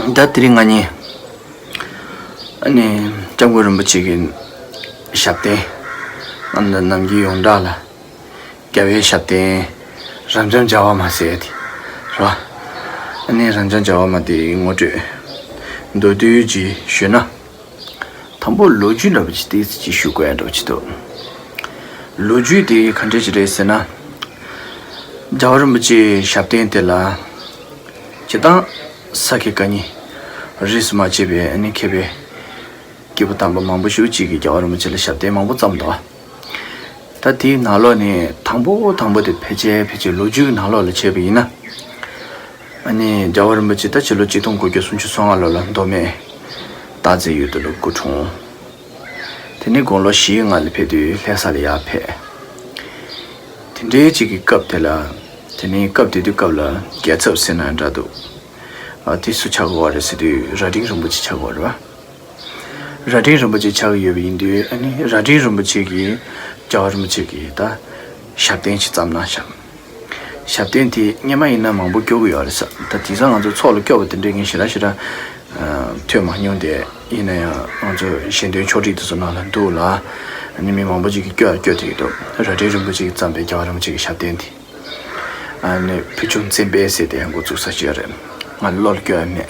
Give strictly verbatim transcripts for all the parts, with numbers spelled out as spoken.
ད་དེ་རིང་ང་གཉིས་ཨ་ནི་སྐྱབས་མགོན་རིན་པོ་ཆེ་གི་ཞབས་བརྟན་ཨ་ནི་ནམ་རྒྱུན་ཡོངས་གྲགས་ལ་རྒྱལ་བའི་ཞབས་བརྟན་རབ་འབྱམས་རྒྱལ་བ་མ་ཟེར་ཡ་དེ་རེད་བ། ཨ་ནི་རབ་འབྱམས་རྒྱལ་བ་མ་དེ་ངོ་སྤྲོད་མདོར་བསྡུས་ཅིག་ཞུས་ན། དང་པོ་ལོ་རྒྱུས་འདྲ་པོ་ཅིག་ཏོག་ཙམ་ཅིག་ཞུ་དགོས་ཡ་འདྲ་པོ་ཅིག་འདུག་ལོ་རྒྱུས་དེ་ག་འདྲ་ཅིག་རེད་ཟེར་ན། རྒྱལ་བ་རིན་པོ་ཆེའི་ཞབས་བརྟན་དེ་ལ་སྤྱིར་བཏང་ས་དགེ་བཀའ་རྙིང་རིས་སུ་མ་ཆད་པའི་ཨ་ནི་མཁས་པའི་སྐྱེས་བུ་དམ་པ་མང་པོ་ཞིག་ཅིག་གིས་རྒྱལ་བ་རིན་པོ་ཆེ་ལ་ཞབས་བརྟན་མང་པོ་བརྩམས་འདུག་ད་དེའི་ནང་ལོགས་ནས་དང་པོ་དང་པོ་དེ་ཕལ་ཆེར་ཕལ་ཆེར་ལོ་རྒྱུས་ཀྱི་ནང་ལོགས་ལ་བྱས་པ་ཡིན་ན། ཨ་ནི་རྒྱལ་བ་རིན་པོ་ཆེ་ད་ཕྱི་ལོ་ཆིག་སྟོང་དགུ་བརྒྱ་སུམ་ཅུ་སོ་ལྔ་ལོ་ལ་མདོ་སྨད་སྟག་རྩེ་ཡུལ་དུ་ལ་སྐུ་འཁྲུངས། དེ་ནས་དགུང་ལོ་བཞིའི་སྔ་ལ་ཕེབས་དུས་ལྷ་ས་ལ་ཡར་ཕེབས། དེ་འདྲའི་ཅིག་གི་སྐབས་དེ་ལ། དེ་ནས་སྐབས་དེ་དུས་སྐབས་ལ་རྒྱལ་ཚབ་ཟེར་ན་འདྲ་འདུག་ཨ་དེ་སུ་ཆགས་ཀྱི་ཡོད་རེད་ཟེར་དུས་རྭ་སྒྲེང་རིན་པོ་ཆེ་ཆགས་ཀྱི་ཡོད་རེད་བ། རྭ་སྒྲེང་རིན་པོ་ཆེ་ཆགས་ཀྱི་ཡོད་པ་ཡིན་དུས་ཨ་ནི་རྭ་སྒྲེང་རིན་པོ་ཆེ་གིས་རྒྱལ་བ་རིན་པོ་ཆེ་གིས་ད་ཞབས་བརྟན་ཅིག་བརྩམས་གནང་ཤག་ཞབས་བརྟན་དེ་སྔོན་མ་ཡིན་ན་མང་པོ་སྐྱོར་གྱི་ཡོད་རེད་ས། ད་དེང་སང་ང་ཚོ་ཚོགས་ལ་སྐྱོར་བ་དེ་འདྲའི་ངས་ཞེ་དྲག་ཞེ་དྲག་ཨ་ཐོས་མ་མྱོང་སྟེ། ཡིན་ན་ཡང་ང་ཚོ་ཞལ་འདོན་ཕྱོགས་སྒྲིག་དེ་ཚོ་ནང་ལ་འདུག་ལ། ཨ་ནི་མི་མང་པོ་ཅིག་གིས་སྐྱོར་ཡ་སྐྱོར་བསྡད་ཀྱི་འདུག་རྭ་སྒྲེང་རིན་པོ་ཆེ་གིས་བརྩམས་པའི་རྒྱལ་བ་རིན་པོ་ཆེ་གི་ཞབས་བརྟན་དེ། ཨ་ནི་ཕུལ་བྱུང་མཚན་དཔེ་ཟེར་དེ་ཡང་འགོ་བཙུགས་ས་ཞིག་རེད། ང་བློ་ལ་སྐྱོར་ཡ་མེད།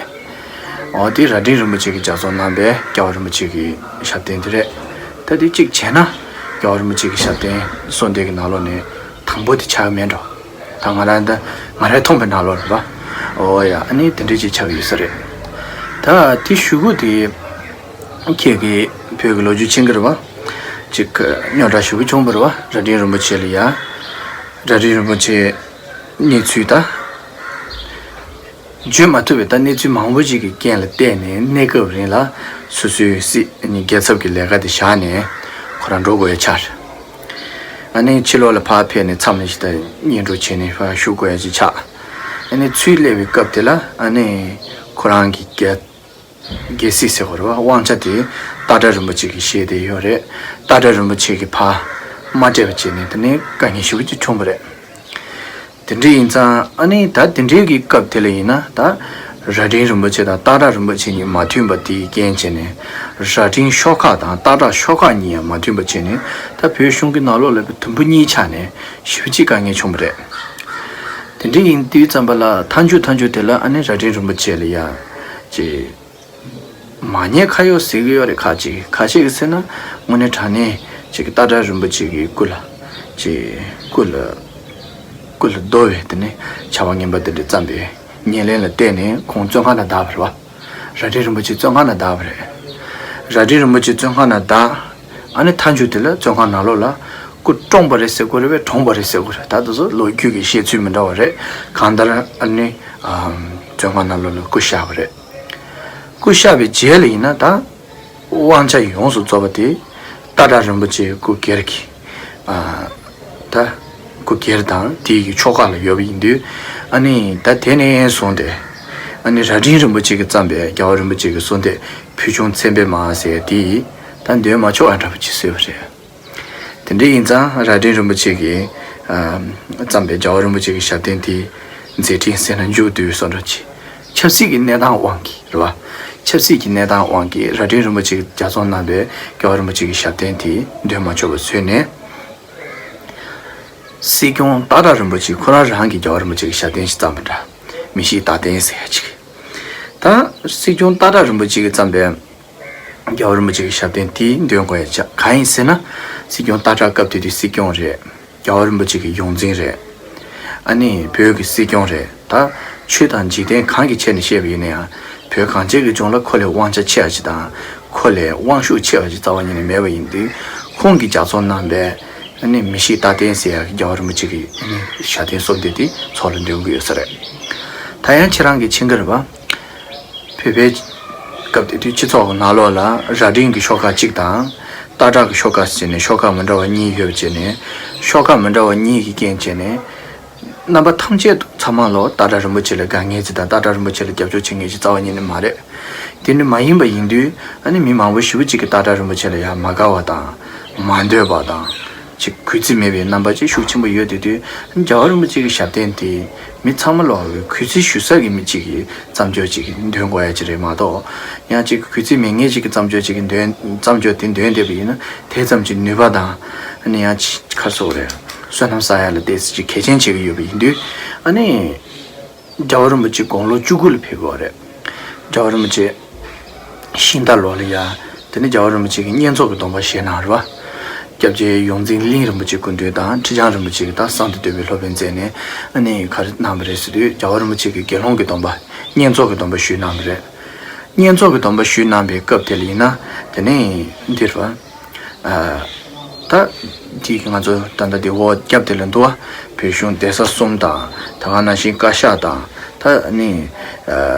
འོ་དེ་རྭ་སྒྲེང་རིན་པོ་ཆེ་གིས་ལྗགས་རྩོམ་གནང་པའི་རྒྱལ་བ་རིན་པོ་ཆེ་གི་ཞབས་བརྟན་དེ་རེད། ད་དེ་གཅིག་བྱས་ན་རྒྱལ་བ་རིན་པོ་ཆེ་གི་ཞབས་བརྟན་གསུང་དེབ་ཀྱི་ནང་ལོགས་ནས་དང་པོ་དེ་ཆགས་ཀྱི་མེད་འགྲོ། ད་ང་རང་ད་ང་རང་མཐོང་པའི་ནང་ལོགས་རེད་པ། འོ་ཡ། ཨ་ནི་དེ་འདྲ་ཅིག་ཆགས་ཀྱི་ཡོད་ས་རེད། ད་དེ་གཞུག་གུ་དེ་ཁྱེད་ཀྱིས་བོད་ཀྱི་ལོ་རྒྱུས་མཁྱེན་གྱི་རེད་པ། ཅིག་རྙོག་དྲ་ཞེ་པོ་བྱུང་བ་རེད་པ། རྭ་སྒྲེང་རིན་པོ་ཆེ་ལ་ཡ། རྭ་སྒྲེང་རིན་པོ་ཆེ་གནས་ཚུལ་ད། བརྗོད་མ་ཐུབ་པའི་ད་གནས་ཚུལ་མང་པོ་ཞིག་གི་རྐྱེན་ལ་བརྟེན་ནས་གནས་སྐབས་རིང་ལ་སོ་སོའི་སྲིད་རྒྱལ་ཚབ་ཀྱི་ལས་ཀ་དེ་བཞག་ནས་ཁོ་རང་འགྲོ་དགོས་ཡ་ཆགས། ཨ་ནི་ཕྱི་ལོགས་ལ་ཕར་ཕེབས་ནས་མཚམས་ལ་ཞིག་ད་སྙན་སྒྲོན་བྱས་ནས་ཕར་བཞུགས་དགོས་ཡ་ཅིག་ཆགས། ཨ་ནི་ཚུར་སླེབས་པའི་སྐབས་དེ་ལ་ཨ་ནི་ཁོ་རང་གི་རྒྱལ་རྒྱལ་སྲིད་ཟེར་དགོས་རེད་པ། དབང་ཆ་དེ་སྟག་བྲག་རིན་པོ་ཆེ་གིས་བཞེས་བསྡད་ཡོད་རེད། སྟག་བྲག་རིན་པོ་ཆེ་གིས་ཕར་མ་སྤྲད་པ་བྱས་ནས་དེ་ནས་དཀའ་ངལ་ཞེ་པོ་ཅིག་བྱུང་བ་རེད། དེ་འདྲ་ཡིན་ཙང་ཨ་ནི་ད་དེ་འདྲའི་གི་སྐབས་དེ་ལ་ཡིན་ན་ད་རྭ་སྒྲེང་རིན་པོ་ཆེ་དང་སྟག་བྲག་རིན་པོ་ཆེ་གཉིས་མ་མཐུན་པ་དེའི་རྐྱེན་བྱས་ནས། རྭ་སྒྲེང་ཤོག་ཁག་དང་སྟག་བྲག་ཤོག་ཁག་གཉིས་ཡང་མ་མཐུན་པ་བྱས་ནས། ད་བོད་གཞུང་གི་ནང་ལོགས་ལ་དུམ་བུ་གཉིས་ཆགས་ནས་ཞེ་པོ་ཅིག་དཀའ་ངལ་བྱུང་བ་རེད། དེ་འདྲ་ཡིན་དུས་ཙམ་པ་ལ་མཐའ་མཇུག་མཐའ་མཇུག་དེ་ལ་ཨ་ནི་རྭ་སྒྲེང་རིན་པོ་ཆེ་ལ་ཡ་ཅིག་མ་ཉེས་ཁ་གཡོག་ཟེར་གྱི་ཡོད་རེད། ཁ་ཅིག་ཁ་ཤས་ཀྱིས་ཟེར་ན་དངོས་གནས་དྲང་གནས་ཅིག་གི་སྟག་བྲག་རིན་པོ་ཆེ་གི་སྐུ་ལ་ཅིག་སྐུ་ལ་སྐུ་ལ་བསྡོ་བའི་དེ་ནས་ཕྱག་དཔེ་ངན་པ་དེ་འདྲ་བརྩམས་པའི་ཉེར་ལེན་ལ་བརྟེན་ནས་ཁོང་བཙོན་ཁང་ནང་བསྡད་པ་རེད་པ། རྭ་སྒྲེང་རིན་པོ་ཆེ་བཙོན་ཁང་ནང་བསྡད་པ་རེད། རྭ་སྒྲེང་རིན་པོ་ཆེ་བཙོན་ཁང་ནང་བསྡད། ཨ་ནི་མཐའ་མཇུག་དེ་ལ་བཙོན་ཁང་ནང་ལོགས་ལ་སྐུ་བཀྲོངས་པ་རེད་ཟེར་དགོས་རེད་པས་གྲོངས་པ་རེད་ཟེར་དགོས་རེད། ད་དེ་ཚོ་ལོ་རྒྱུས་ཀྱི་བཤད་ཚུལ་མི་འདྲ་བ་རེད། གང་ལྟར་ཨ་ནི་ཨམ་བཙོན་ཁང་ནང་ལོགས་ལ་སྐུ་གཤེགས་པ་རེད། སྐུ་གཤེགས་པའི་རྗེས་ལ་ཡིན་ན་ད་དབང་ཆ་ཡོངས་སུ་རྫོགས་པ་དེ་སྟག་བྲག་རིན་པོ་ཆེའི་སྐུ་སྒེར་གྱི་ཨ་ད་སྐུ་སྒེར་དང་དེའི་གི་ཕྱོགས་ཁག་ལ་ཡོད་པ་ཡིན་དུས། ཨ་ནི་ད་དེ་ནས་བཟུང་སྟེ་ཨ་ནི་རྭ་སྒྲེང་རིན་པོ་ཆེ་གིས་བརྩམས་པའི་རྒྱལ་བ་རིན་པོ་ཆེ་གི་གསོལ་འདེབས་ཕུལ་བྱུང་མཚན་དཔེ་མ་ཟེར་དེ་ད་འདོན་མ་ཆོག་པ་འདྲ་པོ་ཅིག་བཟོས་པ་རེད། དེ་འདྲ་ཡིན་ཙང་རྭ་སྒྲེང་རིན་པོ་ཆེ་གིས་ཨ་བརྩམས་པའི་རྒྱལ་བ་རིན་པོ་ཆེ་གི་ཞབས་བརྟན་དེ་མཛད་འཕྲིན་ཟེར་ན་མཇུག་བསྡུས་སོ་འདྲ་ཅིག་ཆབ་སྲིད་ཀྱི་གནས་སྟངས་དབང་གིས་རེད་བ། ཆབ་སྲིད་ཀྱི་གནས་སྟངས་དབང་གིས་རྭ་སྒྲེང་རིན་པོ་ཆེ་གིས་ལྗགས་རྩོམ་གནང་པའི་རྒྱལ་བ་རིན་པོ་ཆེ་གི་ཞབས་བརྟན་དེ་འདོན་མ་ཆོག་པ་བཟོས་ནས། སྲིད་སྐྱོང་སྟག་བྲག་རིན་པོ་ཆེ་ཁོ་རང་རང་གི་རྒྱལ་བ་རིན་པོ་ཆེ་གི་ཞབས་བརྟན་ཞིག་བརྩམས་པ་འདྲ། མི་ཤིགས་རྟག་བརྟན་ཟེར་ཡ་ཅིག་ད་སྲིད་སྐྱོང་སྟག་བྲག་རིན་པོ་ཆེ་གིས་བརྩམས་པའི་རྒྱལ་བ་རིན་པོ་ཆེ་གི་ཞབས་བརྟན་དེ་འདོན་དགོས་ཡ་ཆགས། གང་ཡིན་ཟེར་ན། སྲིད་སྐྱོང་སྟག་བྲག་སྐབས་དེ་དུས་སྲིད་སྐྱོང་རེད། རྒྱལ་བ་རིན་པོ་ཆེ་གི་ཡོངས་འཛིན་རེད། ཨ་ནི་བོད་ཀྱི་སྲིད་སྐྱོང་རེད། ད་ཆོས་དང་འཇིག་རྟེན་གང་གི་ཆ་ནས་བཤད་པ་ཡིན་ན་ཡང་། བོད་གངས་ཅན་གྱི་ལྗོངས་ལ་ཁོ་ལས་དབང་ཆ་ཆེ་བ་ཞིག་དང་། ཁོ་ལས་དབང་ཤུགས་ཆེ་བ་ཞིག་རྩ་བ་ཉིད་ནས་མེད་པ་ཡིན་དུས། ཁོང་གིས་ལྗགས་རྩོམ་གནང་པའི་ཨ་ནི་མི་ཤིགས་རྟག་བརྟན་ཟེར་ཡག་གི་རྒྱལ་བ་རིན་པོ་ཆེ་གི་ཨ་ནི་ཞབས་བརྟན་གསོལ་འདེབས་དེ་ཚོགས་ལ་འདོན་གྱི་ཡོད་ས་རེད། ད་ཡང་ཁྱེད་རང་གིས་མཁྱེན་གྱི་རེད་པ། བོད་པའི་སྐབས་དེ་དུས་སྤྱི་ཚོགས་ཀྱི་ནང་ལོགས་ལ་རྭ་སྒྲེང་གི་ཤོག་ཁག་གཅིག་དང་། སྟག་བྲག་གི་ཤོག་ཁག་ཟེར་ནས་ཤོག་ཁག་མི་འདྲ་བ་གཉིས་ཡོད་པ་བྱས་ནས། ཤོག་ཁག་མི་འདྲ་བ་གཉིས་ཀྱི་རྐྱེན་བྱས་ནས། རྣམ་པ་ཐམས་ཅད་དུ་ཚང་མ་ལོ་སྟག་བྲག་རིན་པོ་ཆེ་ལ་དགའ་མཁན་ཅིག་དང་། སྟག་བྲག་རིན་པོ་ཆེ་ལ་རྒྱབ་སྐྱོར་བྱེད་མཁན་ཅིག་རྩ་བ་ཉིད་ནས་མ་རེད། དེ་འདྲ་མ་ཡིན་པ་ཡིན་དུས། ཨ་ནི་མི་མང་པོ་ཞེ་པོ་ཅིག་གིས་སྟག་བྲག་རིན་པོ་ཆེ་ལ་ཡང་མ་དགའ་བ་དང་། མ་འདོད་པ་དང་། ཅིག་གུས་བརྩི་མེད་པའི་རྣམ་པ་ཅིག་ཤུགས་ཆེན་པོ་ཡོད་དེ་དུས། རྒྱལ་བ་རིན་པོ་ཆེ་གི་ཞབས་བརྟན་དེ་མི་ཚང་མ་ལོག་གི་གུས་བརྩི་ཞུ་ས་གི་མི་གཅིག་གི་བརྩམས་ཆོས་ཅིག་འདོན་དགོས་ཡ་ཅིག་རེད་མ་གཏོགས། ཡང་ཅིག་གུས་བརྩི་མེད་མཁན་ཅིག་གི་བརྩམས་ཆོས་ཅིག་གི་འདོན་བརྩམས་ཆོས་དེ་འདོན་བསྡད་པ་ཡིན་ན། དེ་ཙམ་གྱི་ནུས་པ་དང་། ཨ་ནི་ཡང་ཅིག་ག་རེ་ཟེར་དགོས་རེད། བསོད་ནམས་བསགས་ཡ་ལ་ཏོག་ཙམ་ཅིག་གལ་ཆེན་བྱེད་ཀྱི་ཡོད་པ་ཡིན་དུས། ཨ་ནི། རྒྱལ་བ་རིན་པོ་ཆེ་དགུང་ལོ་བཅུ་དགུ་ལ་ཕེབས་པ་རེད། རྒྱལ་བ་རིན་པོ་ཆེ་ཤིང་རྟ་ལོ་ལ་ཡ། དེ་ནས་རྒྱལ་བ་རིན་པོ་ཆེ་གིས་བསྙེན་རྫོགས་ཀྱི་སྡོམ་པ་བཞེས་གནང་རེད་བ། སྐྱབས་རྗེ་ཡོངས་འཛིན་གླིང་རིན་པོ་ཆེ་སྐུ་མདུན་དང་ཁྲི་བྱང་རིན་པོ་ཆེ་གིས་ད་གསང་བདེ་སྟོན་པའི་སློབ་དཔོན་མཛད་ནས། ཨ་ནི་ག་རེ་གནང་བ་རེད་ཟེར་དུས། རྒྱལ་བ་རིན་པོ་ཆེ་གིས་དགེ་སློང་གི་སྡོམ་པ། བསྙེན་རྫོགས་ཀྱི་སྡོམ་པ་ཞུས་གནང་བ་རེད། བསྙེན་རྫོགས་ཀྱི་སྡོམ་པ་ཞུས་གནང་བའི་སྐབས་དེ་ལ་ཡིན་ན། དེ་ནས་འདིར་བ། ད་དེ་ང་ཚོ་ད་ལྟ་དེ་འོག་རྒྱབ་དེ་ལ་འདུག་བ། བོད་གཞུང་གདན་ས་གསུམ་དང་། ད་ག་ནང་བཞིན་བཀའ་ཤག་དང་། ད་ནི་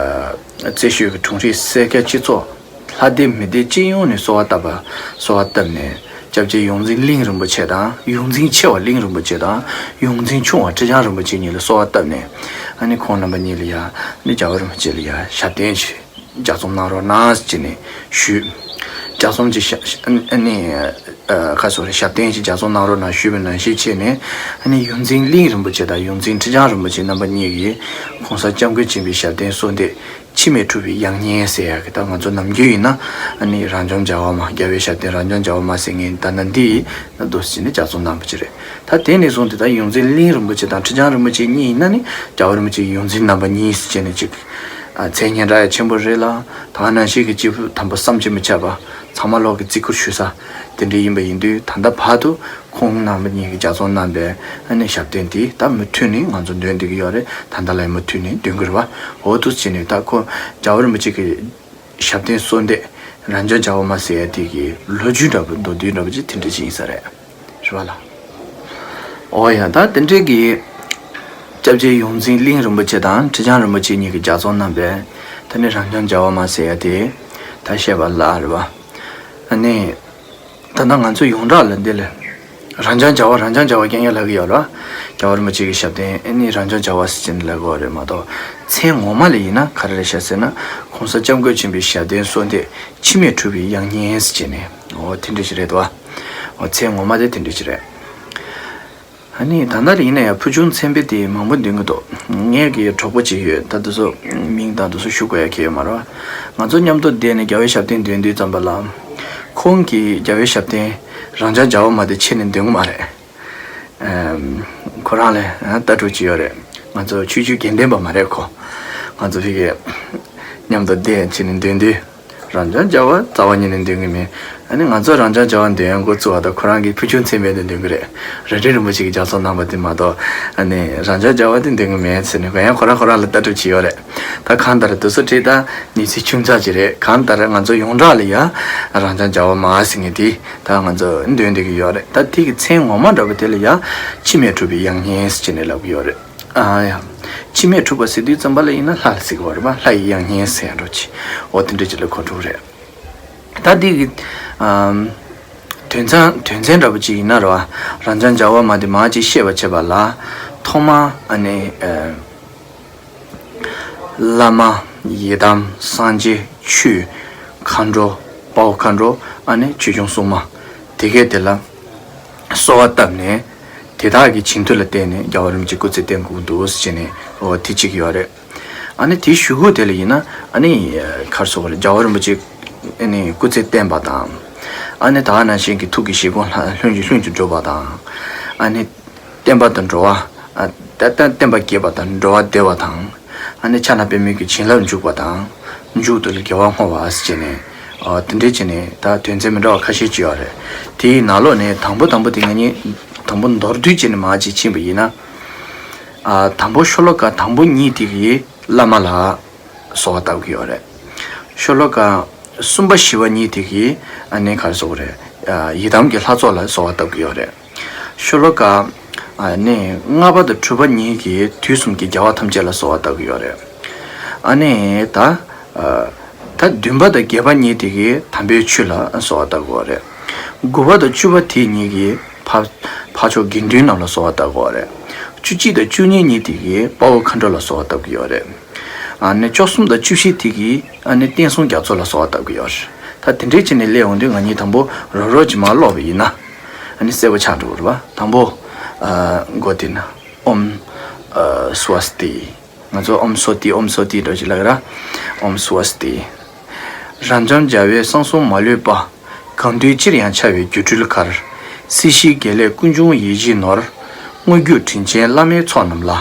རྩེ་ཤོད་ཀྱི་དྲུང་རིག་སེར་སྐྱ་སྤྱི་ཚོགས། ལྷ་སྡེ་མི་སྡེ་སྤྱི་ཡོངས་ནས་གསོལ་བ་བཏབ་པ། གསོལ་བ་བཏབ་ནས། སྐྱབས་རྗེ་ཡོངས་འཛིན་གླིང་རིན་པོ་ཆེ་དང་། ཡོངས་འཛིན་ཆེ་བ་གླིང་རིན་པོ་ཆེ་དང་། ཡོངས་འཛིན་ཆུང་བ་ཁྲི་བྱང་རིན་པོ་ཆེ་གཉིས་ལ་གསོལ་བ་བཏབ་ནས། ཨ་ནི་ཁོང་རྣམ་པ་གཉིས་ལ་ཡ། ནི་རྒྱལ་བ་རིན་པོ་ཆེ་ལ་ཡ་ཞབས་བརྟན་ཞུས། ལྗགས་རྩོམ་གནང་རོགས་གནང་ཟེར་ནས་ཞུས། ལྗགས་རྩོམ་གྱི་ཞབས་ཨ་ནི་ཨ་ཁ་སོ་རེ་ཞབས་བརྟན་གྱི་ལྗགས་རྩོམ་གནང་རོགས་གནང་ཞུས་པ་ནང་བཞིན་བྱས་ནས། ཨ་ནི་ཡོངས་འཛིན་གླིང་རིན་པོ་ཆེ་དང་ཡོངས་འཛིན་ཁྲི་བྱང་རིན་པོ་ཆེ་རྣམ་པ་གཉིས་ཀྱིས་༸གོང་ས་༸སྐྱབས་མགོན་ཆེན་པོའི་ཞབས་བརྟན་གསོལ་འདེབས་འཆི་མེད་འཁྲུགས་པའི་ཡང་སྙིང་ཟེར་ཡག་གི། ད་ང་ཚོ་ནམ་རྒྱུན་ཡིན་ན་ཨ་ནི་རང་བྱུང་རྒྱལ་བ་མ། རྒྱལ་བའི་ཞབས་བརྟན་རང་བྱུང་རྒྱལ་བ་མ་ཟེར་མཁན་ད་ནི་འདི་ཡིན་ན་འདུག་ཟེར་ནས་ལྗགས་རྩོམ་གནང་བ་ཅིག་རེད། ད་དེ་ནས་བཟུང་སྟེ་ད་ཡོངས་འཛིན་གླིང་རིན་པོ་ཆེ་དང་ཁྲི་བྱང་རིན་པོ་ཆེ་གཉིས་ཡིན་ན་ནི་རྒྱལ་བ་རིན་པོ་ཆེའི་ཡོངས་འཛིན་རྣམ་པ་གཉིས་ཟེར་བྱས་ནས་ཅིག་ཨ་མཚན་སྙན་གྲགས་ཡང་ཆེན་པོ་རེད་ལ། ད་ག་ནང་བཞིན་གྱི་སྐྱེས་བུ་དམ་པ་བསམ་གྱིས་མི་ཁྱབ་པ་ཚང་མ་ལོག་གི་བརྩི་བཀུར་ཞུ་ས་དེ་འདྲ་ཡིན་པ་ཡིན་དུས། ད་ལྟ་བར་དུ་ཁོང་རྣམ་པ་གཉིས་ཀྱིས་ལྗགས་རྩོམ་གནང་པའི་ཨ་ནི་ཞབས་བརྟན་དེ་ད་མུ་མཐུད་ནས་ང་ཚོ་འདོན་བསྡད་ཀྱི་ཡོད་རེད། ད་ལྟ་ལ་ཡང་མུ་མཐུད་ནས་འདོན་གྱི་རེད་བ། འོ་འདུག་བྱས་ནས་ད་ཁོ་རྒྱལ་བ་རིན་པོ་ཆེ་གི་ཞབས་བརྟན་གསོལ་འདེབས་རང་བྱུང་རྒྱལ་བ་མ་ཟེར་ཡ་དེ་གི་ལོ་རྒྱུས་འདྲ་པོ། མདོར་བསྡུས་འདྲ་པོ་ཅིག་དེ་འདྲ་ཅིག་ཡིན་ས་རེད། རེད་བ་ལ། ཨོ་ཡ། ད་དེ་འདྲའི་གི་སྐྱབས་རྗེ་ཡོངས་འཛིན་གླིང་རིན་པོ་ཆེ་དང་ཁྲི་བྱང་རིན་པོ་ཆེ་གཉིས་ཀྱིས་ལྗགས་རྩོམ་གནང་པའི་ད་ནི་རང་བྱུང་རྒྱལ་བ་མ་ཟེར་ཡ་དེ་ད་བཤད་པ་ལ་རེད་བ། ཨ་ནི་ད་ལྟ་ང་ཚོ་ཡོངས་གྲགས་ལ་འདི་ལ་རང་བྱུང་རྒྱལ་བ། རང་བྱུང་རྒྱལ་བ་རྐྱང་རྐྱང་ལབ་ཀྱི་ཡོད་རེད་བ། རྒྱལ་བ་རིན་པོ་ཆེ་གི་ཞབས་བརྟན་ཨ་ནི་རང་བྱུང་རྒྱལ་བ་ཟེར་གྱིན་ལབ་ཀྱི་ཡོད་རེད་མ་གཏོགས། མཚན་ངོ་མ་ལ་ཡིན་ན་ག་རེ་རེད་ཤག་ཟེར་ན། ༸གོང་ས་༸སྐྱབས་མགོན་ཆེན་པོའི་ཞབས་བརྟན་གསོལ་འདེབས་འཆི་མེད་འཁྲུགས་པའི་ཡང་སྙིང་ཟེར་བྱས་ནས། འོ་དེ་འདྲ་ཞིག་རེད་དོ། འོ་མཚན་ངོ་མ་དེ་དེ་འདྲ་ཞིག་རེད། ཨ་ནི་ད་ལྟ་ཡིན་ན་ཡང་ཕུལ་བྱུང་མཚན་དཔེ་དེ་མང་པོ་འདོན་གྱི་འདུག་ངའི་གི་གྲོགས་པོ་ཅིག་ཡོད། ད་དེ་ཚོ་མིང་དང་དེ་ཚོ་ཞུ་དགོས་ཡ་གང་ཡང་ཡོད་མ་རེད་བ། ང་ཚོ་མཉམ་དུ་བསྡད་ནས་རྒྱལ་བའི་ཞབས་བརྟན་འདོན་དུས་ཙམ་པ་ལ། ཁོང་གིས་རྒྱལ་བའི་ཞབས་བརྟན་རང་བྱུང་རྒྱལ་བ་མ་དེ་ཁྱེར་ནས་འདོན་གྱི་མ་རེད། ཨམ། ཁོ་རང་ལ་ལྟ་གྲུབ་ཅིག་ཡོད་རེད། ང་ཚོ་ཆོས་བརྒྱུད་དགེ་ལྡན་པ་མ་རེད་ཁོ། ང་ཚོ་ཕ་གིར་མཉམ་དུ་བསྡད་ཁྱེར་ནས་འདོན་དུས། རང་བྱུང་རྒྱལ་བ་རྩ་བ་ཉིད་ནས་འདོན་གྱི་མེད། ཨ་ནི་ང་ཚོ་རང་བྱུང་རྒྱལ་བ་འདོན་ཡ་འགོ་བཙུགས་པ་དང་ཁོ་རང་གིས་ཕུལ་བྱུང་མཚན་དཔེ་འདི་འདོན་གྱི་རེད། རལ་གྲི་རིན་པོ་ཆེ་གིས་ལྗགས་རྩོམ་གནང་པ་དེ་མ་གཏོགས། ཨ་ནི་རང་བྱུང་རྒྱལ་བ་དེ་འདོན་གྱི་མེད་ཟེར་ནས། ཡང་ཁོ་རང་ཁོ་རང་ལ་ལྟ་གྲུབ་ཅིག་ཡོད་རེད། ད་གང་ལྟར་དེ་ཚོ་ཁྲིད་ད་གནས་ཚུལ་ཆུང་ཙག་ཅིག་རེད། གང་ལྟར་ང་ཚོ་ཡོངས་གྲགས་ལ་ཡ་རང་བྱུང་རྒྱལ་བ་མ་ཟེར་མཁན་དེ་ད་ང་ཚོ་འདོན་བསྡད་ཀྱི་ཡོད་རེད། ད་དེ་གི་མཚན་ངོ་མ་འདྲ་པོ་དེ་ལ་ཡ་འཆི་མེད་འཁྲུགས་པའི་ཡང་སྙིང་ཟེར་ནས་ལབ་ཀྱི་ཡོད་རེད། ཨ་ཡ། འཆི་མེད་འཁྲུགས་པ་ཟེར་དུས་ཙམ་པ་ལ་ཡིན་ན་ལྷ་ལ་ཟེར་གྱི་ཡོད་རེད་པ། ལྷ་ཡི་ཡང་སྙིང་ཟེར་ཡ་འདྲ་ཅིག་འོ་དེ་འདྲ་ཅིག་ལ་གོ་འགྲོ་གི་རེད། ད་འདི་གི་ཨམ། དོན་ཚན་དོན་ཚན་འདྲ་པོ་ཅིག་ཡིན་ན་རེད་བ། རང་བྱུང་རྒྱལ་བ་མ་དེ་མར་ཅིག་བཤད་པ་བྱས་པ་ལ། ཐོག་མ་ཨ་ནི་ཨ། བླ་མ། ཡི་དམ། སངས་རྒྱས། ཆོས། མཁའ་འགྲོ། དཔའ་བོ་མཁའ་འགྲོ། ཨ་ནི་ཆོས་སྐྱོང་སྲུང་མ། དེ་གས་དེ་ལ་གསོལ་བ་བཏབ་ནས། དེ་དག་གི་བྱིན་མཐུ་ལ་བརྟེན་ནས་རྒྱལ་བ་རིན་པོ་ཆེ་སྐུ་ཚེ་བརྟན་དགོས་འདུག་ཟེར་ནས། འོ་དེ་གཅིག་ཡོད་རེད། ཨ་ནི་དེའི་གཞུག་གུ་དེ་ལ་ཡིན་ན། ཨ་ནི་ག་རེ་ཟེར་དགོས་རེད། རྒྱལ་བ་རིན་པོ་ཆེ་ཨ་ནི་སྐུ་ཚེ་བརྟན་པ་དང་། ཨ་ནི་ད་ག་ནང་བཞིན་གྱི་ཐུགས་ཀྱི་བཞེད་དགོངས་ལྷུན་གྱིས་ལྷུན་གྱིས་གྲུབ་པ་དང་། ཨ་ནི་བསྟན་པ་དང་འགྲོ་བ། ཨ་ད་ལྟ་བསྟན་པ་རྒྱས་པ་དང་འགྲོ་བ་བདེ་བ་དང་། ཨ་ནི་ཕྱག་ན་པདྨོ་གི་བྱིན་རླབས་འཇུག་པ་དང་། མཇུག་ཏུ་ལ་དགེ་བ་བསྔོ་བ་ཟེར་བྱས་ནས། ཨ་དེ་འདྲས་བྱས་ནས་ད་དོན་ཚན་མི་འདྲ་བ་ཁ་ཤས་ཅིག་ཡོད་རེད། དེའི་ནང་ལོགས་ནས་དང་པོ་དང་པོ་དེ་ང་གཉིས་དང་པོ་མདོར་བསྡུས་བྱས་ནས་མར་ཅིག་ཕྱིན་པ་ཡིན་ན། ཨ་དང་པོ་ཤོ་ལོ་ཀ་དང་པོ་གཉིས་དེ་གིས་བླ་མ་ལ་གསོལ་བ་བཏབ་ཀྱི་ཡོད་རེད། ཤོ་ལོ་ཀ་གསུམ་པ་བཞི་པ་གཉིས་དེ་གིས་ཨ་ནི་ག་རེ་ཟེར་དགོས་རེད། ཨ་ཡི་དམ་གྱི་ལྷ་ཚོགས་ལ་གསོལ་བ་བཏབ་ཀྱི་ཡོད་རེད། ཤོ་ལོ་ཀ་ཨ་ནི་ལྔ་པ་དང་དྲུག་པ་གཉིས་ཀྱིས་དུས་གསུམ་གྱི་རྒྱལ་བ་ཐམས་ཅད་ལ་གསོལ་བ་བཏབ་ཀྱི་ཡོད་རེད། ཨ་ནི་ད་ཨ་ད་བདུན་པ་དང་བརྒྱད་པ་གཉིས་དེ་གིས་དམ་པའི་ཆོས་ལ་གསོལ་བ་བཏབ་ཀྱི་ཡོད་རེད། དགུ་པ་དང་བཅུ་པ་དེ་གཉིས་ཀྱིས་འཕགས་འཕགས་མཆོག་དགེ་འདུན་རྣམས་ལ་གསོལ་བ་བཏབ་ཀྱི་ཡོད་རེད། བཅུ་གཅིག་དང་བཅུ་གཉིས་གཉིས་དེ་གིས་དཔའ་བོ་མཁའ་འགྲོ་ལ་གསོལ་བ་བཏབ་ཀྱི་ཡོད་རེད། ཨ་ནི་བཅུ་གསུམ་དང་བཅུ་བཞི་དེ་གིས་ཨ་ནི་བསྟན་སྲུང་རྒྱ་མཚོ་ལ་གསོལ་བ་བཏབ་ཀྱི་ཡོད་རེད། ད་དེ་འདྲས་བྱས་ནས་སླེབས་འོང་དུས་ང་གཉིས་དང་པོ་རོབ་རོབ་ཅིག་མར་ཀློག་པ་ཡིན་ན། ཨ་ནི་གསལ་པོ་ཆགས་འགྲོ་གི་རེད་པ། དང་པོ། ཨ། འགོ་དེ་ན། ཨོམ། ཨ། སྭ་སྟི། ང་ཚོ་ཨོམ་སྭ་སྟི། ཨོམ་སྭ་སྟི་འདྲ་ཞིག་ལབ་ཀྱི་ར། ཨོམ་སྭ་སྟི། རབ་འབྱམས་རྒྱལ་བའི་གསང་གསུམ་མ་ལུས་པ། གང་འདུལ་ཅིར་ཡང་འཆར་བའི་སྒྱུ་འཕྲུལ་གར། སྲིད་ཞིའི་དགེ་ལེགས་ཀུན་འབྱུང་ཡིད་བཞིན་ནོར། དངོས་བརྒྱུད་དྲིན་ཅན་བླ་མའི་ཚོགས་རྣམས་ལ།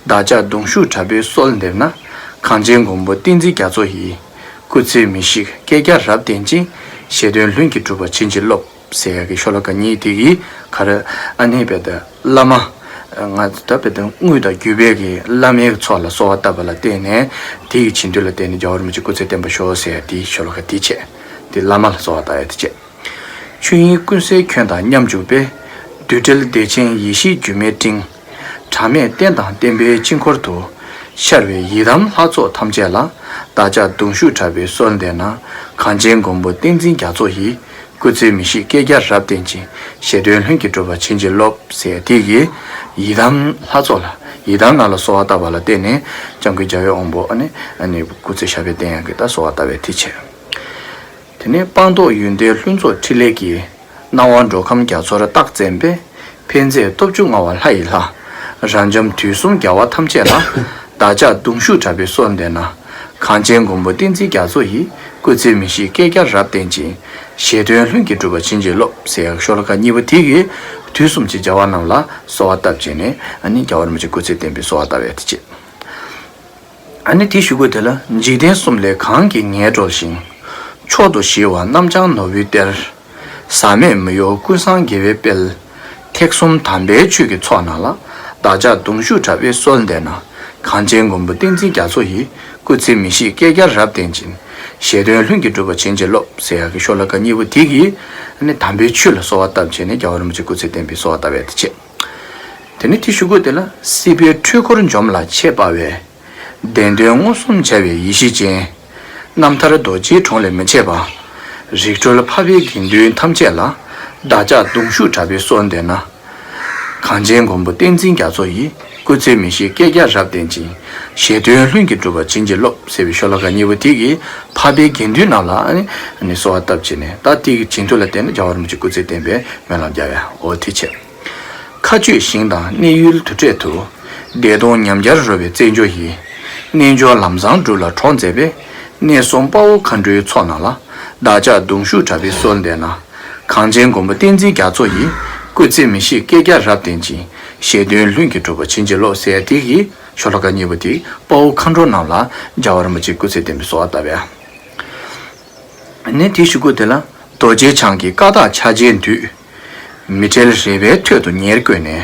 བདག་ཅག་གདུང་ཤུགས་དྲག་པོས་གསོལ་འདེབས་ན། གངས་ཅན་མགོན་པོ་བསྟན་འཛིན་རྒྱ་མཚོ་ཡི། སྐུ་ཚེ་མི་ཤིགས་བསྐལ་བརྒྱར་རབ་བརྟན་ཅིང་། བཞེད་དོན་ལྷུན་གྱིས་གྲུབ་པར་བྱིན་གྱིས་རློབས། ཟེར་ཡག་གི་ཤོ་ལོ་ཀ་གཉིས་དེ་གིས་ག་རེ། ཨ་ནི་བེ་ད་བླ་མ། ང་ད་བེ་ད་དངོས་དང་བརྒྱུད་པའི་གི་བླ་མའི་ཚོགས་ལ་གསོལ་བ་བཏབ་པ་ལ་བརྟེན་ནས། དེ་ཡི་བྱིན་མཐུ་ལ་བརྟེན་ནས་རྒྱལ་བ་རིན་པོ་ཆེ་སྐུ་ཚེ་བརྟན་པར་ཤོག་ཟེར་ཡག་དེ་ཤོ་ལོ་ཀ་དེ་བྱས། དེ་བླ་མ་ལ་གསོལ་བ་བཏབ་ཡག་དེ་བྱས། ཆོས་དབྱིངས་ཀུན་གསལ་ཁྱོད་དང་མཉམ་བཞུགས་པའི། རྡུལ་བྲལ་བདེ་ཆེན་ཡེ་ཤེས་སྒྱུ་མའི་སྤྲིན། གྲངས་མེད་རྟེན་དང་བརྟེན་པའི་དཀྱིལ་འཁོར་དུ། ཤར་བའི་ཡི་དམ་ལྷ་ཚོགས་ཐམས་ཅད་ལ། བདག་ཅག་གདུང་ཤུགས་དྲག་པོས་གསོལ་འདེབས་ན། གངས་ཅན་མགོན་པོ་བསྟན་འཛིན་རྒྱ་མཚོ་ཡི། སྐུ་ཚེ་མི་ཤིགས་བསྐལ་བརྒྱར་རབ་བརྟན་ཅིང་། བཞེད་དོན་ལྷུན་གྱིས་གྲུབ་པར་བྱིན་གྱིས་རློབས་ཟེར་དེ་གིས། ཡི་དམ་ལྷ་ཚོགས་ལ། ཡི་དམ་རྣམས་ལ་གསོལ་བ་བཏབ་པ་ལ་བརྟེན་ནས། འཇམ་མགོན་རྒྱལ་བའི་དབང་པོ་ཨ་ནི། ཨ་ནི་སྐུ་ཚེ་ཞབས་པད་བརྟན་ཡག་གི་ད་གསོལ་བ་བཏབ་པའི་དེ་བྱས། དེ་ནས་སྤངས་རྟོགས་ཡོན་ཏན་ལྷུན་རྫོགས་ཕྲིན་ལས་ཀྱི། སྣང་བ་འགྲོ་ཁམས་རྒྱ་མཚོར་རྟག་བརྩེན་པའི། ཕན་མཛད་སྟོབས་བཅུ་མངའ་བ་ལྷ་ཡི་ལྷ། རབ་འབྱམས་དུས་གསུམ་རྒྱལ་བ་ཐམས་ཅད་ལ། བདག་ཅག་གདུང་ཤུགས་དྲག་པོས་གསོལ་འདེབས་ན། གངས་ཅན་མགོན་པོ་བསྟན་འཛིན་རྒྱ་མཚོ་ཡི། སྐུ་ཚེ་མི་ཤིགས་བསྐལ་བརྒྱར་རབ་བརྟན་ཅིང་། བཞེད་དོན་ལྷུན་གྱིས་གྲུབ་པར་བྱིན་གྱིས་རློབས་ཟེར་ཡག་ཤོ་ལོ་ཀ་གཉིས་པོ་དེ་གིས། དུས་གསུམ་གྱི་རྒྱལ་བ་རྣམས་ལ་གསོལ་བ་བཏབ་བྱས་ནས། ཨ་ནི་རྒྱལ་བ་རིན་པོ་ཆེ་སྐུ་ཚེ་བརྟན་པའི་གསོལ་བ་བཏབ་ཡག་དེ་བྱས། ཨ་ནི་དེའི་གཞུག་གུ་དེ་ལ། འཇིག་རྟེན་གསུམ་ལས་གང་གིས་ངེས་གྲོལ་ཞིང་། མཆོག་ཏུ་ཞི་བ་རྣམ་བྱང་ནོར་བུའི་གཏེར། ཟག་མེད་མི་གཡོ་ཀུན་བཟང་དགེ་བའི་དཔལ། ཐེག་གསུམ་དམ་པའི་ཆོས་ཀྱི་ཚོགས་རྣམས་ལ། བདག་ཅག་གདུང་ཤུགས་དྲག་པོས་གསོལ་འདེབས་ན། གངས་ཅན་མགོན་པོ་བསྟན་འཛིན་རྒྱ་མཚོ་ཡི། སྐུ་ཚེ་མི་ཤིགས་བསྐལ་བརྒྱར་རབ་བརྟན་ཅིང་། བཞེད་དོན་ལྷུན་གྱིས་གྲུབ་པར་བྱིན་གྱིས་རློབས་ཟེར་ཡག་གི་ཤོ་ལོ་ཀ་གཉིས་པོ་དེ་གིས། ཨ་ནི་དམ་པའི་ཆོས་ལ་གསོལ་བ་བཏབ་བྱས་ནས་རྒྱལ་བ་རིན་པོ་ཆེ་སྐུ་ཚེ་བརྟན་པའི་གསོལ་བ་བཏབ་པའི་དེ་བྱས། དེ་ནས་དེའི་གཞུག་གུ་དེ་ལ། སྲིད་པའི་འཁྲུལ་འཁོར་འཇོམས་ལ་ཆེས་དཔའ་བའི། བདེན་དོན་མངོན་སུམ་འཆར་བའི་ཡེ་ཤེས་ཅན། རྣམ་ཐར་རྡོ་རྗེའི་གྲོང་ལས་མི་ཕྱེད་པ། རིག་གྲོལ་འཕགས་པའི་དགེ་འདུན་ཐམས་ཅད་ལ། བདག་ཅག་གདུང་ཤུགས་དྲག་པོས་གསོལ་འདེབས་ན། གངས་ཅན་མགོན་པོ་བསྟན་འཛིན་རྒྱ་མཚོ་ཡི། སྐུ་ཚེ་མི་ཤིགས་བསྐལ་བརྒྱར་རབ་བརྟན་ཅིང་། བཞེད་དོན་ལྷུན་གྱིས་གྲུབ་པར་བྱིན་གྱིས་རློབས་ཟེར་བའི་ཤོ་ལོ་ཀ་གཉིས་པོ་དེ་གིས། འཕགས་པའི་དགེ་འདུན་རྣམས་ལ་ཨ་ནི་གསོལ་བ་བཏབ་བྱས་ནས། ད་དེ་གི་བྱིན་མཐུ་ལ་བརྟེན་ནས་རྒྱལ་བ་རིན་པོ་ཆེ་སྐུ་ཚེ་བརྟན་པའི་སྨོན་ལམ་རྒྱག་ཡ། འོ་དེ་བྱས། མཁའ་སྤྱོད་ཞིང་དང་གནས་ཡུལ་དུར་ཁྲོད་དུ། བདེ་སྟོང་ཉམས་བརྒྱར་རོལ་པའི་རྩེད་འཇོ་ཡིས། རྣལ་འབྱོར་ལམ་བཟང་སྒྲུབ་ལ་གྲོགས་མཛད་པའི། གནས་གསུམ་དཔའ་བོ་མཁའ་འགྲོའི་ཚོགས་རྣམས་ལ། བདག་ཅག་གདུང་ཤུགས་དྲག་པོས་གསོལ་འདེབས་ན། གངས་ཅན་མགོན་པོ་བསྟན་འཛིན་རྒྱ་མཚོ་ཡི། སྐུ་ཚེ་མི་ཤིགས་བསྐལ་བརྒྱར་རབ་བརྟན་ཅིང་། བཞེད་དོན་ལྷུན་གྱིས་གྲུབ་པར་བྱིན་གྱིས་རློབས་ཟེར་དེ་གི་ཤོ་ལོ་ཀ་གཉིས་པོ་དེ་དཔའ་བོ་མཁའ་འགྲོ་རྣམས་ལ་རྒྱལ་བ་རིན་པོ་ཆེ་སྐུ་ཚེ་བརྟན་པའི་གསོལ་བ་བཏབ་པས། ནས་དེའི་གཞུག་གུ་དེ་ལ། རྡོ་རྗེ་འཆང་གི་བཀའ་རྟགས་ཕྱག་རྒྱའི་མདུད། མི་བྲལ་རལ་པའི་ཐོད་དུ་ཉེར་བཀོད་ནས།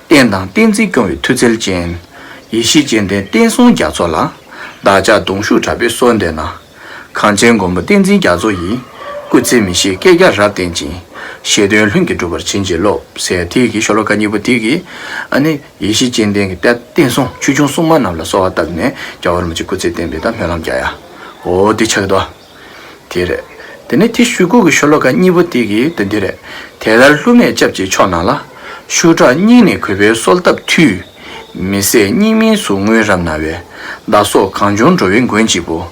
བསྟན་དང་བསྟན་འཛིན་སྐྱོང་བའི་མཐུ་རྩལ་ཅན། ཡེ་ཤེས་སྤྱན་ལྡན་བསྟན་སྲུང་རྒྱ་མཚོ་ལ། བདག་ཅག་གདུང་ཤུགས་དྲག་པོས་གསོལ་འདེབས་ན། གངས་ཅན་མགོན་པོ་བསྟན་འཛིན་རྒྱ་མཚོ་ཡི། སྐུ་ཚེ་མི་ཤིགས་བསྐལ་བརྒྱར་རབ་བརྟན་ཅིང་། བཞེད་དོན་ལྷུན་གྱིས་གྲུབ་པར་བྱིན་གྱིས་རློབས་ཟེར་དེ་གི་ཤོ་ལོ་ཀ་གཉིས་པོ་དེ་གི། ཨ་ནི་ཡེ་ཤེས་སྤྱན་ལྡན་གྱི་ད་བསྟན་སྲུང་ཆོས་སྐྱོང་སྲུང་མ་རྣམས་ལ་གསོལ་བ་བཏབ་ནས་རྒྱལ་བ་རིན་པོ་ཆེ་སྐུ་ཚེ་བརྟན་པའི་ད་སྨོན་ལམ་རྒྱག་ཡ། འོ་དེ་ཆགས་འདུག་དེ་རེད། དེ་ནས་དེ་གཞུག་གུ་གི་ཤོ་ལོ་ཀ་གཉིས་པོ་དེ་གི་དེ་འདི་རེད། དེ་ལྟར་བསླུ་མེད་སྐྱབས་ཀྱི་མཆོག་རྣམས་ལ། ཤུགས་དྲག་སྙིང་ནས་གུས་པས་གསོལ་བཏབ་མཐུས། མི་ཟད་སྙིགས་མའི་ཟུག་རྔུའི་རབ་ན་བའི། བདག་སོགས་གངས་ལྗོངས་འགྲོ་བའི་མགོན་གཅིག་པུ།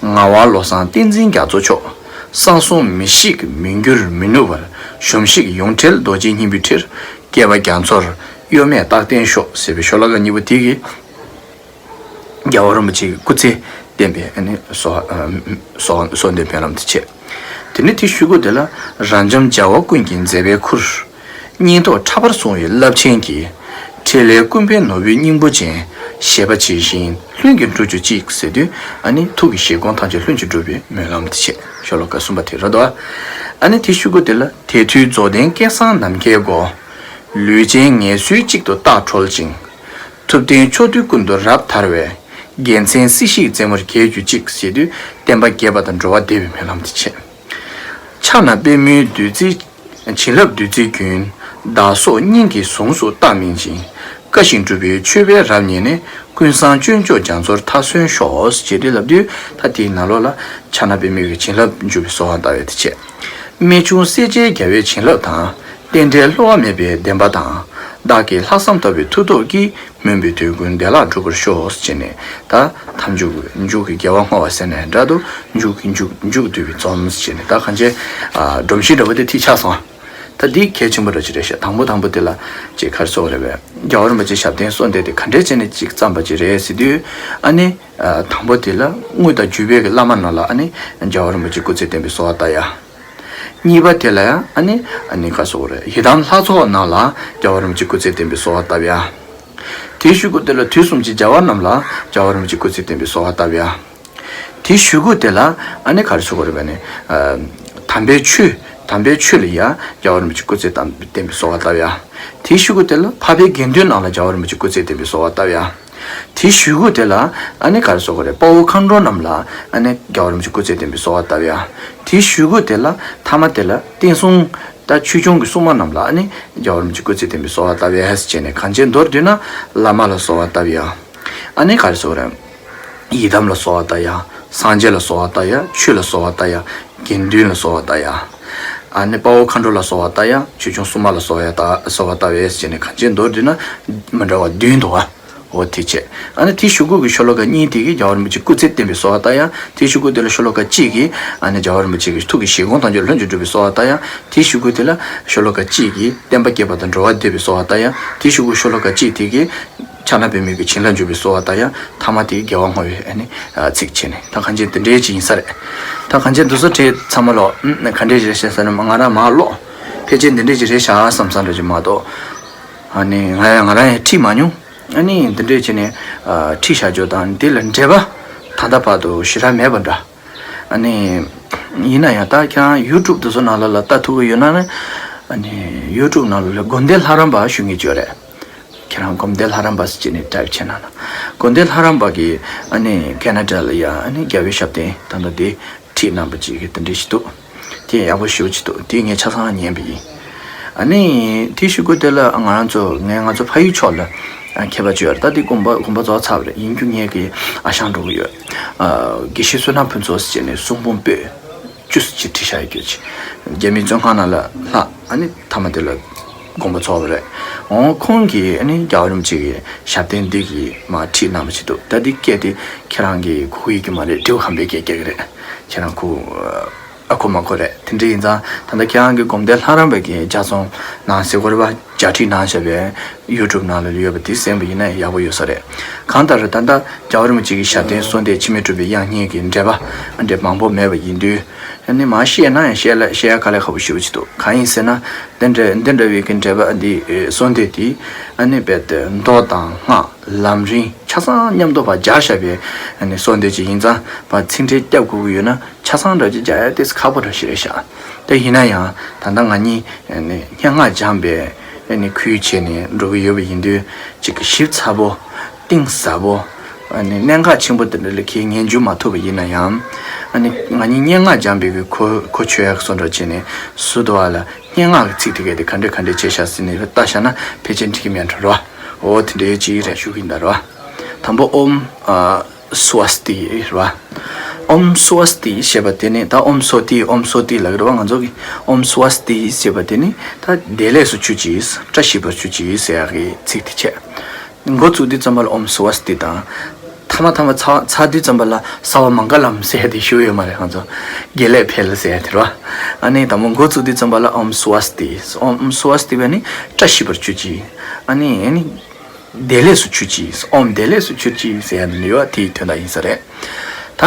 ངག་དབང་བློ་བཟང་བསྟན་འཛིན་རྒྱ་མཚོ་མཆོག། གསང་གསུམ་མི་ཤིགས་མི་འགྱུར་མི་ནུབ་པར། གཞོམ་གཞིག་ཡོངས་བྲལ་རྡོ་རྗེ་སྙིང་པོའི་ཁྲིར། བསྐལ་པ་རྒྱ་མཚོར་གཡོ་མེད་རྟག་བརྟན་ཤོག་ཟེར་བའི་ཤོ་ལོ་ཀ་གཉིས་པོ་དེ་གིས། རྒྱལ་བ་རིན་པོ་ཆེའི་སྐུ་ཚེ་བརྟན་པའི་ཨ་ནི་གསོལ་གསོལ་གསོལ་འདེབས་སྨོན་ལམ་དེ་བྱས། དེ་ནས་དེའི་གཞུག་གུ་དེ་ལ། རབ་འབྱམས་རྒྱལ་བ་ཀུན་གྱི་མཛད་པའི་ཁུར། སྙིང་སྟོབས་ཕྲ་བར་སོང་བའི་རླབས་ཆེན་གྱི། འཕྲིན་ལས་ཀུན་ཕན་ནོར་བུའི་སྙིང་པོ་ཅན། བཞེད་པ་ཇི་བཞིན་ལྷུན་གྱིས་འགྲུབ་གྱུར་ཅིག་ཟེར་དུས། ཨ་ནི་ཐུགས་ཀྱི་བཞེད་དགོངས་ཐམས་ཅད་ལྷུན་གྱིས་འགྲུབ་པའི་སྨོན་ལམ་དེ་བྱས། ཤོ་ལོ་ཀ་གསུམ་པ་དེ་རེད་དོ། ཨ་ནི་དེའི་གཞུག་གུ་དེ་ལ། དེ་དུས་རྫོགས་ལྡན་སྐལ་བཟང་ནམ་མཁའི་སྒོ། ལུས་ཅན་ངལ་གསོའི་གཅིག་ཏུ་རྟག་གྲོལ་ཅིང་། ཐུབ་བསྟན་མཆོག་ཐུན་ཀུན་ཏུ་རབ་དར་བའི། རྒྱལ་མཚན་སྲིད་ཞིའི་རྩེ་མོར་རྒྱས་གྱུར་ཅིག་ཟེར་དུས། བསྟན་པ་རྒྱས་པ་དང་འགྲོ་བ་བདེ་བའི་སྨོན་ལམ་དེ་བྱས། ཕྱག་ན་པདྨོའི་བདུད་རྩིའི། བྱིན་རླབས་བདུད་རྩིའི་རྒྱུན། བདག་སོགས་སྙིང་གི་ཟུངས་སུ་རྟག་སྨིན་ཅིང་། བཀའ་བཞིན་སྒྲུབ་པའི་མཆོད་པའི་རབ་བརྙེས་ནས། ཀུན་བཟང་སྤྱོད་མཆོག་རྒྱ་མཚོར་མཐར་སོན་ཤོག་ཅེས་དེ་ལབ་དུས། ད་དེའི་ནང་ལོགས་ལ་ཕྱག་ན་པདྨོའི་བྱིན་རླབས་འཇུག་པའི་གསོལ་བ་བཏབ་པའི་དེ་བྱས། རྨད་བྱུང་སྲས་བཅས་རྒྱལ་བའི་བྱིན་རླབས་དང་། རྟེན་འབྲེལ་བསླུ་བ་མེད་པའི་བདེན་པ་དང་། བདག་གི་ལྷག་བསམ་དག་པའི་མཐུ་སྟོབས་ཀྱིས། སྨོན་པའི་དོན་ཀུན་བདེ་བླག་འགྲུབ་པར་ཤོག་ཅེས་ནས། ད་མཐའ་མཇུག་མཇུག་གི་རྒྱལ་བ་བསྔོ་བ་ཟེར་ནས་འདྲ་འདུག་མཇུག་གི་མཇུག་མཇུག་བསྡུ་བའི་རྩོམ་ཅེས་ནས། ད་གང་ཅི། ཨ། སྒྲོམ་གཞི་འདྲ་བོ་དེ་ཐིག་ཆགས་སོང་། ད་འདི་གལ་ཆེན་པོ་ར་ཅིག་རེད་ཤག་དང་པོ་དང་པོ་དེ་ལ་ཅིག་ག་རེ་ཟེར་དགོས་རེད་པས། རྒྱལ་བ་རིན་པོ་ཆེ་ཞབས་བརྟན་གསོལ་འདེབས་དེ་ག་འདྲས་བྱས་ནས་ཅིག་བརྩམས་པ་ཅིག་རེད་ཟེར་དུས། ཨ་ནི། ཨ། དང་པོ་དེ་ལ་དངོས་དང་བརྒྱུད་པའི་གི་བླ་མ་རྣམས་ལ་ཨ་ནི་རྒྱལ་བ་རིན་པོ་ཆེ་སྐུ་ཚེ་བརྟན་པའི་གསོལ་བ་བཏབ་ཡ། གཉིས་པ་དེ་ལ་ཡང་ཨ་ནི་ཨ་ནི་ག་རེ་ཟེར་དགོས་རེད། ཡི་དམ་ལྷ་ཚོགས་རྣམས་ལ་རྒྱལ་བ་རིན་པོ་ཆེ་སྐུ་ཚེ་བརྟན་པའི་གསོལ་བ་བཏབ་ཡ། དེའི་གཞུག་གུ་དེ་ལ་དུས་གསུམ་གྱི་རྒྱལ་བ་རྣམས་ལ་རྒྱལ་བ་རིན་པོ་ཆེ་སྐུ་ཚེ་བརྟན་པའི་གསོལ་བ་བཏབ་ཡ། དེའི་གཞུག་གུ་དེ་ལ་ཨ་ནི་ག་རེ་ཟེར་དགོས་རེད་པས་ནི། ཨ། དམ་པའི་ཆོས། དམ་པའི་ཆོས་ལ་ཡང་རྒྱལ་བ་རིན་པོ་ཆེ་སྐུ་ཚེ་བརྟན་པའི་གསོལ་བ་བཏབ་ཡ། དེའི་གཞུག་གུ་དེ་ལ་འཕགས་པའི་དགེ་འདུན་རྣམས་ལ་རྒྱལ་བ་རིན་པོ་ཆེ་སྐུ་ཚེ་བརྟན་པའི་གསོལ་བ་བཏབ་ཡ། དེའི་གཞུག་གུ་དེ་ལ་ཨ་ནི་ག་རེ་ཟེར་དགོས་རེད། དཔའ་བོ་མཁའ་འགྲོ་རྣམས་ལ་ཨ་ནི་རྒྱལ་བ་རིན་པོ་ཆེ་སྐུ་ཚེ་བརྟན་པའི་གསོལ་བ་བཏབ་ཡ། དེའི་གཞུག་གུ་དེ་ལ་ཐ་མ་དེ་ལ་བསྟན་སྲུང་། ད་ཆོས་སྐྱོང་གི་སྲུང་མ་རྣམས་ལ་ཨ་ནི་རྒྱལ་བ་རིན་པོ་ཆེ་སྐུ་ཚེ་བརྟན་པའི་གསོལ་བ་བཏབ་ཡ་ཟེར་བྱས་ནས་གངས་ཅན་མདོར་བསྡུས་ན་བླ་མ་ལ་གསོལ་བ་བཏབ་ཡ། ཨ་ནི་ག་རེ་ཟེར་དགོས་རེད། ཡི་དམ་ལ་གསོལ་བ་བཏབ་ཡ། སངས་རྒྱས་ལ་གསོལ་བ་བཏབ་ཡ། ཆོས་ལ་གསོལ་བ་བཏབ་ཡ། དགེ་འདུན་ལ་གསོལ་བ་བཏབ་ཡ། ཨ་ནི་དཔའ་བོ་མཁའ་འགྲོ་ལ་གསོལ་བ་བཏབ་ཡ། ཆོས་སྐྱོང་སྲུང་མ་ལ་གསོལ་བ་ཡ་ད་གསོལ་བ་བཏབ་ཡ་ཟེར་ནས་གངས་ཅན་མདོར་བསྡུས་ན་མི་འདྲ་བ་བདུན་འདུག་བ། འོ་དེ་བྱས། ཨ་ནི་དེའི་གཞུག་གུ་གི་ཤོ་ལོ་ཀ་གཉིས་དེ་གིས་རྒྱལ་བ་རིན་པོ་ཆེ་སྐུ་ཚེ་བརྟན་པའི་གསོལ་བ་བཏབ་ཡ། དེའི་གཞུག་གུ་དེ་ལ་ཤོ་ལོ་ཀ་གཅིག་གིས་ཨ་ནི་རྒྱལ་བ་རིན་པོ་ཆེ་གི་ཐུགས་ཀྱི་བཞེད་དགོངས་དང་བཅས་ལྷུན་གྱིས་གྲུབ་པའི་གསོལ་བ་བཏབ་ཡ། དེའི་གཞུག་གུ་དེ་ལ་ཤོ་ལོ་ཀ་གཅིག་གིས་བསྟན་པ་རྒྱས་པ་དང་འགྲོ་བ་བདེ་བའི་གསོལ་བ་བཏབ་ཡ། དེའི་གཞུག་གུ་ཤོ་ལོ་ཀ་གཅིག་དེ་གིས་ཕྱག་ན་པདྨོ་གི་བྱིན་རླབས་འཇུག་པའི་གསོལ་བ་བཏབ་ཡ། ཐ་མ་དེ་རྒྱལ་བ་བསྔོ་བའི་ཨ་ནི་ཚིག་བྱས་ནས་ད་གངས་ཅན་འདི་འདྲའི་ཅིག་ཡིན་ས་རེད། ད་གངས་ཅན་འདི་ཚོ་བྲིས་ཚང་མ་ལོ་ག་འདྲས་རེད་ཤེས་ས་ནི་ང་རང་མ་ཀློག་ཕལ་ཆེར་འདི་འདྲས་ཅིག་རེད་ཤག་བསམ་བསམ་འདྲ་ཅིག་མ་གཏོགས། ཨ་ནི་ང་ཡང་ང་རང་ཡང་བྲིས་མ་མྱོང་། ཨ་ནི་འདི་འདྲས་བྱས་ནས་ཨ་བྲིས་བཞག་རྒྱུ་དང་འདི་ལ་འགྲེལ་པ་ད་ལྟ་བར་དུ་ཞེ་དྲག་མེད་པ་འདྲ། ཨ་ནི་ཡིན་ན་ཡང་ད་ཁྱེད་རང་ཡུ་ཊུབ་དེ་ཚོ་ནང་ལ་ལ་ལྟ་ཐུབ་ཀྱི་ཡོད་ན་ནི། ཨ་ནི་ཡུ་ཊུབ་ནང་ལ་ལ་སྒོམ་སྡེ་ལྷ་རམས་པ་ཞུ་མཁན་ཅིག་ཡོད་རེད། ཁྱེད་རང་སྒོམ་སྡེ་ལྷ་རམས་པ་ཟེར་བྱས་ནས་ཊའིབ་བྱས་ན་ན། སྒོམ་སྡེ་ལྷ་རམས་པ་གིས་ཨ་ནི་ཁེ་ན་ཌ་ལ་ཡ་ཨ་ནི་རྒྱལ་བའི་ཞབས་བརྟན་ད་ལྟ་དེ་བྲིས་གནང་པ་ཅིག་གི་དེ་འདྲ་ཞིག་འདུག་དེ་ཡག་པོ་ཞེ་པོ་ཅིག་འདུག་དེ་ངས་ཆ་ཚང་ཉན་པ་ཡིན། ཨ་ནི་དེའི་གཞུག་གུ་དེ་ལ་ང་རང་ཚོ་ངས་ང་ཚོ་ཕ་ཡུལ་ཕྱོགས་ལ་མཁས་པ་ཅིག་ཡོད་རེད། ད་དེ་དགོངས་པ་དགོངས་པ་རྫོགས་ཚར་བ་རེད། ཡིན་རྒྱུ་ངས་ཀྱི་ཨ་ཞང་འགྲོ་གི་ཡོད། ཨ་དགེ་བཤེས་བསོད་ནམས་ཕུན་ཚོགས་ཟེར་བྱས་ནས་གསུང་འབུམ་པོད་བཅུ་ཅིག་བྲིས་བཞག་ཡོད་རྒྱུ་ཅིག་རྒྱ་མིའི་བཙོན་ཁང་ནང་ལ་ལྷག་ཨ་ནི་མཐའ་མ་དེ་ལ་དགོངས་པ་རྫོགས་པ་རེད། འོང་ཁོང་གིས་ཨ་ནི་རྒྱལ་བ་རིན་པོ་ཆེ་གི་ཞབས་བརྟན་འདི་གི་མར་བྲིས་གནང་བ་ཞིག་འདུག་ད་འདི་སྐད་དེ་ཁྱེད་རང་གི་གོ་གི་ཡོད་ཀྱི་མ་རེད། ཌེའུ་ཧམ་པའི་སྐད་རྒྱག་གི་རེད། ཁྱེད་རང་གོ་ཨ་གོ་མ་གོ་རེད། དེ་འདྲ་ཡིན་ཙང་ད་ལྟ་ཁྱེད་རང་གི་སྒོམ་སྡེ་ལྷ་རམས་པ་གི་ལྗགས་རྩོམ་ནང་གཟིགས་སྐོར་བ་ལྗགས་ཁྲིད་གནང་བཞག་པའི་ཡུ་ཊུབ་ནང་ལ་ཡོད་པ་དེ་གསན་པ་ཡིན་ན་ཡག་པོ་ཡོད་ས་རེད། གང་ལྟར་ད་ལྟ་རྒྱལ་བ་རིན་པོ་ཆེ་གི་ཞབས་བརྟན་གསོལ་འདེབས་འཆི་མེད་གྲུབ་པའི་དབྱངས་སྙན་གྱི་འགྲེལ་པ་འདྲ་མང་པོ་མེད་པ་ཡིན་དུས། ཨ་ནི་མར་བཤད་ན་ཡང་བཤད་ལ་བཤད་ཡ་དཀའ་ལས་ཁག་པོ་ཞེ་པོ་ཅིག་འདུག་གང་ཡིན་ཟེར་ན། འདི་འདྲ་འདི་འདྲ་བའི་གི་འགྲེལ་པ་འདི་གསོལ་འདེབས་འདི་ཨ་ནི་རྦད་དེ་མདོ་དང་སྔགས་ལམ་རིམ་ཆ་ཚང་མཉམ་དུ་ཕར་སྦྱར་བཞག་པའི་ཨ་ནི་གསོལ་འདེབས་ཅིག་ཡིན་ཙང་ཕར་ཚིག་འགྲེལ་བརྒྱབ་དགོས་ཀྱི་ཡོད་ན་ཆ་ཚང་འདྲ་ཅིག་སྦྱར་ཡ་ཏོག་ཙམ་ཁག་པོ་འདྲ་ཞིག་རེད་ཤག་དེ་ཡིན་ན་ཡང་ད་ལྟ་ང་གཉིས་ཨ་ནི་སྙན་ངག་སྦྱངས་པའི་ཨ་ནི་ཁུལ་བྱས་ནས་འགྲོ་གི་ཡོད་པ་ཡིན་དུས་ཅིག་གི་ཞིབ་ཚགས་པོ། གཏིང་ཟབ་པོ། ཨ་ནི་གནད་འགག་ཆེན་པོ་དེ་འདྲ་ལ་ཁྱེད་ངས་འཇུ་མ་ཐུབ་པ་ཡིན་ན་ཡང་། ཨ་ནི་ང་གཉིས་སྙན་ངག་སྦྱངས་པའི་གི་གོ་གོ་ཆོད་ཡག་བཟོ་འདྲ་བྱས་ནས་སུ་དུ་བ་ལ་སྙན་ངག་གི་ཚིག་དེ་གས་དེ་ག་འདྲ་ག་འདྲ་བྱས་ཤག་ཟེར་ནས་ལྟ་བཞག་ན་ཕལ་ཆེར་འགྲིག་གི་མེད་འགྲོ་ར། འོ་དེ་འདྲའི་ཅིག་རེད་ཞུ་གི་ཡིན་ད་ར། དང་པོ་ཨོམ་ཨ་སྭ་སྟི་ར། ཨོམ་སྭ་སྟི་ཞེས་པ་དེ་ནི་ད་ཨོམ་སྭ་སྟི་ཨོམ་སྭ་སྟི་ལབ་ཀྱི་རེད་བ། ང་ཚོ་གི་ཨོམ་སྭ་སྟི་ཞེས་པ་དེ་ནི་ད་བདེ་ལེགས་སུ་གྱུར་ཅིག་བཀྲ་ཤིས་པར་གྱུར་ཅིག་ཟེར་ཡག་གི་ཚིག་དེ་བྱས། འགོ་བཙུགས་དུས་ཙམ་པ་ལ་ཨོམ་སྭ་སྟི་དང་། ཐ་མ་ཐ་མ་ཚར་ཚར་དུས་ཙམ་པ་ལ་སརྦ་མངྒ་ལམ་ཟེར་ཡ་དེ་ཞུ་ཡོད་མ་རེད། ང་ཚོ་དགེ་ལེགས་འཕེལ་ཟེར་ཡ་དེ་རེད་བ། ཨ་ནི་དང་པོ་འགོ་བཙུགས་དུས་ཙམ་པ་ལ་ཨོམ་སྭ་སྟི། ཨོམ་སྭ་སྟི་བས་ནི་བཀྲ་ཤིས་པར་གྱུར་ཅིག་ཨ་ནི་ཨ་ནི་བདེ་ལེགས་སུ་གྱུར་ཅིག་ཨོམ་བདེ་ལེགས་སུ་གྱུར་ཅིག་ཟེར་ཡ་དེ་ཡོད་བ། དེའི་དོན་དག་ཡིན་ས་རེད། ད་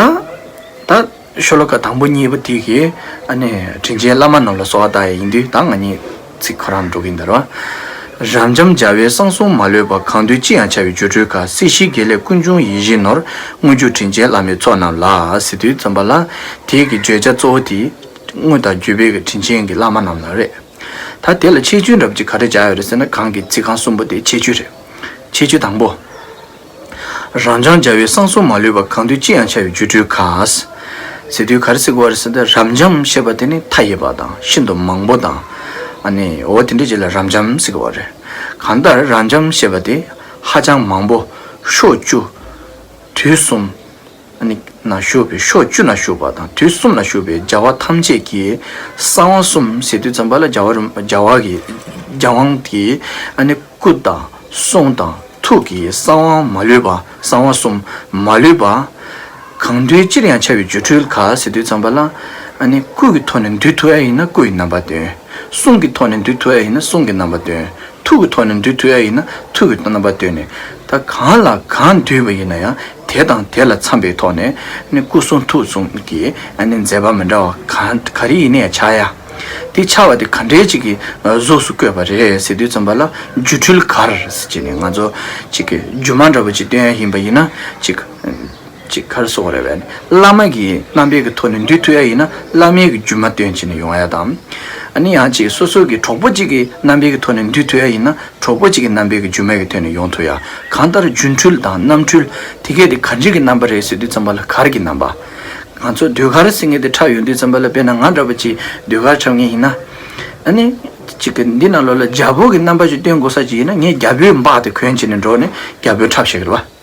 ད། ཤོ་ལོ་ཀ་དང་པོ་གཉིས་པ་དེ་གིས་ཨ་ནི་དྲིན་ཅན་བླ་མ་རྣམས་ལ་གསོལ་བ་བཏབ་ཡ་ཡིན་དུས་ད་ང་གཉིས་ཚིག་ཁོ་རང་འགྲོ་གི་ཡིན་ད་ར། རབ་འབྱམས་རྒྱལ་བའི་གསང་གསུམ་མ་ལུས་པ། གང་འདུལ་ཅི་ཡང་བྱ་བའི་སྒྱུ་འཕྲུལ་མཁའ། སྲིད་ཞིའི་དགེ་ལེགས་ཀུན་འབྱུང་ཡིད་བཞིན་ནོར། མངོན་གྱུར་དྲིན་ཅན་བླ་མའི་ཚོགས་རྣམས་ལ། ཟེར་དུས་ཙམ་པ་ལ་དེའི་གི་བརྗོད་བྱ་གཙོ་བོ་དེ་དངོས་དང་བརྒྱུད་པའི་གི་དྲིན་ཅན་གྱི་བླ་མ་རྣམས་ལ་རེད། ད་དེ་ལ་ཁྱད་ཆོས་འདྲ་པོ་ཅིག་ག་རེ་སྦྱར་ཡོད་རེད་ཟེར་ན་གང་གི་ཚིག་རྐང་གསུམ་པོ་དེ་ཁྱད་ཆོས་རེད། ཁྱད་ཆོས་དང་པོ། རབ་འབྱམས་རྒྱལ་བའི་གསང་གསུམ་མ་ལུས་པ། གང་འདུལ་ཅི་ཡང་བྱ་བའི་སྒྱུ་འཕྲུལ་མཁའ། ཟེར་དུས་ག་རེ་ཟེར་དགོས་རེད་ཟེར་ན་རབ་འབྱམས་ཞེས་པ་དེ་ནི་མཐའ་ཡས་པ་དང་ཤིན་ཏུ་མང་པོ་དང་། ཨ་ནི་འོ་དེ་འདྲ་ཅིག་ལ་རབ་འབྱམས་ཟེར་དགོས་པ་རེད། གང་ལྟར་རབ་འབྱམས་ཞེས་པ་དེ་ཧ་ཅང་མང་པོ་ཕྱོགས་བཅུ། དུས་གསུམ། ཨ་ནི་ན་བཞུགས་པའི་ཕྱོགས་བཅུ་ན་བཞུགས་པ་དང་དུས་གསུམ་ན་བཞུགས་པའི་རྒྱལ་བ་ཐམས་ཅད་ཀྱི་གསང་བ་གསུམ་ཟེར་དུས་ཙམ་པ་ལ་རྒྱལ་བ་རིན་རྒྱལ་བ་གི་རྒྱལ་དབང་གི་ཨ་ནི་སྐུ་དང་གསུང་དང་ཐུགས་ཀྱི་གསང་བ་མ་ལུས་པ། གསང་བ་གསུམ་མ་ལུས་པ། གང་འདུལ་ཅིར་ཡང་བྱ་བའི་སྒྱུ་འཕྲུལ་མཁའ་ཟེར་དུས་ཙམ་པ་ལ་ཨ་ནི་སྐུ་གི་ཐོག་ནས་འདུལ་ཐུབ་ཡ་ཡིན་ན་སྐུ་ཡི་རྣམ་པ་སྟོན། གསུང་གི་ཐོག་ནས་འདུལ་ཐུབ་ཡ་ཡིན་ན་གསུང་གི་རྣམ་པ་སྟོན། ཐུགས་ཀྱི་ཐོག་ནས་འདུལ་ཐུབ་ཡ་ཡིན་ན་ཐུགས་ཀྱི་རྣམ་པ་སྟོན་ནས། ད་གང་ལ་གང་འདུལ་བ་ཡིན་ན་ཡང་དེ་དང་དེ་ལ་འཚམ་པའི་ཐོག་ནས་ནི་སྐུ་གསུང་ཐུགས་གསུམ་གྱི་ཨ་ནི་མཛད་པ་མི་འདྲ་བ་གང་ག་རེ་ཡིན་ནའི་ཆགས་ཡ། དེ་ཆགས་པ་དེ་ག་འདྲའི་ཅིག་གི་གཟུགས་སུ་བཀོད་པ་རེད་ཟེར་དུས་ཙམ་པ་ལ་སྒྱུ་འཕྲུལ་གར་ཟེར་གྱི་ནས་ང་ཚོ་ཅིག་གི་སྒྱུ་མ་འདྲ་བོ་ཅིག་སྟོན་ཡ་ཡིན་པ་ཡིན་ན་ཅིག་ཅིག་གར་སོགས་རེ་བས་བླ་མ་གི་རྣམ་པའི་གི་ཐོག་ནས་འདུལ་ཐུབ་ཡ་ཡིན་ན་བླ་མའི་གི་སྒྱུ་མ་སྟོན་བྱས་ནས་ཡོང་ཡ་དང་། ཨ་ནི་ཡང་ཅིག་སོ་སོ་གི་གྲོགས་པོ་གཅིག་གི་རྣམ་པའི་གི་ཐོག་ནས་འདུལ་ཐུབ་ཡ་ཡིན་ན་གྲོགས་པོ་གཅིག་གི་རྣམ་པའི་གི་སྒྱུ་མའི་གི་ཐོག་ནས་ཡོང་ཐུབ་ཡ། གང་ལྟར་སྒྱུ་འཕྲུལ་དང་རྣམ་འཕྲུལ་དེ་གས་དེ་ག་འདྲ་གི་རྣམ་པ་རེད་ཟེར་དུས་ཙམ་པ་ལ་གར་གྱི་རྣམ་པ། ང་ཚོ་ཟློས་གར་ཟེར་མཁན་དེ་འཁྲབ་ཡོང་དུས་ཙམ་པ་ལ་དཔེར་ན་ང་འདྲ་པོ་ཅིག་ཟློས་གར་འཁྲབ་མཁན་ཡིན་ན། ཨ་ནི་ཅིག་གི་འདི་ནང་ལོགས་ལ་རྒྱལ་པོ་གི་རྣམ་པ་ཅིག་སྟོན་དགོས་ས་ཅིག་ཡིན་ན་ངས་རྒྱལ་པོའི་འབག་དེ་གོན་བྱས་ནས་འགྲོ་ནས་རྒྱལ་པོའི་འཁྲབ་བྱེད་ཀྱི་རེད་བ།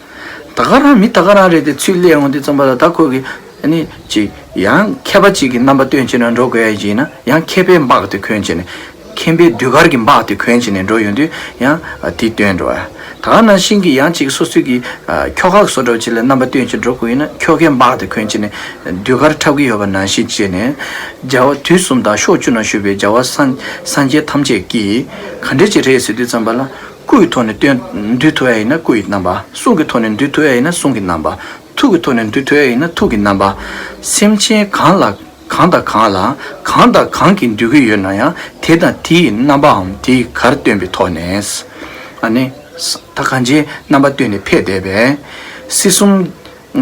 ད་ག་རང་མི་ད་ག་རང་རེད་དེ་ཚུར་སླེབས་ཡོང་དུས་ཙམ་པ་ལ་ད་ཁོ་གི་ཨ་ནི་ཅིག་ཡང་མཁས་པ་ཅིག་གི་རྣམ་པ་སྟོན་བྱས་ནས་འགྲོ་དགོས་ཡ་ཅིག་ཡིན་ན་ཡང་མཁས་པའི་འབག་དེ་གོན་བྱས་ནས། མཁན་པོའི་ཟློས་གར་གྱི་འབག་དེ་གོན་བྱས་ནས་འགྲོ་ཡོང་དུས་ཡང་དེ་སྟོན་འགྲོ་ཡ། ད་ག་ནང་བཞིན་གྱི་ཡང་ཅིག་སོ་སོའི་གི་ཁྱོ་ག་བཟོ་འདྲ་བོ་ཅིག་ལ་རྣམ་པ་སྟོན་བྱས་འགྲོ་དགོས་ཡིན་ན་ཁྱོ་གའི་འབག་དེ་གོན་བྱས་ནས་ཟློས་གར་འཁྲབ་ཀྱི་ཡོད་པ་ནང་བཞིན་བྱས་ནས། རྒྱལ་བ་དུས་གསུམ་དང་ཕྱོགས་བཅུ་ན་བཞུགས་པའི་རྒྱལ་བ་སངས་སངས་རྒྱས་ཐམས་ཅད་ཀྱིས་ག་འདྲ་ཅིག་རེད་ཟེར་དུས་ཙམ་པ་ལ། སྐུ་ཡི་ཐོག་ནས་སྟོན་འདུལ་ཐུབ་ཡ་ཡིན་ན་སྐུ་ཡི་རྣམ་པ། གསུང་གི་ཐོག་ནས་འདུལ་ཐུབ་ཡ་ཡིན་ན་གསུང་གི་རྣམ་པ། ཐུགས་ཀྱི་ཐོག་ནས་འདུལ་ཐུབ་ཡ་ཡིན་ན་ཐུགས་ཀྱི་རྣམ་པ། སེམས་ཅན་གང་ལ་གང་དང་གང་ལ་གང་དང་གང་གིས་འདུལ་གྱི་ཡོད་ན་ཡང་དེ་དང་དེའི་རྣམ་པའམ་དེའི་གར་སྟོན་པའི་ཐོག་ནས། ཨ་ནི། ད་གང་ཅིའི་རྣམ་པ་སྟོན་ནས་ཕེབས་བསྡད་པས། སྲིད་གསུམ།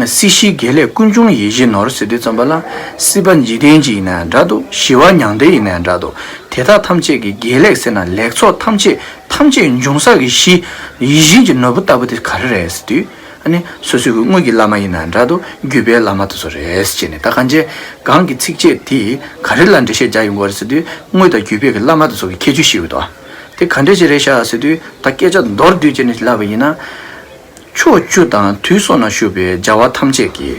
སྲིད་ཞིའི་དགེ་ལེགས་ཀུན་འབྱུང་ཡིད་བཞིན་ནོར་ཟེར་དུས་ཙམ་པ་ལ། སྲིད་པ་འཇིག་རྟེན་གྱི་ཡིན་ན་ཡང་འདྲ་འདུག་ཞི་བ་མྱང་འདས་ཡིན་ན་ཡང་འདྲ་འདུག་དེ་དག་ཐམས་ཅད་ཀྱི་དགེ་ལེགས་ཟེར་ན་ལེགས་ཚོགས་ཐམས་ཅད་ཐམས་ཅད་འབྱུང་ས་གི་གཞི་ཡིད་བཞིན་གྱི་ནོར་བུ་ལྟ་བུ་དེ་ག་རེ་རེད་ཟེར་དུས། ཨ་ནི་སོ་སོའི་གི་དངོས་ཀྱི་བླ་མ་ཡིན་ན་ཡང་འདྲ་འདུག་བརྒྱུད་པའི་བླ་མ་དེ་ཚོ་རེད་ཟེར་ནས་ད་གང་ཅི་གང་གི་ཚིགས་བཅད་དེ་ག་རེ་ལ་འགྲེལ་བཤད་རྒྱག་ཡོང་གི་རེད་ཟེར་དུས་དངོས་དང་བརྒྱུད་པའི་གི་བླ་མ་དེ་ཚོ་གི་ཁྱད་ཆོས་ཤེས་དགོས་འདུག་དེ་ག་འདྲ་ཞིག་རེད་ཤག་ཟེར་དུས་ད་སྐད་ཆ་མདོར་བསྡུས་བྱས་ནས་ལབ་པ་ཡིན་ན། ཕྱོགས་བཅུ་དང་དུས་གསུམ་ན་བཞུགས་པའི་རྒྱལ་བ་ཐམས་ཅད་ཀྱི་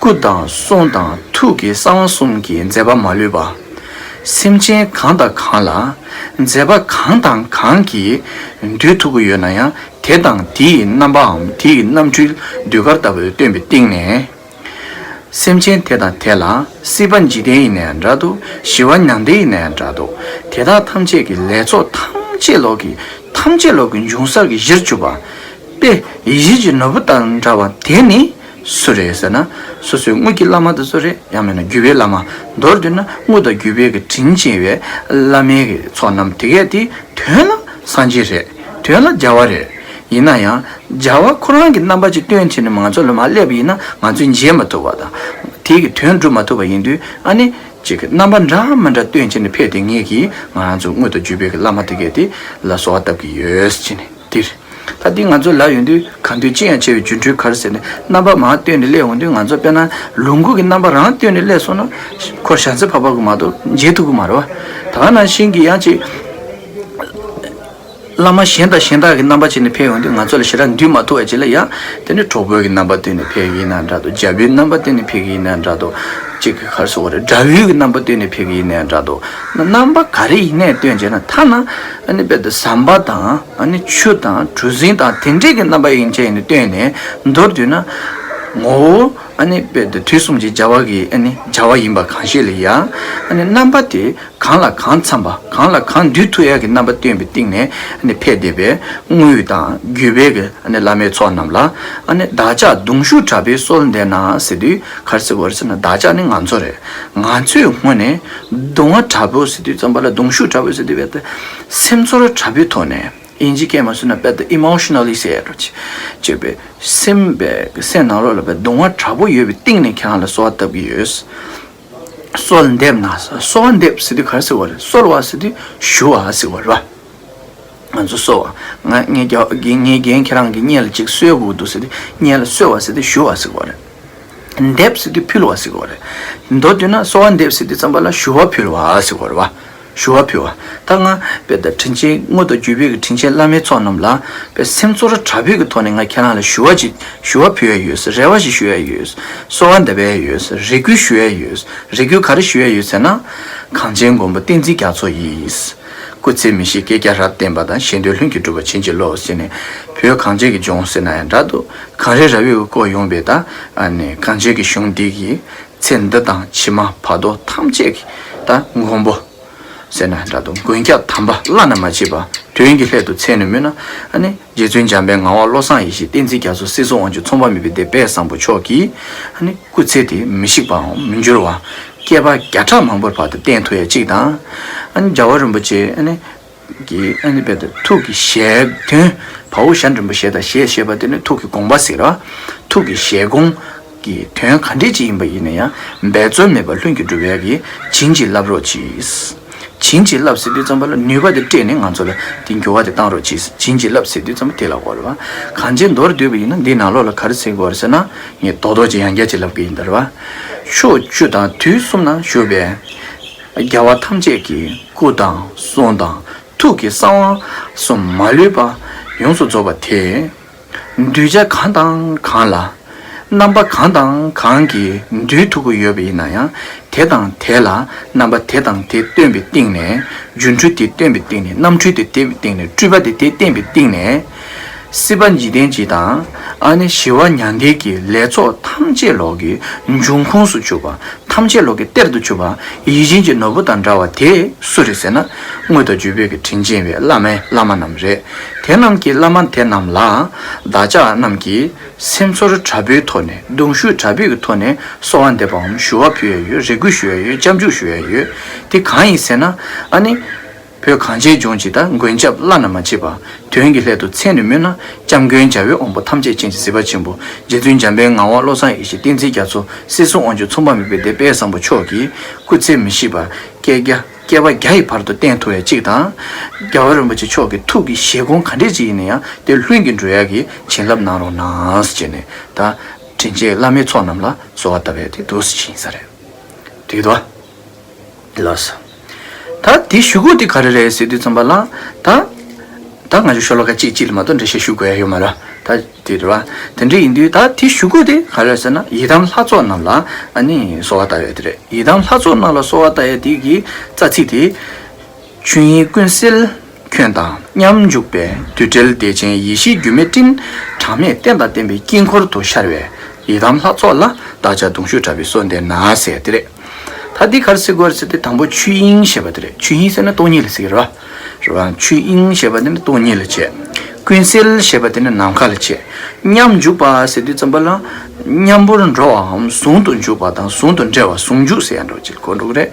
སྐུ་དང་གསུང་དང་ཐུགས་ཀྱི་གསང་བ་གསུམ་གྱི་མཛད་པ་མ་ལུས་པ། སེམས་ཅན་གང་དང་གང་ལ་མཛད་པ་གང་དང་གང་གིས་འདུལ་ཐུབ་ཀྱི་ཡོད་ན་ཡང་དེ་དང་དེའི་རྣམ་པའམ་དེའི་རྣམ་འཕྲུལ་ཟློས་གར་ལྟ་བུ་སྟོན་པའི་སྟེང་ནས། སེམས་ཅན་དེ་དང་དེ་ལ་སྲིད་པ་འཇིག་རྟེན་ཡིན་ན་ཡང་འདྲ་འདུག་ཞི་བ་མྱང་འདས་ཡིན་ན་ཡང་འདྲ་འདུག་དེ་དག་ཐམས་ཅད་ཀྱི་ལེགས་ཚོགས་ཐམས་ཅད་ལོག་གི་ཐམས་ཅད་ལོག་གི་འབྱུང་ས་གི་གཞིར་གྱུར་པ། དཔེ་ཡིད་བཞིན་གྱི་ནོར་བུ་དང་འདྲ་བ་དེ་ནི་སུ་རེད་ཟེར་ན། སོ་སོའི་དངོས་ཀྱི་བླ་མ་དེ་ཚོ་རེད། ཡང་མིན་ན་བརྒྱུད་པའི་བླ་མ། མདོར་བསྡུས་ན་དངོས་དང་བརྒྱུད་པའི་གི་དྲིན་ཆེ་བའི་བླ་མའི་གི་ཚོགས་རྣམས་དེ་གས་དེ་དོན་ལ་སངས་རྒྱས་རེད། དོན་ལ་རྒྱལ་བ་རེད། ཡིན་ན་ཡང་རྒྱལ་བ་ཁོ་རང་གི་རྣམ་པ་ཅིག་སྟོན་བྱས་ནས་ང་ཚོ་ལ་མར་སླེབས་པ་ཡིན་ན་ང་ཚོས་མཇལ་མ་ཐུབ་པ་དང་། དེ་གི་དོན་སྒྲུབ་མ་ཐུབ་པ་ཡིན་དུས་ཨ་ནི་ཅིག་གི་རྣམ་པ་འདྲ་མི་འདྲ་སྟོན་བྱས་ནས་ཕེབས་ཏེ་ངེད་ཀྱིས་ང་རང་ཚོ་དངོས་དང་བརྒྱུད་པའི་གི་བླ་མ་དེ་གས་དེ་ལ་གསོལ་བ་བཏབ་ཀྱི་ཡོད་ཟེར་ནས་དེ་རེད། ད་འདི་ང་ཚོ་ལབ་ཡོང་དུས་གང་འདུལ་ཅི་ཡང་ཆེ་བའི་སྒྱུ་འཕྲུལ་གར་ཟེར་ནས་རྣམ་པ་མར་སྟོན་ནས་སླེབས་ཡོང་དུས་ང་ཚོ་དཔེར་ན་ལོངས་སྐུ་གི་རྣམ་པ་རང་སྟོན་ནས་སླེབས་སོང་ན་ཁོ་བྱ་ཚེ་འཕགས་པ་གི་མ་གཏོགས་མཇལ་ཐུབ་ཀྱི་མ་རེད་བ། ད་ག་ནང་བཞིན་གྱི་ཡང་ཅིག་བླ་མ་གཞན་དང་གཞན་དག་གི་རྣམ་པ་བྱས་ནས་ཕེབས་ཡོང་དུས་ང་ཚོ་ལ་ཞེ་དྲག་འདུས་མ་ཐུབ་པ་ཅིག་ལ་ཡང་དེ་ནི་གྲོགས་པོའི་གི་རྣམ་པ་སྟོན་ནས་ཕེབས་ཀྱི་ཡིན་ན་འདྲ་འདུག་རྒྱལ་པོའི་རྣམ་པ་སྟོན་ནས་ཕེབས་ཀྱི་ཡིན་ན་འདྲ་འདུག་ཅིག་གི་གར་སོགས་རེད། དགྲ་བོའི་གི་རྣམ་པ་སྟོན་ནས་ཕེབས་ཀྱི་ཡིན་ན་འདྲ་འདུག་རྣམ་པ་ག་རེ་ཡིན་ནའི་སྟོན་བྱས་ན་ཐ་ན་ཨ་ནི་དཔེ་དེ་ཟམ་པ་དང་ཨ་ནི་ཆུ་དང་གྲུ་གཟིངས་དང་དེ་འདྲས་ཀྱི་རྣམ་པ་ཡིན་ཆ་ཡིན་ནས་སྟོན་ནས་མདོར་བསྡུས་ན་ངོ་བོ་ཨ་ནི་དཔེ་དེ་དུས་གསུམ་གྱི་བྱ་བ་གི་ཨ་ནི་བྱ་བ་ཡིན་པ་གང་ཞིག་ལ་ཡང་ཨ་ནི་རྣམ་པ་དེ། གང་ལ་གང་འཚམ་པ་གང་ལ་གང་འདུལ་ཐུབ་ཡག་གི་རྣམ་པ་སྟོན་པའི་སྟེང་ནས་ནི་ཕེབས་བསྡད་པའི་དངོས་ཡུལ་དང་བརྒྱུད་པའི་གི་ནི་བླ་མའི་ཚོགས་རྣམས་ལ་ཨ་ནི་བདག་ཅག་གདུང་ཤུགས་དྲག་པོས་གསོལ་འདེབས་ན་ཟེར་དུས་ག་རེ་ཟེར་དགོས་རེད་ཟེར་ན། བདག་ཅག་ནི་ང་ཚོ་རེད། ང་ཚོའི་ངོས་ནས་གདུང་བ་དྲག་པོ་ཟེར་དུས་ཙམ་པ་ལ་གདུང་ཤུགས་དྲག་པོ་ཟེར་དུས་བས་ཏེ་སེམས་ཚོར་དྲག་པོའི་ཐོག་ནས་དབྱིན་ཇི་སྐད་མ་སུ་ན་བས་ཏེ་emotionally ཟེར་ཡ་འགྲོ་ཅེས་བྱས་པའི་སེམས་པའི་སེམས་ནང་ལོགས་ལ་བས་གདུང་བ་དྲག་པོ་ཡོད་པའི་སྟེང་ནས་ཁྱེད་རང་ལ་གསོལ་བ་བཏབ་ཀྱི་ཡོད། གསོལ་འདེབས་ན། གསོལ་བ་འདེབས་ཟེར་དུས་ག་རེ་ཟེར་བ་རེད། གསོལ་བ་ཟེར་དུས་ཞུ་བ་ཟེར་བ་རེད་བ། ང་ཚོ་གསོལ་བ། ང་ངའི་རྒྱ་ངའི་རྒན་ཁྱེད་རང་གི་སྙིང་ལ་ཅིག་གསོལ་དགོས་འདུག་ཟེར་དུས་སྙིང་ལ་གསོལ་བ་ཟེར་དུས་ཞུ་བ་ཟེར་བ་རེད། འདེབས་ཟེར་དུས་ཕུལ་བ་ཟེར་བ་རེད། མདོར་བསྡུས་ན་གསོལ་བ་འདེབས་ཟེར་དུས་ཙམ་པ་ལ་ཞུ་བ་ཕུལ་བ་ཟེར་བ་རེད་བ། ཞུ་བ་ཕུལ་བ། ད་ང་དཔེ་ད་དྲིན་ཆེན་དངོས་དང་བརྒྱུད་པའི་གི་དྲིན་ཆེན་བླ་མའི་ཚོགས་རྣམས་ལ་དཔེ་སེམས་ཚོར་དྲག་པོའི་གི་ཐོག་ནས་ང་ཁྱེད་རང་ལ་ཞུ་བ་ཅིག་ཞུ་བ་ཕུལ་ཡ་ཡོད། རེ་བ་ཞིག་ཞུ་ཡ་ཡོད། གསོལ་བ་འདེབས་ཡ་ཡོད། རེ་སྐུལ་ཞུ་ཡ་ཡོད། རེ་སྐུལ་ག་རེ་ཞུ་ཡ་ཡོད་ཟེར་ན། གངས་ཅན་མགོན་པོ་བསྟན་འཛིན་རྒྱ་མཚོ་ཡིས། སྐུ་ཚེ་མི་ཤིགས་བསྐལ་བརྒྱར་རབ་བརྟན་པ་དང་། གཞན་དོན་ལྷུན་གྱིས་གྲུབ་པར་བྱིན་གྱིས་རློབས་ཟེར་ནས་བོད་གངས་ཅན་གྱི་ལྗོངས་ཟེར་ན་ཡང་འདྲ་འདུག་གངས་རི་ར་བས་བསྐོར་ཡོང་བའི་ད་ཨ་ནི་གངས་ཅན་གྱི་གཞུང་འདི་གི་ཚེ་འདི་དང་ཕྱི་མ་བར་དོ་ཐམས་ཅད་ཀྱི་ད་མགོན་པོ། ཟེར་ན་འདྲ་འདུག་མགོན་སྐྱབས་དམ་པ་བླ་ན་མ་མཆིས་པ། དོན་གྱི་སླད་དུ་མཚན་ནས་སྨོས་ན་ཨ་ནི་རྗེ་བཙུན་འཇམ་དཔལ་ངག་དབང་བློ་བཟང་ཡེ་ཤེས་བསྟན་འཛིན་རྒྱ་མཚོ་སྲིད་གསུམ་དབང་ཕྱུག་ཚངས་པ་མེད་པའི་བདེ་དཔལ་བཟང་པོ་མཆོག་གི་ཨ་ནི་སྐུ་ཚེ་དེ་མི་ཤིགས་པའམ་མི་འགྱུར་བ། བསྐལ་པ་བརྒྱ་ཕྲག་མང་པོའི་བར་དུ་བརྟན་ཐུབ་ཡ་གཅིག་དང་། ཨ་ནི་རྒྱལ་བ་རིན་པོ་ཆེ་ཨ་ནི་གི་ཨ་ནི་དཔེ་དེ་ཐུགས་ཀྱི་ཞལ་དོན་བའོ་ཞལ་འགྲེང་བུ་ཞལ་དང་ཞལ་ཞེས་པ་དེ་ནི་ཐུགས་ཀྱི་དགོངས་པ་ཟེར་རོ། ཐུགས་ཀྱི་ཞལ་དགོངས་ཀྱི་དོན་ག་འདྲས་ཅིག་ཡིན་པ་ཡིན་ན་ཡང་འབད་རྩོལ་མེད་པར་ལྷུན་གྱིས་གྲུབ་ཡ་གི་བྱིན་གྱིས་བརླབ་རོགས་གྱིས། བྱིན་གྱིས་བརླབས་ཟེར་དུས་ཙམ་པ་ལ་ནུས་པ་དེ་སྤྲད་ནས་ང་ཚོ་ལ་དེ་འགྱུར་བ་དེ་བཏང་རོགས་གྱིས། བྱིན་གྱིས་བརླབས་ཟེར་དུས་ཙམ་པ་དེ་ལ་གོ་རེད་བ། གང་ཅི་མདོར་བསྡུས་པ་ཡིན་ན་འདི་ནང་ལོགས་ལ་ག་རེ་ཟེར་དགོས་རེད་ཟེར་ན་ངས་རྡོག་རྡོག་ཅིག་ཡང་བསྐྱར་ཅིག་ལབ་ཀྱི་ཡིན་ད་རེད་བ། ཕྱོགས་བཅུ་དང་དུས་གསུམ་ན་བཞུགས་པའི་རྒྱལ་བ་ཐམས་ཅད་ཀྱི་སྐུ་དང་གསུང་དང་ཐུགས་ཀྱི་གསང་བ་གསུམ་མ་ལུས་པ་ཡོངས་སུ་རྫོགས་པ་དེ། གདུལ་བྱ་གང་དང་གང་ལ་རྣམ་པ་གང་དང་གང་གིས་འདུལ་ཐུབ་ཀྱི་ཡོད་པ་ཡིན་ན་ཡང་དེ་དང་དེ་ལ་རྣམ་པ་དེ་དང་དེ་སྟོན་པའི་སྟེང་ནས་སྒྱུ་འཕྲུལ་དེ་སྟོན་པའི་སྟེང་ནས་རྣམ་འཕྲུལ་དེ་སྟོན་པའི་སྟེང་ནས་སྤྲུལ་པ་དེ་དེ་བསྟན་པའི་སྟེང་ནས། སྲིད་པ་འཇིག་རྟེན་གྱི་དང་ཨ་ནི་ཞི་བ་མྱང་འདས་ཀྱི་ལས་ཚོགས་ཐམས་ཅད་ལོག་གི་འབྱུང་ཁུངས་སུ་གྱུར་པ། ཐམས་ཅད་ལོག་གི་གཏེར་དུ་གྱུར་པ་ཡིད་བཞིན་གྱི་ནོར་བུ་དང་འདྲ་བ་དེ་སུ་རེད་ཟེར་ན། དངོས་དང་བརྒྱུད་པའི་གི་དྲིན་ཅན་པའི་བླ་མའི་བླ་མ་རྣམས་རེད། དེ་རྣམས་ཀྱི་བླ་མ་དེ་རྣམས་ལ་བདག་ཅག་རྣམས་ཀྱིས་སེམས་ཚོར་དྲག་པོའི་ཐོག་ནས་གདུང་ཤུགས་དྲག་པོའི་གི་ཐོག་ནས་གསོལ་བ་འདེབས་པའམ་ཞུ་བ་ཕུལ་ཡ་ཡོད། རེ་སྐུལ་ཞུ་ཡ་ཡོད། སྐྱབས་འཇུག་ཞུ་ཡ་ཡོད། དེ་གང་ཡིན་ཟེར་ན་ཨ་ནི། བོད་གངས་ཅན་ལྗོངས་ཀྱི་ད་མགོན་སྐྱབས་བླ་ན་མ་མཆིས་པ། དོན་གྱི་སླད་དུ་མཚན་ནས་སྨོས་ན་སྐྱབས་མགོན་རྒྱལ་བའི་དབང་པོ་ཐམས་ཅད་མཁྱེན་ཅིང་གཟིགས་པ་ཆེན་པོ་རྗེ་བཙུན་འཇམ་དཔལ་ངག་དབང་བློ་བཟང་ཡེ་ཤེས་བསྟན་འཛིན་རྒྱ་མཚོ་སྲིད་གསུམ་དབང་ཕྱུག་ཚངས་པ་མེད་པའི་བདེ་དཔལ་བཟང་པོ་མཆོག་གི་སྐུ་ཚེ་མི་ཤིགས་པ་བསྐལ་བརྒྱ་བསྐལ་པ་བརྒྱ་ཡི་བར་དུ་བརྟན་ཐུབ་ཡ་གཅིག་དང་། རྒྱལ་བ་རིན་པོ་ཆེ་མཆོག་གི་ཐུགས་ཀྱི་བཞེད་དགོངས་ག་འདྲས་ཅིག་ཡིན་ན་ཡང་དེ་ལྷུན་གྱིས་འགྲུབ་ཡ་གི་བྱིན་རླབས་གནང་རོགས་གནང་ཟེར་ནས་ད་དྲིན་ཅན་བླ་མའི་ཚོགས་རྣམས་ལ་གསོལ་བ་བཏབ་ཡ་དེ་འདུག་སེ་ཕྱིན་ས་རེད། འགྲིག་འདུག་བ། ལགས་སོ། ད་དེ་ཞུ་སྒོ་དེ་ག་རེ་རེད་ཟེར་དུས་ཙམ་པ་ལ། ད་ད་ང་ཚོ་ཤོ་ལོ་ཀ་གཅིག་གཅིག་ལ་མ་གཏོགས་འགྲེལ་བཤད་ཞུ་དགོས་ཡ་ཡོད་མ་རེད། ད་དེ་རེད་བ། དེ་འདྲ་ཡིན་དུས་ད་དེ་ཞུ་སྒོ་དེ་ག་རེ་རེད་ཟེར་ན་ཡི་དམ་ལྷ་ཚོགས་རྣམས་ལ་ཨ་ནི་གསོལ་བ་བཏབ་ཡ་དེ་རེད། ཡི་དམ་ལྷ་ཚོགས་རྣམས་ལ་གསོལ་བ་བཏབ་ཡ་དེ་གི་རྩ་ཚིག་དེ། ཆོས་དབྱིངས་ཀུན་གསལ་ཁྱོད་དང་མཉམ་འཇུག་པའི། རྡུལ་བྲལ་བདེ་ཆེན་ཡེ་ཤེས་སྒྱུ་མའི་སྤྲིན། གྲངས་མེད་རྟེན་དང་བརྟེན་པའི་དཀྱིལ་འཁོར་དུ་ཤར་བའི་ཡི་དམ་ལྷ་ཚོགས་ལ་བདག་ཅག་གདུང་ཤུགས་དྲག་པོས་གསོལ་འདེབས་ན་ཟེར་དེ་རེད། ད་འདི་ག་རེ་ཟེར་དགོས་རེད་ཟེར་དུས་དང་པོ་ཆོས་དབྱིངས་ཞེས་པ་དེ་རེད། ཆོས་དབྱིངས་ཟེར་ན་སྟོང་ཉིད་ལ་ཟེར་གི་རེད་བ། རེད་བ། ཆོས་དབྱིངས་ཞེས་པ་དེ་ནི་སྟོང་ཉིད་ལ་བྱེད། ཀུན་གསལ་ཞེས་པ་དེ་ནི་ནམ་མཁའ་ལ་བྱེད། མཉམ་འཇུག་པ་ཟེར་དུས་ཙམ་པ་ལ། མཉམ་པོར་འགྲོ་བའམ་ཟུང་དུ་འཇུག་པ་དང་ཟུང་དུ་འབྲེལ་བ་ཟུང་འཇུག་ཟེར་ཡ་འདྲ་བོ་ཅིག་གོ་འགྲོ་གི་རེད།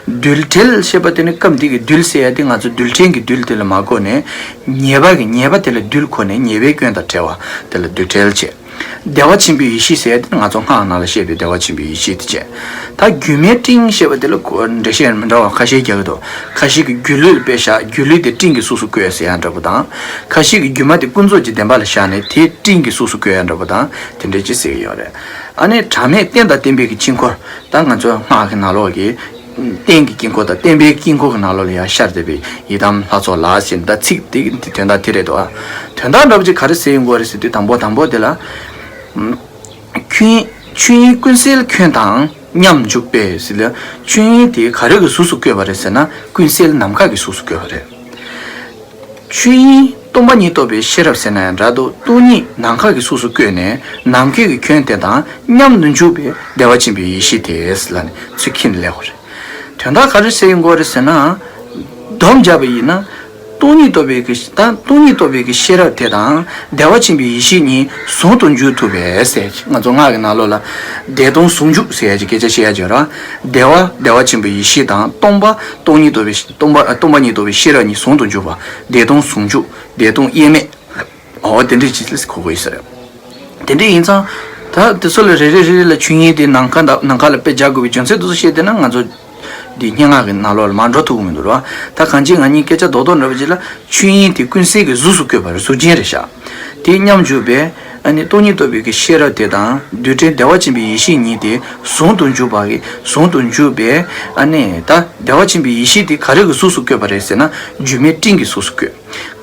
རྡུལ་བྲལ་ཞེས་པ་དེ་ནི་སྐབས་འདི་གི་རྡུལ་ཟེར་ཡ་དེ་ང་ཚོ་རྡུལ་ཕྲན་གྱི་རྡུལ་དེ་ལ་མ་གོ་ནས། ཉེས་པ་གི་ཉེས་པ་དེ་ལ་རྡུལ་གོ་ནས་ཉེས་པའི་སྐྱོན་དང་བྲལ་བ་དེ་ལ་རྡུལ་བྲལ་བྱེད། བདེ་བ་ཆེན་པོའི་ཡེ་ཤེས་ཟེར་ཡ་དེ་ནི་ང་ཚོ་སྔགས་ནང་ལ་བཤད་པའི་བདེ་བ་ཆེན་པོའི་ཡེ་ཤེས་དེ་བྱས། ད་སྒྱུ་མའི་སྤྲིན་ཞེས་པ་དེ་ལ་གོ་འགྲེལ་བཤད་མི་འདྲ་བ་ཁ་ཤས་རྒྱག་གི་འདུག་ཁ་ཤས་ཀྱིས་སྒྱུ་ལུས་ལ་དཔེ་བཞག་སྒྱུ་ལུས་དེ་སྤྲིན་གྱི་གཟུགས་སུ་བཀོད་ཟེར་ཡ་འདྲ་པོ་དང་། ཁ་ཤས་ཀྱིས་སྒྱུ་མ་དེ་ཀུན་རྫོབ་ཀྱི་བདེན་པ་ལ་བཞག་ནས་དེ་སྤྲིན་གྱི་གཟུགས་སུ་བཀོད་ཡ་འདྲ་པོ་དང་དེ་འདྲ་ཅིག་ཟེར་གྱི་ཡོད་རེད། ཨ་ནི་གྲངས་མེད་རྟེན་དང་བརྟེན་པའི་གི་དཀྱིལ་འཁོར། ད་ང་ཚོ་སྔགས་ཀྱི་ནང་ལོགས་ཀྱི་རྟེན་གྱི་དཀྱིལ་འཁོར་དང་བརྟེན་པའི་དཀྱིལ་འཁོར་གྱི་ནང་ལོགས་ལ་ཡང་ཤར་བསྡད་པའི་ཡི་དམ་ལྷ་ཚོགས་ལ་ཟེར་ད་ཚིག་དེ་དོན་དག་དེ་རེད་དོ། དོན་དག་འདྲ་པོ་ཅིག་ག་རེ་ཟེར་ཡོང་གི་ཡོད་རེད་ཟེར་དུས་དང་པོ་དང་པོ་དེ་ལ། ཁྱོད་ཆོས་དབྱིངས་ཀུན་གསལ་ཁྱོད་དང་མཉམ་འཇུག་པའི་ཟེར་ལ། ཆོས་དབྱིངས་དེ་ག་རེ་གི་གཟུགས་སུ་བཀོད་པ་རེད་ཟེར་ན་ཀུན་གསལ་ནམ་མཁའ་གི་གཟུགས་སུ་བཀོད་པ་རེད། ཆོས་དབྱིངས་སྟོང་པ་ཉིད་རྟོགས་པའི་ཤེས་རབ་ཟེར་ན་ཡང་འདྲ་འདུག་སྟོང་ཉིད་ནམ་མཁའ་གི་གཟུགས་སུ་བཀོད་ནས་ནམ་མཁའི་གི་ཁྱོན་དེ་དང་མཉམ་དུ་འཇུག་པའི་བདེ་བ་ཆེན་པོའི་ཡེ་ཤེས་དེ་ལ་ནི་ཚུལ་ཁྱིམ་ལས་འོ་རེད། དོན་དག་ག་རེ་ཟེར་ཡོང་གི་ཡོད་རེད་ཟེར་ན། སྡོམ་བརྒྱབ་པ་ཡིན་ན། སྟོང་ཉིད་རྟོགས་པའི་གི་ད་སྟོང་ཉིད་རྟོགས་པའི་གི་ཤེས་རབ་དེ་དང་བདེ་བ་ཆེན་པོའི་ཡེ་ཤེས་གཉིས་ཟུང་དུ་འཇུག་ཐུབ་པས་ཟེར། ང་ཚོ་སྔགས་ཀྱི་ནང་ལོགས་ལ་བདེ་སྟོང་ཟུང་འཇུག་ཟེར་ཡ་ཅིག་སྐད་ཆ་བཤད་ཡ་ཅིག་ཡོད་རེད། བདེ་བ་བདེ་བ་ཆེན་པོའི་ཡེ་ཤེས་དང་སྟོང་པ་སྟོང་ཉིད་རྟོགས་པའི་སྟོང་པ་སྟོང་པ་ཉིད་རྟོགས་པའི་ཤེས་རབ་གཉིས་ཟུང་དུ་འཇུག་པ། བདེ་སྟོང་ཟུང་འཇུག་བདེ་སྟོང་དབྱེར་མེད། འོ་དེ་འདྲ་ཅིག་ལ་གོ་དགོས་ཡོད་ས་རེད། དེ་འདྲ་ཡིན་ཙང་། ད་དེ་ཚོ་ལ་རེ་རེ་རེ་རེ་ལ་ཆོས་དབྱིངས་དེ་ནམ་མཁའ་དང་ནམ་མཁའ་ལ་དཔེ་སྦྱར་དགོས་པའི་རྒྱུ་མཚན་དེ་ཚོ་བཤད་བསྡད་ན་ང་ཚོ་འདི་སྙན་ངག་གི་ནང་ལོགས་ལ་མ་འགྲོ་ཐུབ་ཀྱི་མི་འདུག་ར། ད་གང་ཅི་ང་གཉིས་སྐད་ཆ་རྡོག་རྡོག་འདྲ་པོ་ཅིག་ལ་ཆོས་དབྱིངས་དེ་ཀུན་གསལ་གྱི་གཟུགས་སུ་བཀོད་པ་རེད། གཟུགས་ཅན་རེད་ཤག་དེ་མཉམ་འཇུག་པའི་ཨ་ནི་སྟོང་ཉིད་རྟོགས་པའི་གི་ཤེས་རབ་དེ་དང་རྡུལ་ཕྲན་བདེ་བ་ཆེན་པོའི་ཡེ་ཤེས་གཉིས་དེ་ཟུང་དུ་འཇུག་པ་གི་ཟུང་དུ་འཇུག་པའི་ཨ་ནི་ད་བདེ་བ་ཆེན་པོའི་ཡེ་ཤེས་དེ་ག་རེ་གི་གཟུགས་སུ་བཀོད་པ་རེད་ཟེར་ན་སྒྱུ་མའི་སྤྲིན་གྱི་གཟུགས་སུ་བཀོད།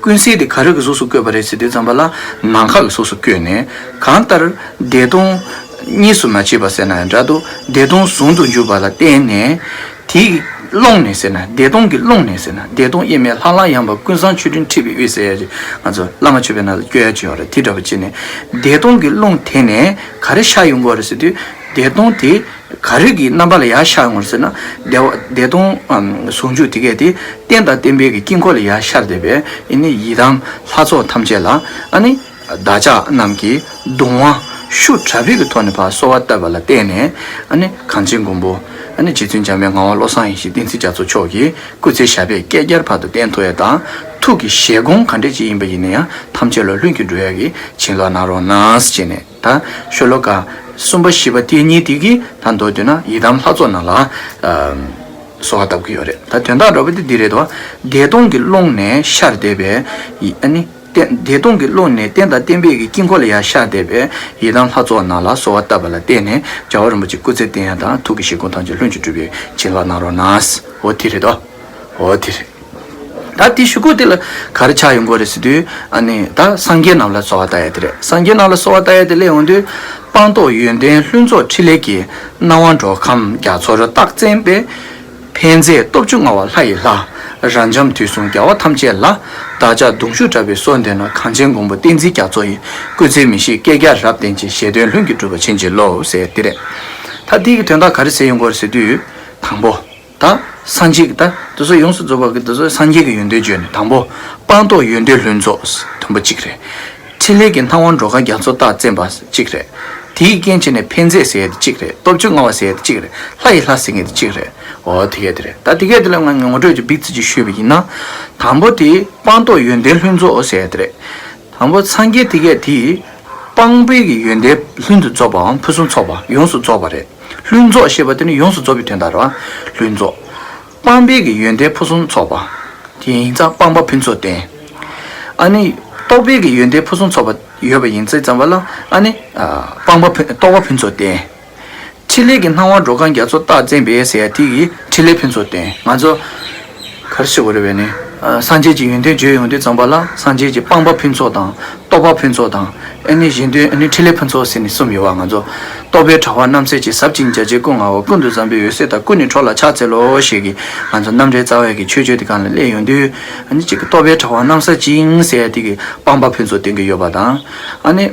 ཀུན་གསལ་དེ་ག་རེ་གི་གཟུགས་སུ་བཀོད་པ་རེད་ཟེར་དུས་ཙམ་པ་ལ་ནམ་མཁའ་གི་གཟུགས་སུ་བཀོད་ནས་གང་ལྟར་བདེ་སྟོང་གཉིས་སུ་མ་མཆིས་པ་ཟེར་ན་ཡང་འདྲ་འདུག་བདེ་སྟོང་ཟུང་དུ་འཇུག་པ་ལ་བརྟེན་ནས་དེའི་ཀློང་ནས་ཟེར་ན་བདེ་སྟོང་གི་ཀློང་ནས་ཟེར་ན་བདེ་སྟོང་དབྱེར་མེད་ལྷང་ལྷང་ཡངས་པ་ཀུན་བཟང་མཆོད་སྤྲིན་འཁྲིགས་པའི་དབུས་ཟེར་ཡ་ཅིག་ང་ཚོ་བླ་མ་མཆོད་པའི་ནང་ལ་སྐྱོ་ཡ་ཅིག་ཡོད་རེད། དེ་འདྲ་པོ་བྱས་ནས་བདེ་སྟོང་གི་ཀློང་དེ་ནས་ག་རེ་ཤར་ཡོང་གི་ཡོད་རེད་ཟེར་དུས་བདེ་སྟོང་དེ། ག་རེ་གི་རྣམ་པ་ལ་ཡར་ཤར་ཡོང་བ་རེད་ཟེར་ན། བདེ་བ་བདེ་སྟོང་ཨམ་ཟུང་འཇུག་དེ་གས་དེ་རྟེན་དང་བརྟེན་པའི་གི་དཀྱིལ་འཁོར་ལ་ཡར་ཤར་བསྡད་པས། ཨ་ནི་ཡི་དམ་ལྷ་ཚོགས་ཐམས་ཅད་ལ། ཨ་ནི་བདག་ཅག་རྣམས་ཀྱིས་གདུང་བ་ཤུགས་དྲག་པོའི་གི་ཐོག་ནས་ཕར་གསོལ་བ་བཏབ་པ་ལ་བརྟེན་ནས། ཨ་ནི་གངས་ཅན་མགོན་པོ། ཨ་ནི་རྗེ་བཙུན་འཇམ་དཔལ་ངག་དབང་བློ་བཟང་ཡེ་ཤེས་བསྟན་འཛིན་རྒྱ་མཚོ་མཆོག་གི་སྐུ་ཚེ་ཞབས་པད་བསྐལ་བརྒྱར་བར་དུ་བརྟན་ཐུབ་ཡ་དང་། ཐུགས་ཀྱི་བཞེད་དགོངས་ག་འདྲ་ཅིག་ཡིན་པ་ཡིན་ན་ཡང་ཐམས་ཅད་ལ་ལྷུན་གྱིས་འགྲུབ་ཡ་གི་བྱིན་རླབས་གནང་རོགས་གནང་ཟེར་བྱས་ནས། ད་ཤོ་ལོ་ཀ་གསུམ་པ་བཞི་པ་དེ་གཉིས་དེ་གིས་ད་མདོར་བསྡུས་ན་ཡི་དམ་ལྷ་ཚོགས་རྣམས་ལ་ཨ་གསོལ་བ་བཏབ་ཀྱི་ཡོད་རེད། ད་དོན་དག་འདྲ་པོ་དེ་འདི་རེད་དོ། བདེ་སྟོང་གི་ཀློང་ནས་ཤར་བསྡད་པའི་ཡི་ཨ་ནི་རྟེན་བདེ་སྟོང་གི་ཀློང་ནས་རྟེན་དང་བརྟེན་པའི་གི་དཀྱིལ་འཁོར་ལ་ཡར་ཤར་བསྡད་པའི་ཡི་དམ་ལྷ་ཚོགས་རྣམས་ལ་གསོལ་བ་བཏབ་པ་ལ་བརྟེན་ནས་རྒྱལ་བ་རིན་པོ་ཆེ་སྐུ་ཚེ་བརྟན་ཡ་དང་། ཐུགས་ཀྱི་བཞེད་དགོངས་ཐམས་ཅད་ལྷུན་གྱིས་གྲུབ་པའི་བྱིན་རླབས་གནང་རོགས་གནང་། འོ་དེ་རེད་དོ། འོ་དེ་རེད། ད་དེ་གཞུག་གུ་དེ་ལ་ག་རེ་ཆགས་ཡོང་གི་རེད་ཟེར་དུས། ཨ་ནི་ད་སངས་རྒྱས་རྣམས་ལ་གསོལ་བ་བཏབ་ཡ་དེ་རེད། སངས་རྒྱས་རྣམས་ལ་གསོལ་བ་བཏབ་ཡ་དེ་སླེབས་ཡོང་དུས། སྤངས་རྟོགས་ཡོན་ཏན་ལྷུན་རྫོགས་ཕྲིན་ལས་ཀྱི་སྣང་བ་འགྲོ་ཁམས་རྒྱ་མཚོར་རྟག་བརྟན་པའི། ཕན་མཛད་སྟོབས་བཅུ་མངའ་བ་ལྷ་ཡི་ལྷ། རབ་འབྱམས་དུས་གསུམ་རྒྱལ་བ་ཐམས་ཅད་ལ། བདག་ཅག་གདུང་ཤུགས་དྲག་པོས་གསོལ་འདེབས་ན། གངས་ཅན་མགོན་པོ་བསྟན་འཛིན་རྒྱ་མཚོ་ཡི། སྐུ་ཚེ་མི་ཤིགས་བསྐལ་བརྒྱར་རབ་བརྟན་ཅིང་། བཞེད་དོན་ལྷུན་གྱིས་གྲུབ་པར་བྱིན་གྱིས་རློབས་ཟེར་དེ་རེད། ད་དེ་གི་དོན་དག་ག་རེ་ཟེར་ཡོང་གི་རེད་ཟེར་དུས། དང་པོ། ད་སངས་རྒྱས་ཀྱི་ད་དེ་ཚོ་ཡོངས་སུ་རྫོགས་པ་གི་དེ་ཚོ་སངས་རྒྱས་ཀྱི་ཡོན་ཏན་བརྗོད་ནས། དང་པོ། སྤངས་རྟོགས་ཡོན་ཏན་ལྷུན་རྫོགས། དུམ་བུ་གཅིག་རེད། ཕྲིན་ལས་ཀྱི་སྣང་བ་འགྲོ་ཁམས་རྒྱ་མཚོ་རྟག་བརྟན་པ་གཅིག་རེད། དེའི་རྐྱེན་བྱས་ནས་ཕན་མཛད་ཟེར་ཡ་དེ་གཅིག་རེད། སྟོབས་བཅུ་མངའ་བ་ཟེར་ཡ་དེ་གཅིག་རེད། ལྷ་ཡི་ལྷ་ཟེར་མཁན་དེ་གཅིག་རེད། འོ་དེ་གས་དེ་རེད། ད་དེ་གས་དེ་ལ་ང་ངོ་སྤྲོད་ཀྱི་འབིགས་ཙི་ཅིག་ཞུས་པ་ཡིན་ན། དང་པོ་དེ་སྤངས་རྟོགས་ཡོན་ཏན་ལྷུན་རྫོགས་ཟེར་ཡ་དེ་རེད། དང་པོ་སངས་རྒྱས་དེ་གས་དེ་སྤངས་པའི་གི་ཡོན་ཏན་ལྷུན་དུ་རྫོགས་པའམ་ཕུན་སུམ་ཚོགས་པ། ཡོངས་སུ་རྫོགས་པ་རེད། ལྷུན་རྫོགས་ཞེས་པ་དེ་ནི་ཡོངས་སུ་རྫོགས་པའི་དོན་དག་རེད་བ། ལྷུན་རྫོགས། སྤངས་པའི་གི་ཡོན་ཏན་ཕུན་སུམ་ཚོགས་པ། དེ་ཡིན་ཙང་སྤངས་པ་ཕུན་ཚོགས་ལྡན། ཨ་ནི་རྟོགས་པའི་གི་ཡོན་ཏན་ཕུན་སུམ་ཚོགས་པ་ཡོད་པ་ཡིན་ཙང་ཙམ་པ་ལ། ཨ་ནི་ཨ་སྤངས་པ་ཕུན་རྟོགས་པ་ཕུན་ཚོགས་ལྡན། ཕྲིན་ལས་ཀྱི་སྣང་བ་འགྲོ་ཁམས་རྒྱ་མཚོ་རྟག་བརྟན་པའི་ཟེར་ཡ་དེ་གི་ཕྲིན་ལས་ཕུན་ཚོགས་ལྡན། ང་ཚོ་ག་རེ་ཟེར་དགོས་རེད་པས་ནི། ཨ་སངས་རྒྱས་ཀྱི་ཡོན་ཏན་བརྗོད་ཡོང་དུས་ཙམ་པ་ལ། སངས་རྒྱས་ཀྱི་སྤངས་པ་ཕུན་ཚོགས་དང་། རྟོགས་པ་ཕུན་ཚོགས་དང་། ཨ་ནི་གཞན་དོན། ཨ་ནི་ཕྲིན་ལས་ཕུན་ཚོགས་ཟེར་ནས་གསུམ་ཡོད་པ། ང་ཚོ་རྟོག་པའི་དྲ་བ་རྣམ་སེལ་གྱིས། ཟབ་ཅིང་རྒྱ་ཆེའི་སྐུ་མངའ་བ། ཀུན་ཏུ་བཟང་པོའི་འོད་ཟེར་དག་ཀུན་ནས་འཕྲོ་ལ་ཕྱག་འཚལ་ལོ་ཞེས་ཀྱི་ང་ཚོ་རྣམ་འདྲེན་རྩ་བའི་གི་མཆོད་བརྗོད་དེ་སྒང་ལ་སླེབས་ཡོང་དུས། ཨ་ནི་གཅིག་གི་རྟོག་པའི་དྲ་བ་རྣམ་སེལ་ཅིང་ཟེར་ཡ་དེ་གི་སྤངས་པ་ཕུན་ཚོགས་ལྡན་གྱི་ཡོད་པ་དང་། ཨ་ནི་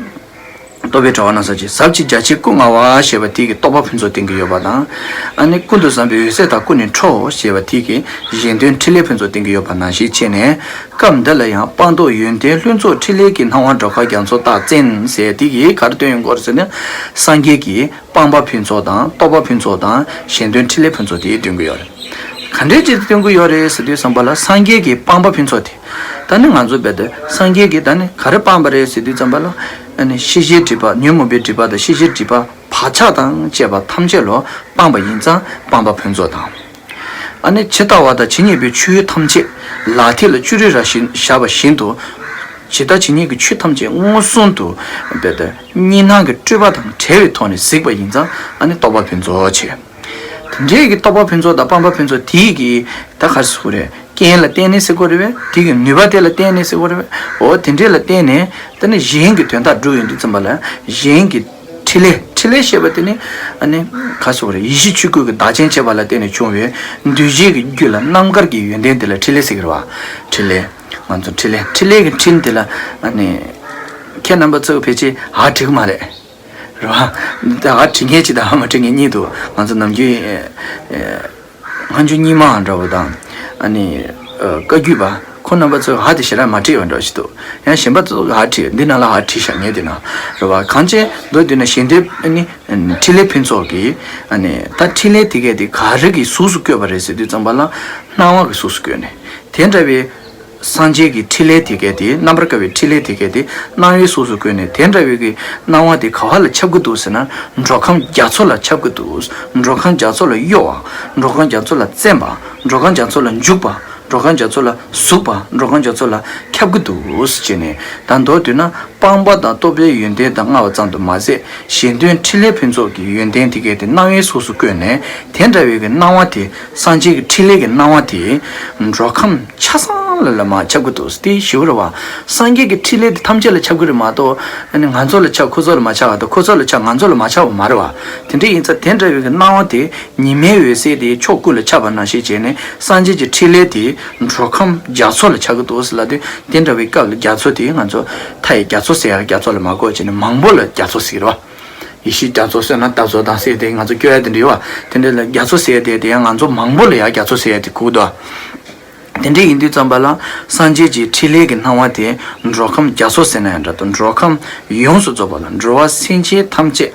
རྟོག་པའི་དྲ་བ་རྣམ་སེལ་ཅིང་། ཟབ་ཅིང་རྒྱ་ཆེའི་སྐུ་མངའ་བ་ཞེས་པ་དེ་གི་རྟོགས་པ་ཕུན་ཚོགས་ལྡན་གྱི་ཡོད་པ་དང་། ཨ་ནི་ཀུན་ཏུ་བཟང་པོའི་འོད་ཟེར་དག་ཀུན་ནས་འཕྲོ་ཞེས་པ་དེ་གི་གཞན་དོན་ཕྲིན་ལས་ཕུན་ཚོགས་ལྡན་གྱི་ཡོད་པ་ནང་བཞིན་བྱས་ནས། སྐབས་འདི་ལ་ཡང་སྤངས་རྟོགས་ཡོན་ཏན་ལྷུན་རྫོགས། ཕྲིན་ལས་ཀྱི་སྣང་བ་འགྲོ་ཁམས་རྒྱ་མཚོ་རྟག་བརྟན་ཟེར་དེ་གིས་ག་རེ་སྟོན་ཡོང་གི་ཡོད་རེད་ཟེར་ན། སངས་རྒྱས་ཀྱི་སྤངས་པ་ཕུན་ཚོགས་དང་། རྟོགས་པ་ཕུན་ཚོགས་དང་། གཞན་དོན་ཕྲིན་ལས་ཕུན་ཚོགས་དེ་སྟོན་གྱི་ཡོད་རེད། ག་འདྲས་ཅིག་སྟོན་གྱི་ཡོད་རེད་ཟེར་དུས་ཙམ་པ་ལ། སངས་རྒྱས་ཀྱི་སྤངས་པ་ཕུན་ཚོགས་དེ། ད་ནི་ང་ཚོ་རྦད་དེ་སངས་རྒྱས་ཀྱིས་ད་ནི་ག་རེ་སྤངས་པ་རེད་ཟེར་དུས་ཙམ་པ་ལ། ཨ་ནི་ཤེས་བྱའི་སྒྲིབ་པ། ཉོན་མོངས་པའི་སྒྲིབ་པ་དང་། ཤེས་བྱའི་སྒྲིབ་པ་བག་ཆགས་དང་བཅས་པ་ཐམས་ཅད་ལ་སྤངས་པ་ཡིན་ཙང་སྤངས་པ་ཕུན་ཚོགས་དང་། ཨ་ནི་ཇི་ལྟ་བ་དང་ཇི་སྙེད་པའི་ཆོས་ཐམས་ཅད་ལག་མཐིལ་ལ་བཅུ་རེ་རེ་བཞིན་བཞག་པ་བཞིན་དུ། ཇི་ལྟ་ཇི་སྙེད་ཀྱི་ཆོས་ཐམས་ཅད་མངོན་སུམ་དུ་རྦད་དེ་གཉིས་སྣང་གི་སྤྲོས་པ་དང་བྲལ་བའི་ཐོག་ནས་གཟིགས་པ་ཡིན་ཙང་། ཨ་ནི་རྟོགས་པ་ཕུན་ཚོགས་བྱེད། དེ་འདྲའི་གི་རྟོགས་པ་ཕུན་ཚོགས་དང་སྤངས་པ་ཕུན་ཚོགས་དེའི་གི་ད་ག་རེ་ཟེར་དགོས་རེད། རྐྱེན་ལ་བརྟེན་ནས་ཟེར་དགོས་རེད་པས། དེ་གི་ནུས་པ་དེ་ལ་བརྟེན་ནས་ཟེར་དགོས་རེད་པས། འོ་དེ་འདྲའི་ལ་བརྟེན་ནས། དེ་ནི་གཞན་གྱི་དོན་དག་སྒྲུབ་ཡོང་དུས་ཙམ་པ་ལ། གཞན་གྱི་ཕྲིན་ལས། ཕྲིན་ལས་ཞེས་པ་དེ་ནི། ཨ་ནི་ག་རེ་ཟེར་དགོས་རེད། ཡེ་ཤེས་ཆོས་སྐུ་གི་བདག་རྐྱེན་བྱས་པ་ལ་བརྟེན་ནས་བྱུང་བའི་འདུ་བྱེད་ཀྱི་རྒྱུད་ལ་རྣམ་དཀར་གྱི་ཡོན་ཏན་དེ་ལ་ཕྲིན་ལས་ཟེར་གྱི་རེད་པ། ཕྲིན་ལས། ང་ཚོ་ཕྲིན་ལས། ཕྲིན་ལས་ཀྱི་ཕྲིན་དེ་ལ། ཨ་ནི་ཁྱེད་རྣམ་པ་ཚོས་ཕལ་ཆེར་ཧ་འགྲིག་གི་མ་རེད། རེད་པ། ད་ཧ་འགྲིག་མཁན་ཅིག་དང་ཧ་མ་འགྲིག་མཁན་གཉིས་འདུག་ང་ཚོ་ནམ་རྒྱུན་ཨེ་ཨེ་སྔ་འགྱུར་རྙིང་མ་འདྲ་པོ་དང་། ཨ་ནི་ཨ་བཀའ་བརྒྱུད་པ་ཁོ་རྣམ་པ་ཚོས་ཧ་དེ་ཞེ་དྲག་མ་བྲིས་པ་འདྲ་ཞིག་འདུག་ཡང་གཞན་པ་ཚོས་ཧ་བྲིས། འདི་ནང་ལ་ཧ་བྲིས་བཞག་མཁན་དེ་ན། རེད་པ། གང་ཅི་མདོར་བསྡུས་ན་གཞན་དོན། ཨ་ནི་ཕྲིན་ལས་ཕུན་ཚོགས་ཀྱི། ཨ་ནི་ད་ཕྲིན་ལས་དེ་གས་དེ་ག་རེ་གི་གཟུགས་སུ་བཀོད་པ་རེད་ཟེར་དུས་ཙམ་པ་ལ། སྣང་བ་གི་གཟུགས་སུ་བཀོད་ནས། དེ་འདྲ་བའི་སངས་རྒྱས་ཀྱི་ཕྲིན་ལས་དེ་གས་དེ། རྣམ་པར་དཀར་བའི་ཕྲིན་ལས་དེ་གས་དེ་སྣང་བའི་གཟུགས་སུ་བཀོད་ནས། དེ་འདྲ་བའི་གི་སྣང་བ་དེ་ག་བ་ལ་ཁྱབ་ཀྱི་འདུག་ཟེར་ན། འགྲོ་ཁམས་རྒྱ་མཚོ་ལ་ཁྱབ་ཀྱི་འདུག་འགྲོ་ཁམས་རྒྱ་མཚོ་ལ་གཡོ་བ། འགྲོ་ཁམས་རྒྱ་མཚོ་ལ་བཙེམ་པ། འགྲོ་ཁམས་རྒྱ་མཚོ་ལ་འཇུག་པ། འགྲོ་ཁམས་རྒྱ་མཚོ་ལ་ཟུག་པ། འགྲོ་ཁམས་རྒྱ་མཚོ་ལ་ཁྱབ་ཀྱི་འདུག་ཟེར་བྱས་ནས། ད་མདོར་བསྡུས་ན། སྤངས་པ་དང་རྟོགས་པའི་ཡོན་ཏན་དང་མངའ་བ་ཙམ་དུ་མ་ཟད། གཞན་དོན་ཕྲིན་ལས་ཕུན་ཚོགས་ཀྱི་ཡོན་ཏན་དེ་གས་དེ་སྣང་བའི་གཟུགས་སུ་བཀོད་ནས། དེ་འདྲ་བའི་གི་སྣང་བ་དེ། སངས་རྒྱས་ཀྱི་ཕྲིན་ལས་ཀྱི་སྣང་བ་དེ་འགྲོ་ཁམས་ཆ་ཚང་ལ་ལ་མར་ཁྱབ་ཀྱི་འདུག་དེ་ཞུ་རེད་པ། སངས་རྒྱས་ཀྱི་ཕྲིན་ལས་དེ་ཐམས་ཅད་ལ་ཁྱབ་ཀྱི་རེད་མ་གཏོགས། ཨ་ནི་ང་ཚོ་ལ་ཁྱབ་ཁོ་ཚོ་ལ་མ་ཁྱབ་པ་དང་། ཁོ་ཚོ་ལ་ཁྱབ་ང་ཚོ་ལ་མ་ཁྱབ་པ་མ་རེད་པ། དེ་འདྲ་ཡིན་ཙང་དེ་འདྲ་བའི་གི་སྣང་བ་དེ། ཉི་མའི་འོད་ཟེར་དེ་ཕྱོགས་ཀུན་ལ་ཁྱབ་པ་ནང་བཞིན་བྱས་ནས། སངས་རྒྱས་ཀྱི་ཕྲིན་ལས་དེ་འགྲོ་ཁམས་རྒྱ་མཚོ་ལ་ཁྱབ་ཀྱི་འདུག་ཟེར་ལབ་དུས། དེ་འདྲ་བའི་སྐབས་ལ་རྒྱ་མཚོ་དེ་ང་ཚོ་མཐའ་ཡས་རྒྱ་མཚོ་ཟེར་ཡ་རྒྱ་མཚོ་ལ་མ་གོ་བྱས་ནས། མང་པོ་ལ་རྒྱ་མཚོ་ཟེར་གྱི་རེད་པ། ཡེ་ཤེས་རྒྱ་མཚོ་ཟེར་ན་རྟ་མཚོ་དང་ཟེར་དེ་ང་ཚོ་སྐྱོ་ཡ་དེ་འདྲ་ཡོད་བ། དེ་འདྲ་ལ་རྒྱ་མཚོ་ཟེར་དེ་དེ་ཡང་ང་ཚོ་མང་པོ་ལ་ཡང་རྒྱ་མཚོ་ཟེར་དེ་གོ་གི་འདུག་དེ་འདྲ་ཡིན་དུས་ཙམ་པ་ལ་སངས་རྒྱས་ཀྱི་ཕྲིན་ལས་ཀྱི་སྣང་བ་དེ་འགྲོ་ཁམས་རྒྱ་མཚོ་ཟེར་ན་ཡང་འདྲ་འདུག་འགྲོ་ཁམས་ཡོངས་སུ་རྫོགས་པ་ལ་འགྲོ་བ་སེམས་ཅན་ཐམས་ཅད་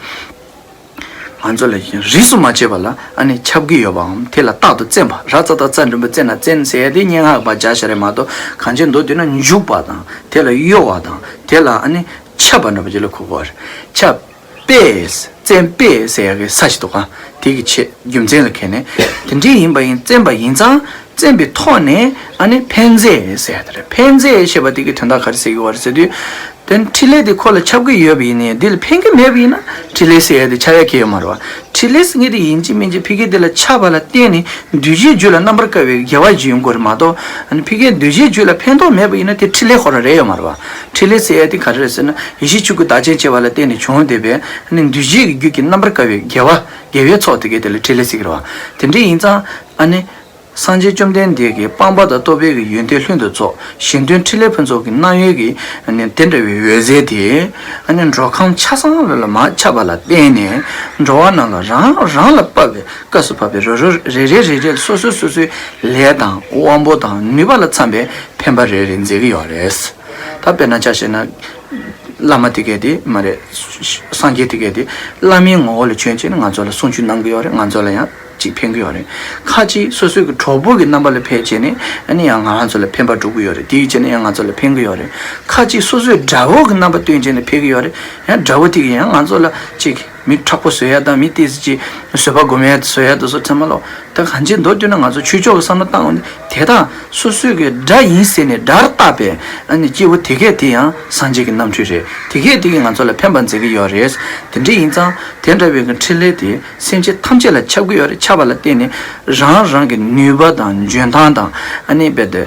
ང་ཚོ་ལ་རིས་སུ་མ་ཆད་པ་ལ་ཨ་ནི་ཁྱབ་ཀྱི་ཡོད་པའམ་དེ་ལ་རྟག་ཏུ་བཙེམ་པ། ར་ཙ་ཏ་རྩ་འགྲེང་བུ་རྩེ་ན་བཙེམ་ཟེར་ཡ་དེ་སྙན་ངག་པ་སྦྱར་བྱས་རེད་མ་གཏོགས་གང་ཅི་མདོར་བསྡུས་ན་འཇུག་པ་དང་དེ་ལ་གཡོ་བ་དང་དེ་ལ་ཨ་ནི་ཁྱབ་པ་འདྲ་པོ་ཅིག་ལ་གོ་དགོས་རེད། ཁྱབ་པས་བཙེམ་པས་ཟེར་ཡ་གི་ས་ཞིག་འདུག་ག་དེ་གི་ཆེད་རྒྱུ་མཚན་ལ་ཁེལ་ནས་དེ་འདྲའི་ཡིན་པ་ཡིན། བཙེམ་པ་ཡིན་ཙང་བཙེམ་པའི་ཐོག་ནས་ཨ་ནི་ཕན་མཛད་ཟེར་ཡ་དེ་རེད། ཕན་མཛད་ཞེས་པ་དེ་གི་དོན་དག་ག་རེ་ཟེར་གི་ཡོད་རེད་ཟེར་དུས། དེ་ཕྲིན་ལས་དེ་ཁོ་ལ་ཁྱབ་ཀྱི་ཡོད་པ་ཡིན་ནའི་འདི་ལ་ཕན་གྱི་མེད་པ་ཡིན་ན་ཕྲིན་ལས་ཟེར་ཡ་དེ་ཁྱབ་ཡ་གི་ཡོད་མ་རེད་བ། ཕྲིན་ལས་ཟེར་མཁན་དེ་ཡིན་གཅིག་མིན་གཅིག་ཕ་གི་དེ་ལ་ཁྱབ་པ་ལ་བརྟེན་ནས་འདུས་བྱས་རྒྱུད་ལ་རྣམ་པར་དཀར་བའི་དགེ་བ་ཅིག་ཡོང་དགོས་རེད་མ་གཏོགས། ཨ་ནི་ཕ་གི་འདུས་བྱས་རྒྱུད་ལ་ཕན་ཐོགས་མེད་པ་ཡིན་ན་དེ་ཕྲིན་ལས་ཁོ་རང་རེད་ཡོད་མ་རེད་བ། ཕྲིན་ལས་ཟེར་ཡ་དེ་ག་རེ་རེད་ཟེར་ན་ཡེ་ཤེས་ཆོས་སྐུ་བདག་ཅན་བྱེད་པ་ལ་བརྟེན་ནས་བྱུང་བསྡད་པའི་ཨ་ནི་འདུས་བྱས་ཀྱི་རྒྱུད་ཀྱི་རྣམ་པར་དཀར་བའི་དགེ་བ་དགེ་བའི་ཚོགས་དེ་གས་དེ་ལ་ཕྲིན་ལས་ཟེར་གི་རེད་བ། དེ་འདྲ་ཡིན་ཙང་ཨ་ནི། སངས་རྒྱས་བཅོམ་ལྡན་འདས་ཀྱིས་སྤངས་པ་དང་རྟོགས་པའི་གི་ཡོན་ཏན་ལྷུན་དུ་རྫོགས། གཞན་དོན་ཕྲིན་ལས་ཕུན་ཚོགས་ཀྱི་སྣང་བའི་གི་ཨ་ནི་དེ་འདྲ་བའི་འོད་ཟེར་དེ་ཨ་ནི་འགྲོ་ཁམས་ཆ་ཚང་ལ་ལ་མར་ཁྱབ་པ་ལ་བརྟེན་ནས་འགྲོ་བ་རྣམས་ལ་རང་རང་ལ་བབས་པའི་སྐབས་སུ་བབས་པའི་རེ་རེ་རེ་རེ་རེ་རེ་སོ་སོའི་སོ་སོའི་ལས་དང་དབང་པོ་དང་ནུས་པ་ལ་འཚམ་པའི་ཕན་པ་རེ་རེ་མཛད་ཀྱི་ཡོད་རེད། ད་དཔེར་ན་ཆ་བཞག་ན། བླ་མ་དེ་གས་དེ་མ་རེད། སངས་རྒྱས་དེ་གས་དེ་བླ་མའི་ངོ་བོ་ལ་བྱོན་བྱས་ནས་ང་ཚོ་ལ་གསུང་ཆོས་གནང་གི་ཡོད་རེད། ང་ཚོ་ལ་ཡང་ཅིག་ཕན་གི་ཡོད་རེད། ཁ་ཅིག་སོ་སོའི་གི་གྲོགས་པོ་གི་རྣམ་པ་ལ་ཕེབས་བྱས་ནས་ཨ་ནི་ཡང་ང་རང་ཚོ་ལ་ཕན་པ་སྒྲུབ་གི་ཡོད་རེད། དེ་ཡི་བྱས་ནས་ཡང་ང་ཚོ་ལ་ཕན་གི་ཡོད་རེད། ཁ་ཅིག་སོ་སོའི་དགྲ་བོ་གི་རྣམ་པ་སྟོན་བྱས་ནས་ཕེབས་གི་ཡོད་རེད། ཡང་དགྲ་བོ་དེ་གས་ཡང་ང་ཚོ་ལ་ཅིག་མི་མཁྲེགས་པོ་བཟོ་ཡ་དང་མི་ཏོག་ཙམ་ཅིག་བཟོད་པ་སྒོམ་ཡ་བཟོ་ཡ་དེ་ཚོ་ཚང་མ་ལོ། ད་གང་ཅི་མདོར་བསྡུས་ན་ང་ཚོ་ཆོས་ཕྱོགས་ཀྱི་བསམ་བློ་བཏང་འོང་དེ་དག་སོ་སོའི་གི་དགྲ་ཡིན་ཟེར་ནས་དགྲར་བཏགས་པའི་ཨ་ནི་སྐྱེ་བོ་དེ་གས་དེ་ཡང་སངས་རྒྱས་ཀྱི་རྣམ་འཕྲུལ་རེད། དེ་གས་དེ་གིས་ང་ཚོ་ལ་ཕན་པ་མཛད་ཀྱི་ཡོད་རེད། དེ་འདྲ་ཡིན་ཙང་དེ་འདྲ་བའི་གི་ཕྲིན་ལས་དེ་སེམས་ཅན་ཐམས་ཅད་ལ་ཁྱབ་ཀྱི་ཡོད་རེད། ཁྱབ་པ་ལ་བརྟེན་ནས་རང་རང་གི་ནུས་པ་དང་འཇོན་ཐང་དང་ཨ་ནི་རྦད་དེ་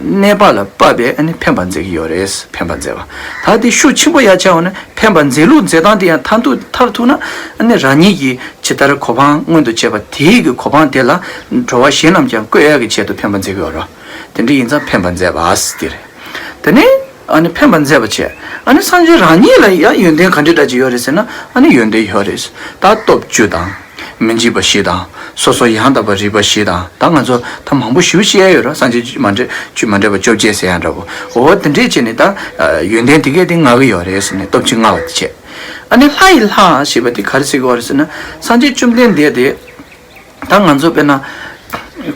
གནས་པ་ལ་དཔག་པའི་ཨ་ནི་ཕན་པ་མཛད་ཀྱི་ཡོད་རེད། ཕན་པ་མཛད་པ་ད་དེ་ཤུགས་ཆེན་པོ་ཡར་ཆགས་འོང་ན། ཕན་པ་མཛད་ལུགས་མཛད་སྟངས་དེ་ཡང་མཐར་ཐུག་མཐར་ཐུག་ན་ཨ་ནི་རང་ཉིད་ཀྱིས་ཇི་ལྟར་གོ་འཕང་མངོན་དུ་བྱས་པ་དེའི་གི་གོ་འཕང་དེ་ལ་འགྲོ་བ་གཞན་རྣམས་ཀྱང་བཀོད་ཡག་གི་ཆེད་དུ་ཕན་པ་མཛད་ཀྱི་ཡོད་རེད། དེ་འདྲ་ཡིན་ཙང་ཕན་པ་མཛད་པ་ཟེར་དེ་རེད། དེ་ནས་ཨ་ནི་ཕན་པ་མཛད་པ་བྱས་ཨ་ནི་སངས་རྒྱས་རང་ཉིད་ལ་ཡང་ཡོན་ཏན་ག་འདྲ་འདྲ་ཅིག་ཡོད་རེད་ཟེར་ན་ཨ་ནི་ཡོན་ཏན་ཡོད་རེད། ད་སྟོབས་བཅུ་དང་། མི་འཇིགས་པ་བཞི་དང་། སོ་སོ་ཡང་དག་པར་རིག་པ་བཞི་དང་། ད་ང་ཚོ་ད་མང་པོ་ཞེ་པོ་ཅིག་ཡོད་རེད། སངས་རྒྱས་མ་འདྲེས་ཆོས་མ་འདྲེས་པ་བཅོ་བརྒྱད་ཟེར་ཡ་འདྲ་པོ། འོ་དེ་འདྲས་བྱས་ནས་ད་ཡོན་ཏན་དེ་གས་དེ་མངའ་གི་ཡོད་རེད་ཟེར་ནས་སྟོབས་བཅུ་མངའ་བ་དེ་བྱས། ཨ་ནི་ལྷ་ཡི་ལྷ་ཞེས་པ་དེ་ག་རེ་ཟེར་གི་ཡོད་རེད་ཟེར་ན་སངས་རྒྱས་བཅོམ་ལྡན་འདས་དེ་ད་ང་ཚོ་དཔེར་ན་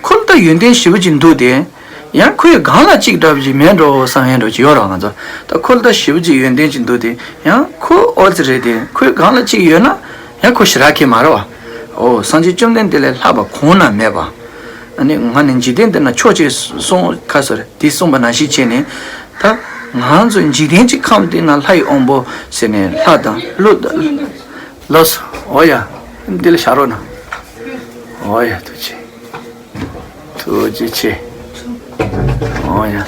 ཁོ་ལ་ད་ཡོན་ཏན་ཞེ་པོ་ཅིག་འདུག་སྟེ། ཡང་ཁོའི་སྒང་ལ་གཅིག་འདྲ་པོ་ཅིག་མེད་འགྲོ་བསམ་ཡས་འགྲོ་ཅིག་ཡོད་རེད་བ། ང་ཚོ་ད་ཁོ་ལ་ད་ཞེ་པོ་ཅིག་ཡོན་ཏན་ཅིག་འདུག་སྟེ་ཡང་ཁོ་ཨོ་ཙི་རེད་དེ་ཁོའི་སྒང་ལ་གཅིག་ཡོད་ན་ཡང་ཁོ་ཞེ་དྲག་གི་མ་རེད་བ། འོ་སངས་རྒྱས་བཅོམ་ལྡན་འདས་ལས་ལྷག་པ་གོང་ན་མེད་པ། ཨ་ནི་ང་ནི་འཇིག་རྟེན་འདི་ན་མཆོག་ཅེས་གསུངས་ཁ་སོ་རེད་དེ་གསུངས་པ་ནང་བཞིན་བྱས་ནས་ད་ང་ཚོ་འཇིག་རྟེན་གྱི་ཁམས་འདི་ན་ལྷ་ཡི་དབང་པོ་ཟེར་ནས་ལྷ་དང་ཀླུ་དང་ལོས་འོ་ཡ་འདི་ལ་བཞག་རོགས་གནང་། འོ་ཡ་ཐུགས་རྗེ་ཆེ། ཐུགས་རྗེ་ཆེ། འོ་ཡ།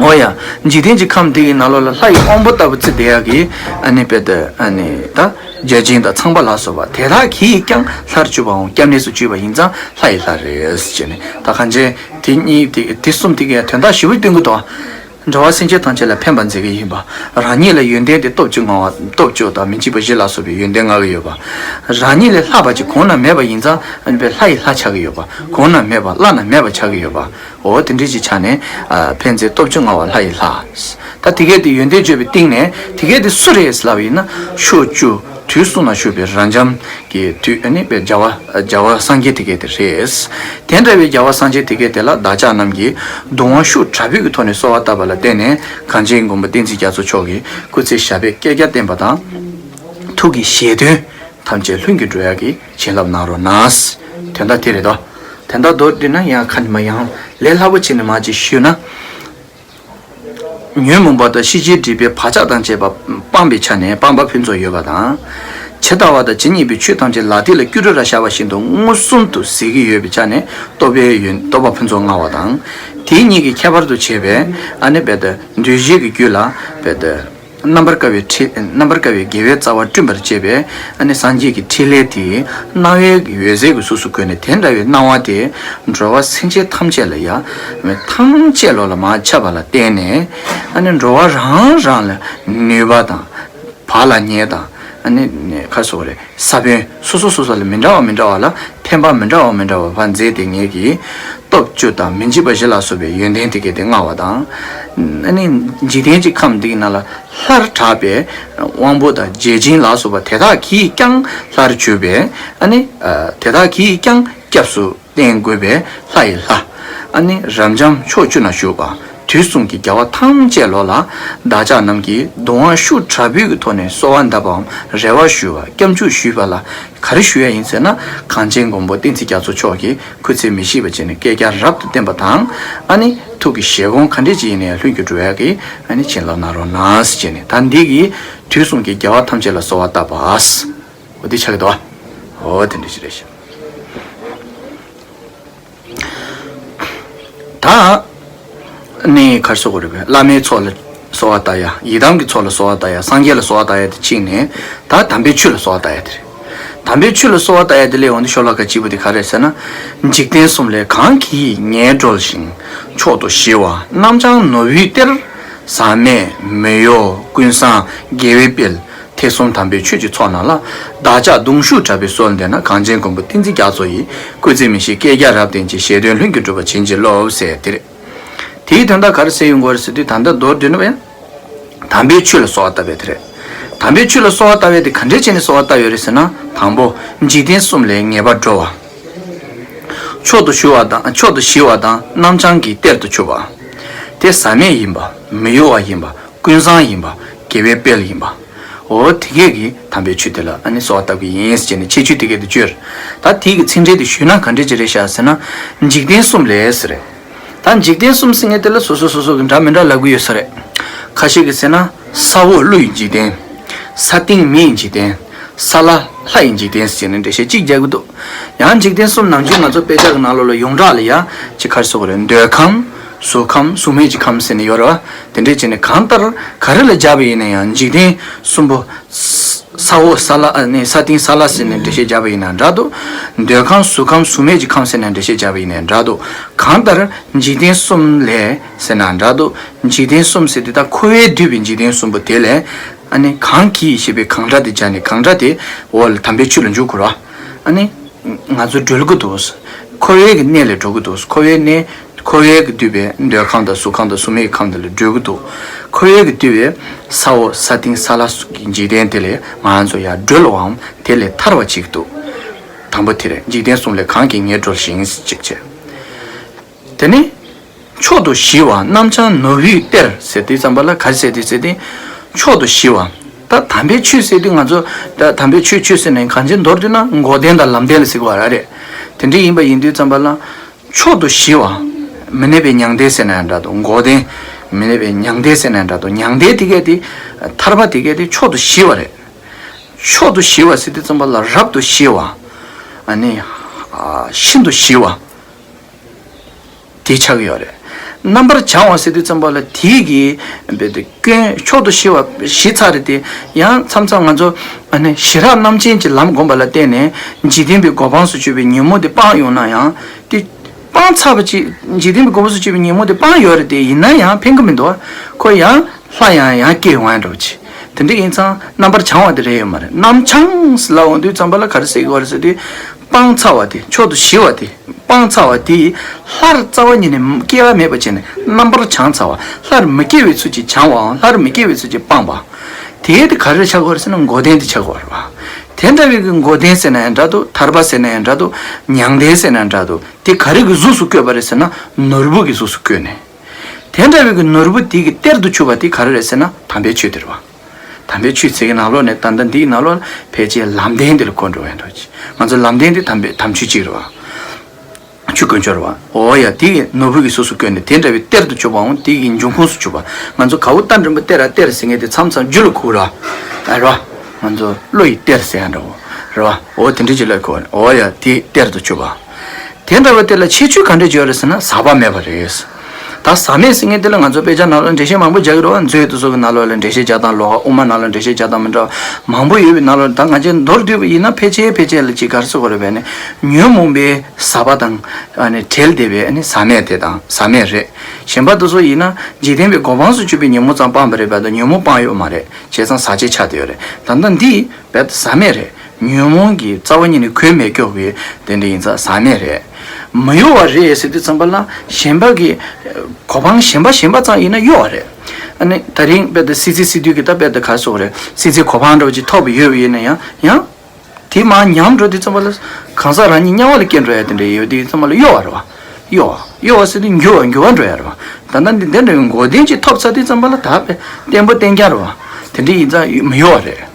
འོ་ཡ། འཇིག་རྟེན་གྱི་ཁམས་འདི་ཡི་ནང་ལོགས་ལ་ལྷ་ཡི་དབང་པོ་ལྟ་བུ་བརྩི་བསྡད་ཡག་གི་ཨ་ནི་དཔེ་དེ་ཨ་ནི་ད་བརྒྱ་བྱིན་དང་ཚངས་པ་ལ་སོགས་པ་དེ་དག་གིས་ཀྱང་ལྷར་གྱུར་པའམ་སྐྱབས་གནས་སུ་གྱུར་པ་ཡིན་ཙང་ལྷ་ཡི་ལྷ་རེད་ཟེར་ནས་ད་གང་ཅི་དེ་གཉིས་དེ་དེ་གསུམ་དེ་གའི་དོན་དག་ཞིབ་པོ་སྟོན་གི་འདུག་འགྲོ་བ་སེམས་ཅན་ཐམས་ཅད་ལ་ཕན་པ་མཛད་ཀྱི་ཡིན་པ། རང་ཉིད་ལ་ཡོན་ཏན་དེ་སྟོབས་བཅུ་མངའ་བ་སྟོབས་བཅུ་དང་མི་འཇིགས་པ་བཞི་ལ་སོགས་པའི་ཡོན་ཏན་མངའ་གི་ཡོད་པ། རང་ཉིད་ལས་ལྷག་པ་ཅིག་གོང་ན་མེད་པ་ཡིན་ཙང་ཨ་ནི་པའི་ལྷ་ཡི་ལྷ་ཆགས་ཀྱི་ཡོད་པ། གོང་ན་མེད་པ་བླ་ན་མེད་པ་ཆགས་ཀྱི་ཡོད་པ། འོ་དེ་འདྲའི་ཅིག་ཆགས་ནས་ཨ་ཕན་མཛད་སྟོབས་བཅུ་མངའ་བ་ལྷ་ཡི་ལྷ། ད་དེ་གས་དེ་ཡོན་ཏན་བརྗོད་པའི་སྟེང་ནས་དེ་གས་དེ་སུ་རེད་ལབ་ཡིན་ན་ཕྱོགས་བཅུ་དུས་གསུམ་ན་བཞུགས་པའི་རབ་འབྱམས་ཀྱི་དུས་ཨ་ནི་པའི་རྒྱལ་བ་རྒྱལ་བ་སངས་རྒྱས་དེ་གས་དེ་རེད། དེ་འདྲ་བའི་རྒྱལ་བ་སངས་རྒྱས་དེ་གས་དེ་ལ་བདག་ཅག་རྣམས་ཀྱིས་གདུང་བ་ཤུགས་དྲག་པོའི་གི་ཐོག་ནས་གསོལ་བ་བཏབ་པ་ལ་བརྟེན་ནས་གངས་ཅན་མགོན་པོ་བསྟན་འཛིན་རྒྱ་མཚོ་མཆོག་གིས་སྐུ་ཚེ་ཞབས་པད་བསྐལ་བརྒྱར་བརྟན་པ་དང་། ཐུགས་ཀྱི་བཞེད་དོན་ཐམས་ཅད་ལྷུན་གྱིས་འགྲུབ་ཡག་གི་བྱིན་རླབས་གནང་རོགས་གནང་། དོན་དག་དེ་རེད་དོ། དོན་དག་མདོར་བསྡུས་ན་ཡང་ཁ་ནས་མ་ཡང་ལས་སླ་པོ་བྱས་ནས་མ་ཅིག་ཞུས་ན། ཉོན་མོངས་པ་དང་ཤེས་བྱའི་སྒྲིབ་པའི་བག་ཆགས་དང་བཅས་པ་སྤངས་པའི་ཆ་ནས་སྤངས་པ་ཕུན་ཚོགས་ཡོད་པ་དང་། ཇི་ལྟ་བ་དང་ཇི་སྙེད་པའི་ཆོས་ཐམས་ཅད་ལག་མཐིལ་ལ་སྐྱུ་རུ་ར་ཤར་བ་བཞིན་དུ་མངོན་སུམ་དུ་གཟིགས་ཀྱི་ཡོད་པའི་ཆ་ནས་རྟོགས་པའི་ཡོན་རྟོགས་པ་ཕུན་ཚོགས་མངའ་བ་དང་། དེ་གཉིས་ཀྱིས་ཁྱད་པར་དུ་བྱས་པའི་ཨ་ནི་རྦད་དེ་འདུས་བྱས་ཀྱི་རྒྱུད་ལ་རྦད་དེ་རྣམ་པར་དཀར་བའི་ཕྲིན་རྣམ་པར་དཀར་བའི་དགེ་བའི་རྩ་བ་བསྐྲུན་པར་བྱེད་པའི་ཨ་ནི་སངས་རྒྱས་ཀྱི་ཕྲིན་ལས་དེའི་སྣང་བའི་འོད་ཟེར་གྱི་གཟུགས་སུ་བཀོད་ནས་དེ་འདྲ་བའི་སྣང་བ་དེ་འགྲོ་བ་སེམས་ཅན་ཐམས་ཅད་ལ་ཡང་ཐམས་ཅད་ལོ་ལ་མར་ཁྱབ་པ་ལ་བརྟེན་ནས་ཨ་ནི་འགྲོ་བ་རང་རང་ལ་ནུས་པ་དང་། བག་ལ་ཉལ་དང་། ཨ་ནི་ནི་ག་རེ་ཟེར་དགོས་རེད། ས་བོན་སོ་སོ་སོ་སོ་ལ་མི་འདྲ་བ་མི་འདྲ་བ་ལ་འཕེན་པ་མི་འདྲ་བ་མི་འདྲ་བ་བ་མཛད་དེ་ངེད་ཀྱིས་སྟོབས་བཅུ་དང་མི་འཇིགས་པ་བཞི་ལ་སོགས་པའི་ཡོན་ཏན་དེ་གས་དེ་མངའ་བ་དང་། ཨ་ནི་འཇིག་རྟེན་གྱི་ཁམས་འདི་ཡི་ནང་ལ་སླར་གྲགས་པའི་དབང་པོ་དང་བརྒྱ་བྱིན་ལ་སོགས་པ་དེ་དག་གིས་ཀྱང་སླར་བྱུང་བའི། ཨ་ནི་དེ་དག་གིས་ཀྱང་སྐྱབས་སུ་བསྟེན་དགོས་པའི་ལྷ་ཡི་ལྷ། ཨ་ནི་རབ་འབྱམས་ཕྱོགས་བཅུ་ན་བཞུགས་པ་དུས་གསུམ་གྱི་རྒྱལ་བ་ཐམས་ཅད་ལོ་ལ་བདག་ཅག་རྣམས་ཀྱིས་གདུང་བ་ཤུགས་དྲག་པོའི་གི་ཐོག་ནས་གསོལ་བ་འདེབས་པའམ་རེ་བ་ཞུ་བ་སྐྱབས་འཇུག་ཞུས་པ་ལ་ག་རེ་ཞུ་ཡ་ཡིན་ཟེར་ན། གངས་ཅན་མགོན་པོ་བསྟན་འཛིན་རྒྱ་མཚོ་མཆོག་གིས་སྐུ་ཚེ་མི་ཤིགས་པ་བྱས་ནས་བསྐལ་བརྒྱར་རབ་ཏུ་བརྟན་པ་དང་། ཨ་ནི་ཐུགས་ཀྱི་བཞེད་དགོངས་ག་འདྲས་ཅིག་ཡིན་ན་ཡང་ལྷུན་གྱིས་གྲུབ་ཡ་གི་ཨ་ནི་བྱིན་རླབས་གནང་རོགས་གནང་ཟེར་བྱས་ནས། ད་འདི་གིས་དུས་གསུམ་གྱི་རྒྱལ་བ་ཐམས་ཅད་ལ་གསོལ་བ་བཏབ་པ། འོ་འདི་ཆགས་ཀྱི་འདུག་བ། འོ་དེ་འདྲ་ཞིག་རེད་ཤག་ད་ནི་ག་རེ་ཟེར་དགོས་རེད་པས། བླ་མའི་ཚོགས་ལ་གསོལ་བ་བཏབ་ཡ། ཡི་དམ་གྱི་ཚོགས་ལ་གསོལ་བ་བཏབ་ཡ། སངས་རྒྱས་ལ་གསོལ་བ་བཏབ་ཡ་དེ་གཅིག་ནས། ད་དམ་པའི་ཆོས་ལ་གསོལ་བ་བཏབ་ཡ་དེ་རེད། དམ་པའི་ཆོས་ལ་གསོལ་བ་བཏབ་ཡ་དེ་ལས་འོང་དུས་ཤོ་ལོ་ཀ་གཅིག་པོ་དེ་ག་རེ་རེད་ཟེར་ན། འཇིག་རྟེན་གསུམ་ལས་གང་གིས་ངེས་གྲོལ་ཞིང་། མཆོག་ཏུ་ཞི་བ་རྣམ་བྱང་ནོར་བུའི་གཏེར། ཟག་མེད་མི་གཡོ་ཀུན་བཟང་དགེ་བའི་དཔལ། ཐེག་གསུམ་དམ་པའི་ཆོས་ཀྱི་ཚོགས་རྣམས་ལ། བདག་ཅག་གདུང་ཤུགས་དྲག་པོས་གསོལ་འདེབས་ན། གངས་ཅན་མགོན་པོ་བསྟན་འཛིན་རྒྱ་མཚོ་ཡི། སྐུ་ཚེ་མི་ཤིགས་བསྐལ་བརྒྱར་རབ་བརྟན་ཅིང་། བཞེད་དོན་ལྷུན་གྱིས་གྲུབ་པར་བྱིན་གྱིས་རློབས་ཟེར་དེ་རེད། དེའི་དོན་དག་ག་རེ་ཟེར་ཡོང་གི་ཡོད་རེད་ཟེར་དུས། ད་ལྟ་མདོར་བསྡུས་ན་ཡང་དམ་པའི་ཆོས་ལ་གསོལ་བ་བཏབ་པ་དེ་རེད། དམ་པའི་ཆོས་ལ་གསོལ་བ་བཏབ་པ་དེ་ག་འདྲས་བྱས་ནས་གསོལ་བ་བཏབ་ཡོད་རེད་ཟེར་ན། དང་པོ། འཇིག་རྟེན་གསུམ་ལས་ངེས་པར་གྲོལ་བ། མཆོག་ཏུ་ཞི་བ་དང་། མཆོག་ཏུ་ཞི་བ་དང་རྣམ་བྱང་གི་གཏེར་དུ་གྱུར་པ། དེ་ཟག་མེད་ཡིན་པ། མི་གཡོ་བ་ཡིན་པ། ཀུན་བཟང་ཡིན་པ། དགེ་བའི་དཔལ་ཡིན་པ། འོ་དེ་གས་ཀྱིས་དམ་པའི་ཆོས་དེ་ལ་ཨ་ནི་གསོལ་བ་བཏབ་ཀྱི་ཡིན་ཟེར་ནས་ཁྱད་ཆོས་དེ་གས་དེ་བརྗོད། ད་དེ་གི་ཚིག་འགྲེལ་དེ་ཞུས་ན་ག་འདྲས་ཅིག་རེད་ཤག་ཟེར་ན། འཇིག་རྟེན་གསུམ་ལས་ཟེར་རེད། ད་འཇིག་རྟེན་གསུམ་ཟེར་མཁན་དེ་ལ་སོ་སོ་སོ་སོ་གི་འདྲ་མི་འདྲ་ལབ་ཀྱི་ཡོད་ས་རེད། ཁ་ཤས་ཀྱིས་ཟེར་ན། ས་འོག་ཀླུ་ཡི་འཇིག་རྟེན། ས་སྟེང་མི་ཡི་འཇིག་རྟེན། ས་བླ་ལྷ་ཡི་འཇིག་རྟེན་ཟེར་ནས་འགྲེལ་བཤད་གཅིག་རྒྱག་གི་འདུག། ཡང་འཇིག་རྟེན་གསུམ་ནང་བཞིན་ང་ཚོ་དཔེ་ཆ་གི་ནང་ལོགས་ལ་ཡོངས་གྲགས་ལ་ཡ་ཅིག་ག་རེ་ཟེར་དགོས་རེད། འདོད་ཁམས། གཟུགས་ཁམས། གཟུགས་མེད་ཀྱི་ཁམས་ཟེར་ནས་ཡོད་རེད་བ། དེ་འདྲས་བྱས་ནས་གང་ལྟར་ག་རེ་ལ་སྦྱར་བ་ཡིན་ན་ཡང་འཇིག་རྟེན་གསུམ་པོ། ས་འོག་ས་བླ། ཨ་ནི་ས་སྟེང་ས་བླ་ཟེར་ནས་འགྲེལ་བཤད་བརྒྱབ་པ་ཡིན་ན་འདྲ་འདུག། འདོད་ཁམས། གཟུགས་ཁམས། གཟུགས་མེད་ཀྱི་ཁམས་ཟེར་ནས་འགྲེལ་བཤད་བརྒྱབ་པ་ཡིན་ན་འདྲ་འདུག། གང་ལྟར་འཇིག་རྟེན་གསུམ་ལས་ཟེར་ན་འདྲ་འདུག། འཇིག་རྟེན་གསུམ་ཟེར་དུས་ད་འཁོར་བས་བསྡུས་པའི་འཇིག་རྟེན་གསུམ་པོ་དེ་ལས། ཨ་ནི་གང་གིས་ཞེས་པའི་གང་སྒྲ་དེ་སྦྱར་ནས། གང་སྒྲ་དེ་འོ་ལ་དམ་པའི་ཆོས་ལ་འཇུག་དགོས་ར། ཨ་ནི་ང་ཚོ་གྲོལ་གྱི་འདུག། འཁོར་བའི་གི་གནས་ལས་གྲོལ་གྱི་འདུག། འཁོར་བའི་གནས། འཁོར་བས་བསྡུས་པའི་འདོད་ཁམས་དང་གཟུགས་ཁམས་དང་གཟུགས་མེད་ཁམས་དེ་ལས་གྲོལ་གྱི་འདུག། འཁོར་བས་བསྡུས་པའི་ས་འོག་ས་སྟེང་ས་བླ་གི་འཇིག་རྟེན་དེ་ལས་ང་ཚོ་ཡར་གྲོལ་བའམ་དེ་ལས་ཐར་བ་བྱེད་ཀྱི་འདུག། དང་པོ་དེ་རེད། འཇིག་རྟེན་གསུམ་ལས་གང་གིས་ངེས་གྲོལ་ཞིང་གཅིག་བྱས། དེ་ནས་མཆོག་ཏུ་ཞི་བ་རྣམ་བྱང་ནོར་བུའི་གཏེར་ཟེར་དུས་ཙམ་པ་ལ་ག་རེ་ཟེར་དུས་ཟེར་ཏེ། མཆོག་ཏུ་ཞི་བ། ད་དམ་པའི་ཆོས་ཟེར་དུས་ང་ཚོ་ད་དམ་པའི་ཆོས་ཆོས་ཟེར་ནས་གང་ཅི་མདོར་བསྡུས་ན་འགོག་བདེན་དང་ལམ་བདེན་ལ་ཟེར་གྱི་ཡོད་རེད། དེ་འདྲ་ཡིན་པ་ཡིན་དུས་ཙམ་པ་ལ། མཆོག་ཏུ་ཞི་བ། མི་གནས་པའི་མྱང་འདས་ཟེར་ན་ཡང་འདྲ་འདུག། འགོག་བདེན། མི་གནས་པའི་མྱང་འདས་ཟེར་ན་ཡང་འདྲ་འདུག། མྱང་འདས་དེ་གས་དེ། ཐར་པ་དེ་གས་དེ་མཆོག་ཏུ་ཞི་བ་རེད། མཆོག་ཏུ་ཞི་བ་ཟེར་དུས་ཙམ་པ་ལ་རབ་ཏུ་ཞི་བ། ཨ་ནི། ཤིན་ཏུ་ཞི་བ། དེ་ཆགས་ཀྱི་ཡོད་རེད། རྣམ་པར་བྱང་བ་ཟེར་དུས་ཙམ་པ་ལ་དེའི་གི། རྦད་དེ་སྐྱོན། མཆོག་ཏུ་ཞི་བ་ཞི་ཚར་རེད་དེ། ཡང་མཚམས་མཚམས་ང་ཚོ་ཨ་ནི་ཞི་རགས་རྣམ་མཁྱེན་གྱི་ལམ་བསྒོམས་པ་ལ་བརྟེན་ནས་འཇིག་རྟེན་པའི་གོ་འཕང་སུ་སྤྱོད་པའི་ཉོན་མོངས་དེ་སྤངས་ཡོང་ན་ཡང་དེ། སྤངས་ཚར་བ་ཅིག། འཇིག་རྟེན་པའི་གོ་འཕང་སུ་སྤྱོད་པའི་ཉོན་མོངས་དེ་སྤངས་ཡོད་རེད་དེ། ཡིན་ན་ཡང་ཕན་གི་མི་འདུག་བ། ཁོ་ཡང་སླར་ཡང་ཡང་སྐྱེ་ཡོང་ཡ་འདྲ་བོ་ཅིག། དེ་འདྲ་ཡིན་ཙང་རྣམ་པར་བྱང་བ་དེ་རེད་ཡོད་མ་རེད། རྣམ་བྱང་ལབ་འོང་དུས་ཙམ་པ་ལ་ག་རེ་ཟེར་གི་ཡོད་རེད་ཟེར་དུས། སྤངས་ཚར་བ་དེ། མཆོག་ཏུ་ཞི་བ་དེ། སྤངས་ཚར་བ་དེ་སླར་རྩ་བ་ཉིད་ནས་སྐྱེ་བ་མེད་པ་བྱས་ནས་རྣམ་པར་བྱང་ཚར་བ། སླར་མི་སྐྱེ་བའི་ཚུལ་གྱིས་བྱང་བའམ་སླར་མི་སྐྱེ་བའི་ཚུལ་གྱིས་སྤངས་པ། དེ་དེ་ག་རེ་ཆགས་ཀྱི་ཡོད་རེད་ཟེར་ན་འགོག་བདེན་དེ་ཆགས་ཀྱི་ཡོད་རེད་བ། དེ་འདྲ་བའི་གི་འགོག་བདེན་ཟེར་ན་ཡང་འདྲ་འདུག། ཐར་པ་ཟེར་ན་ཡང་འདྲ་འདུག། མྱང་འདས་ཟེར་ན་ཡང་འདྲ་འདུག། དེ་ག་རེ་གི་གཟུགས་སུ་བཀོད་པ་རེད་ཟེར་ན་ནོར་བུ་གི་གཟུགས་སུ་བཀོད་ནས། དེ་འདྲ་བའི་གི་ནོར་བུ་དེ་གི་གཏེར་དུ་གྱུར་པ་དེ་ག་རེ་རེད་ཟེར་ན་དམ་པའི་ཆོས་དེ་རེད་བ། དམ་པའི་ཆོས་ཟེར་གི་ནང་ལོགས་ནས་ད་ལྟ་འདིའི་ནང་ལོགས་ལ་ཕལ་ཆེར་ལམ་བདེན་དེ་ལ་གོ་འགྲོ་ཡ་འདུག། ང་ཚོ་ལམ་བདེན་དེ་དམ་པའི་དམ་ཆོས་གཅིག་རེད་བ། ཆོས་དཀོན་མཆོག་རེད་བ། འོ་ཡ། དེ་གི་ནོར་བུ་གི་གཟུགས་སུ་བཀོད་ནས་དེ་འདྲ་བའི་གཏེར་དུ་གྱུར་པའམ་དེ་གི་འབྱུང་ཁུངས་སུ་གྱུར་པ། ང་ཚོ་གའུ་རྟ་མགྲིན་པ་གཏེར་ར་གཏེར་ཟེར་མཁན་དེ་མཚམས་མཚམས་རྒྱུད་ལ་གོ་ར། རེད་བ། ང་ཚོ་བློ་ཡི་གཏེར་ཟེར་ཡ་འདྲ་བོ། རེད་བ། འོ་དེ་འདྲ་ཅིག་ལ་གོ། འོ་ཡ། དེ་གཏེར་དུ་གྱུར་པ། དེ་འདྲ་བ་དེ་ལ་ཁྱད་ཆོས་ག་འདྲ་ཅིག་ཡོད་རེད་ཟེར་ན་ཟག་པ་མེད་པ་རེད། ད་ཟག་མེད་ཟེར་མཁན་དེ་ལ་ང་ཚོ་དཔེ་ཆ་ནང་ལོགས་འགྲེལ་བཤད་མང་པོ་རྒྱག་གི་རེད་བ། མཛོད་དེ་ཚོ་གི་ནང་ལོགས་ལ་འགྲེལ་བཤད་རྒྱག་སྟངས་ལོགས་ཀ། དབུ་མ་ནང་ལ་འགྲེལ་བཤད་རྒྱག་སྟངས་མི་འདྲ་བ་མང་པོ་ཡོད་པའི་ནང་ལོགས། ད་ང་ཚོས་མདོར་བསྡུས་པ་ཡིན་ན་ཕལ་ཆེར་ཕལ་ཆེར་ལ་ཅིག་ག་རེ་ཟེར་དགོས་རེད་བས་ནི། ཉོན་མོངས་པའི་ཟག་པ་དང་ཨ་ནི་བྲལ་བསྡད་པའི་ཨ་ནི་ཟག་མེད་དེ་དང་ཟག་མེད་རེད། གཞན་པ་དེ་ཚོ་ཡིན་ན་འཇིག་རྟེན་པའི་གོ་འཕང་སུ་གྱུར་པའི་ཉོན་མོངས་ཙམ་སྤངས་པ་རེད་པ། ད་ཉོན་མོངས་སྤངས་ཡོད་མ་རེད། བྱས་ཙང་ཟག་བཅས་ཆགས་བསྡད་ཡོད་རེད། ད་ལྟ་འདི་རྦད་དེ་ཟག་མེད་རེད། ཉོན་མོངས་ཀྱི་རྩ་བ་ཉིད་ནས་གོས་མེད་སྐྱོགས་ཀྱི་དེ་འདྲ་ཡིན་ཙང་ཟག་མེད་རེད། མི་གཡོ་བ་རེད་ཟེར་དུས་ཙམ་པ་ལ་གཞན་པ་གི་གོ་འཕང་གཞན་པ་གཞན་པ་ཙམ་ཡིན་ན་གཡོ་བ་རེད། ཨ་ནི་དེ་རིང་རྦད་དེ་སྲིད་རྩེ་སྲིད་དུས་ཀྱི་ད་རྦད་དེ་ག་རེ་ཟེར་དགོས་རེད། སྲིད་རྩེ་གོ་འཕང་འདྲ་བོ་ཅིག་ཐོབ་ཡོད་པ་ཡིན་ན་ཡང་ཡང་དེ་མར་ཉམས་འགྲོ་དུས་ཙམ་པ་ལ་གང་ཟག་རང་ཉིད་དམྱལ་བ་ལ་སྐྱེ་འགྲོ་ཡ་དེ་འདྲ་ཡོད་དུས་ཙམ་པ་ལ་གཡོ་བ་རེད་བ། གཡོ་བ་གཡོ་བ་ཟེར་དུས་འགྱུར་བ་འགྱུར་བ་འགྲོ་ཡ་རེད་བ། ད་ལྟ་འདི་དེ་འདྲ་བའི་འགོག་བདེན་ཅིག་ཐོབ་ཚར་དུས་ཙམ་པ་ལ་ད་རྦད་བརྟན་པོ་བརྟན་རྐྱང་རེད་བ། དེ་འདྲ་ཡིན་ཙང་མི་གཡོ་བ་རེད།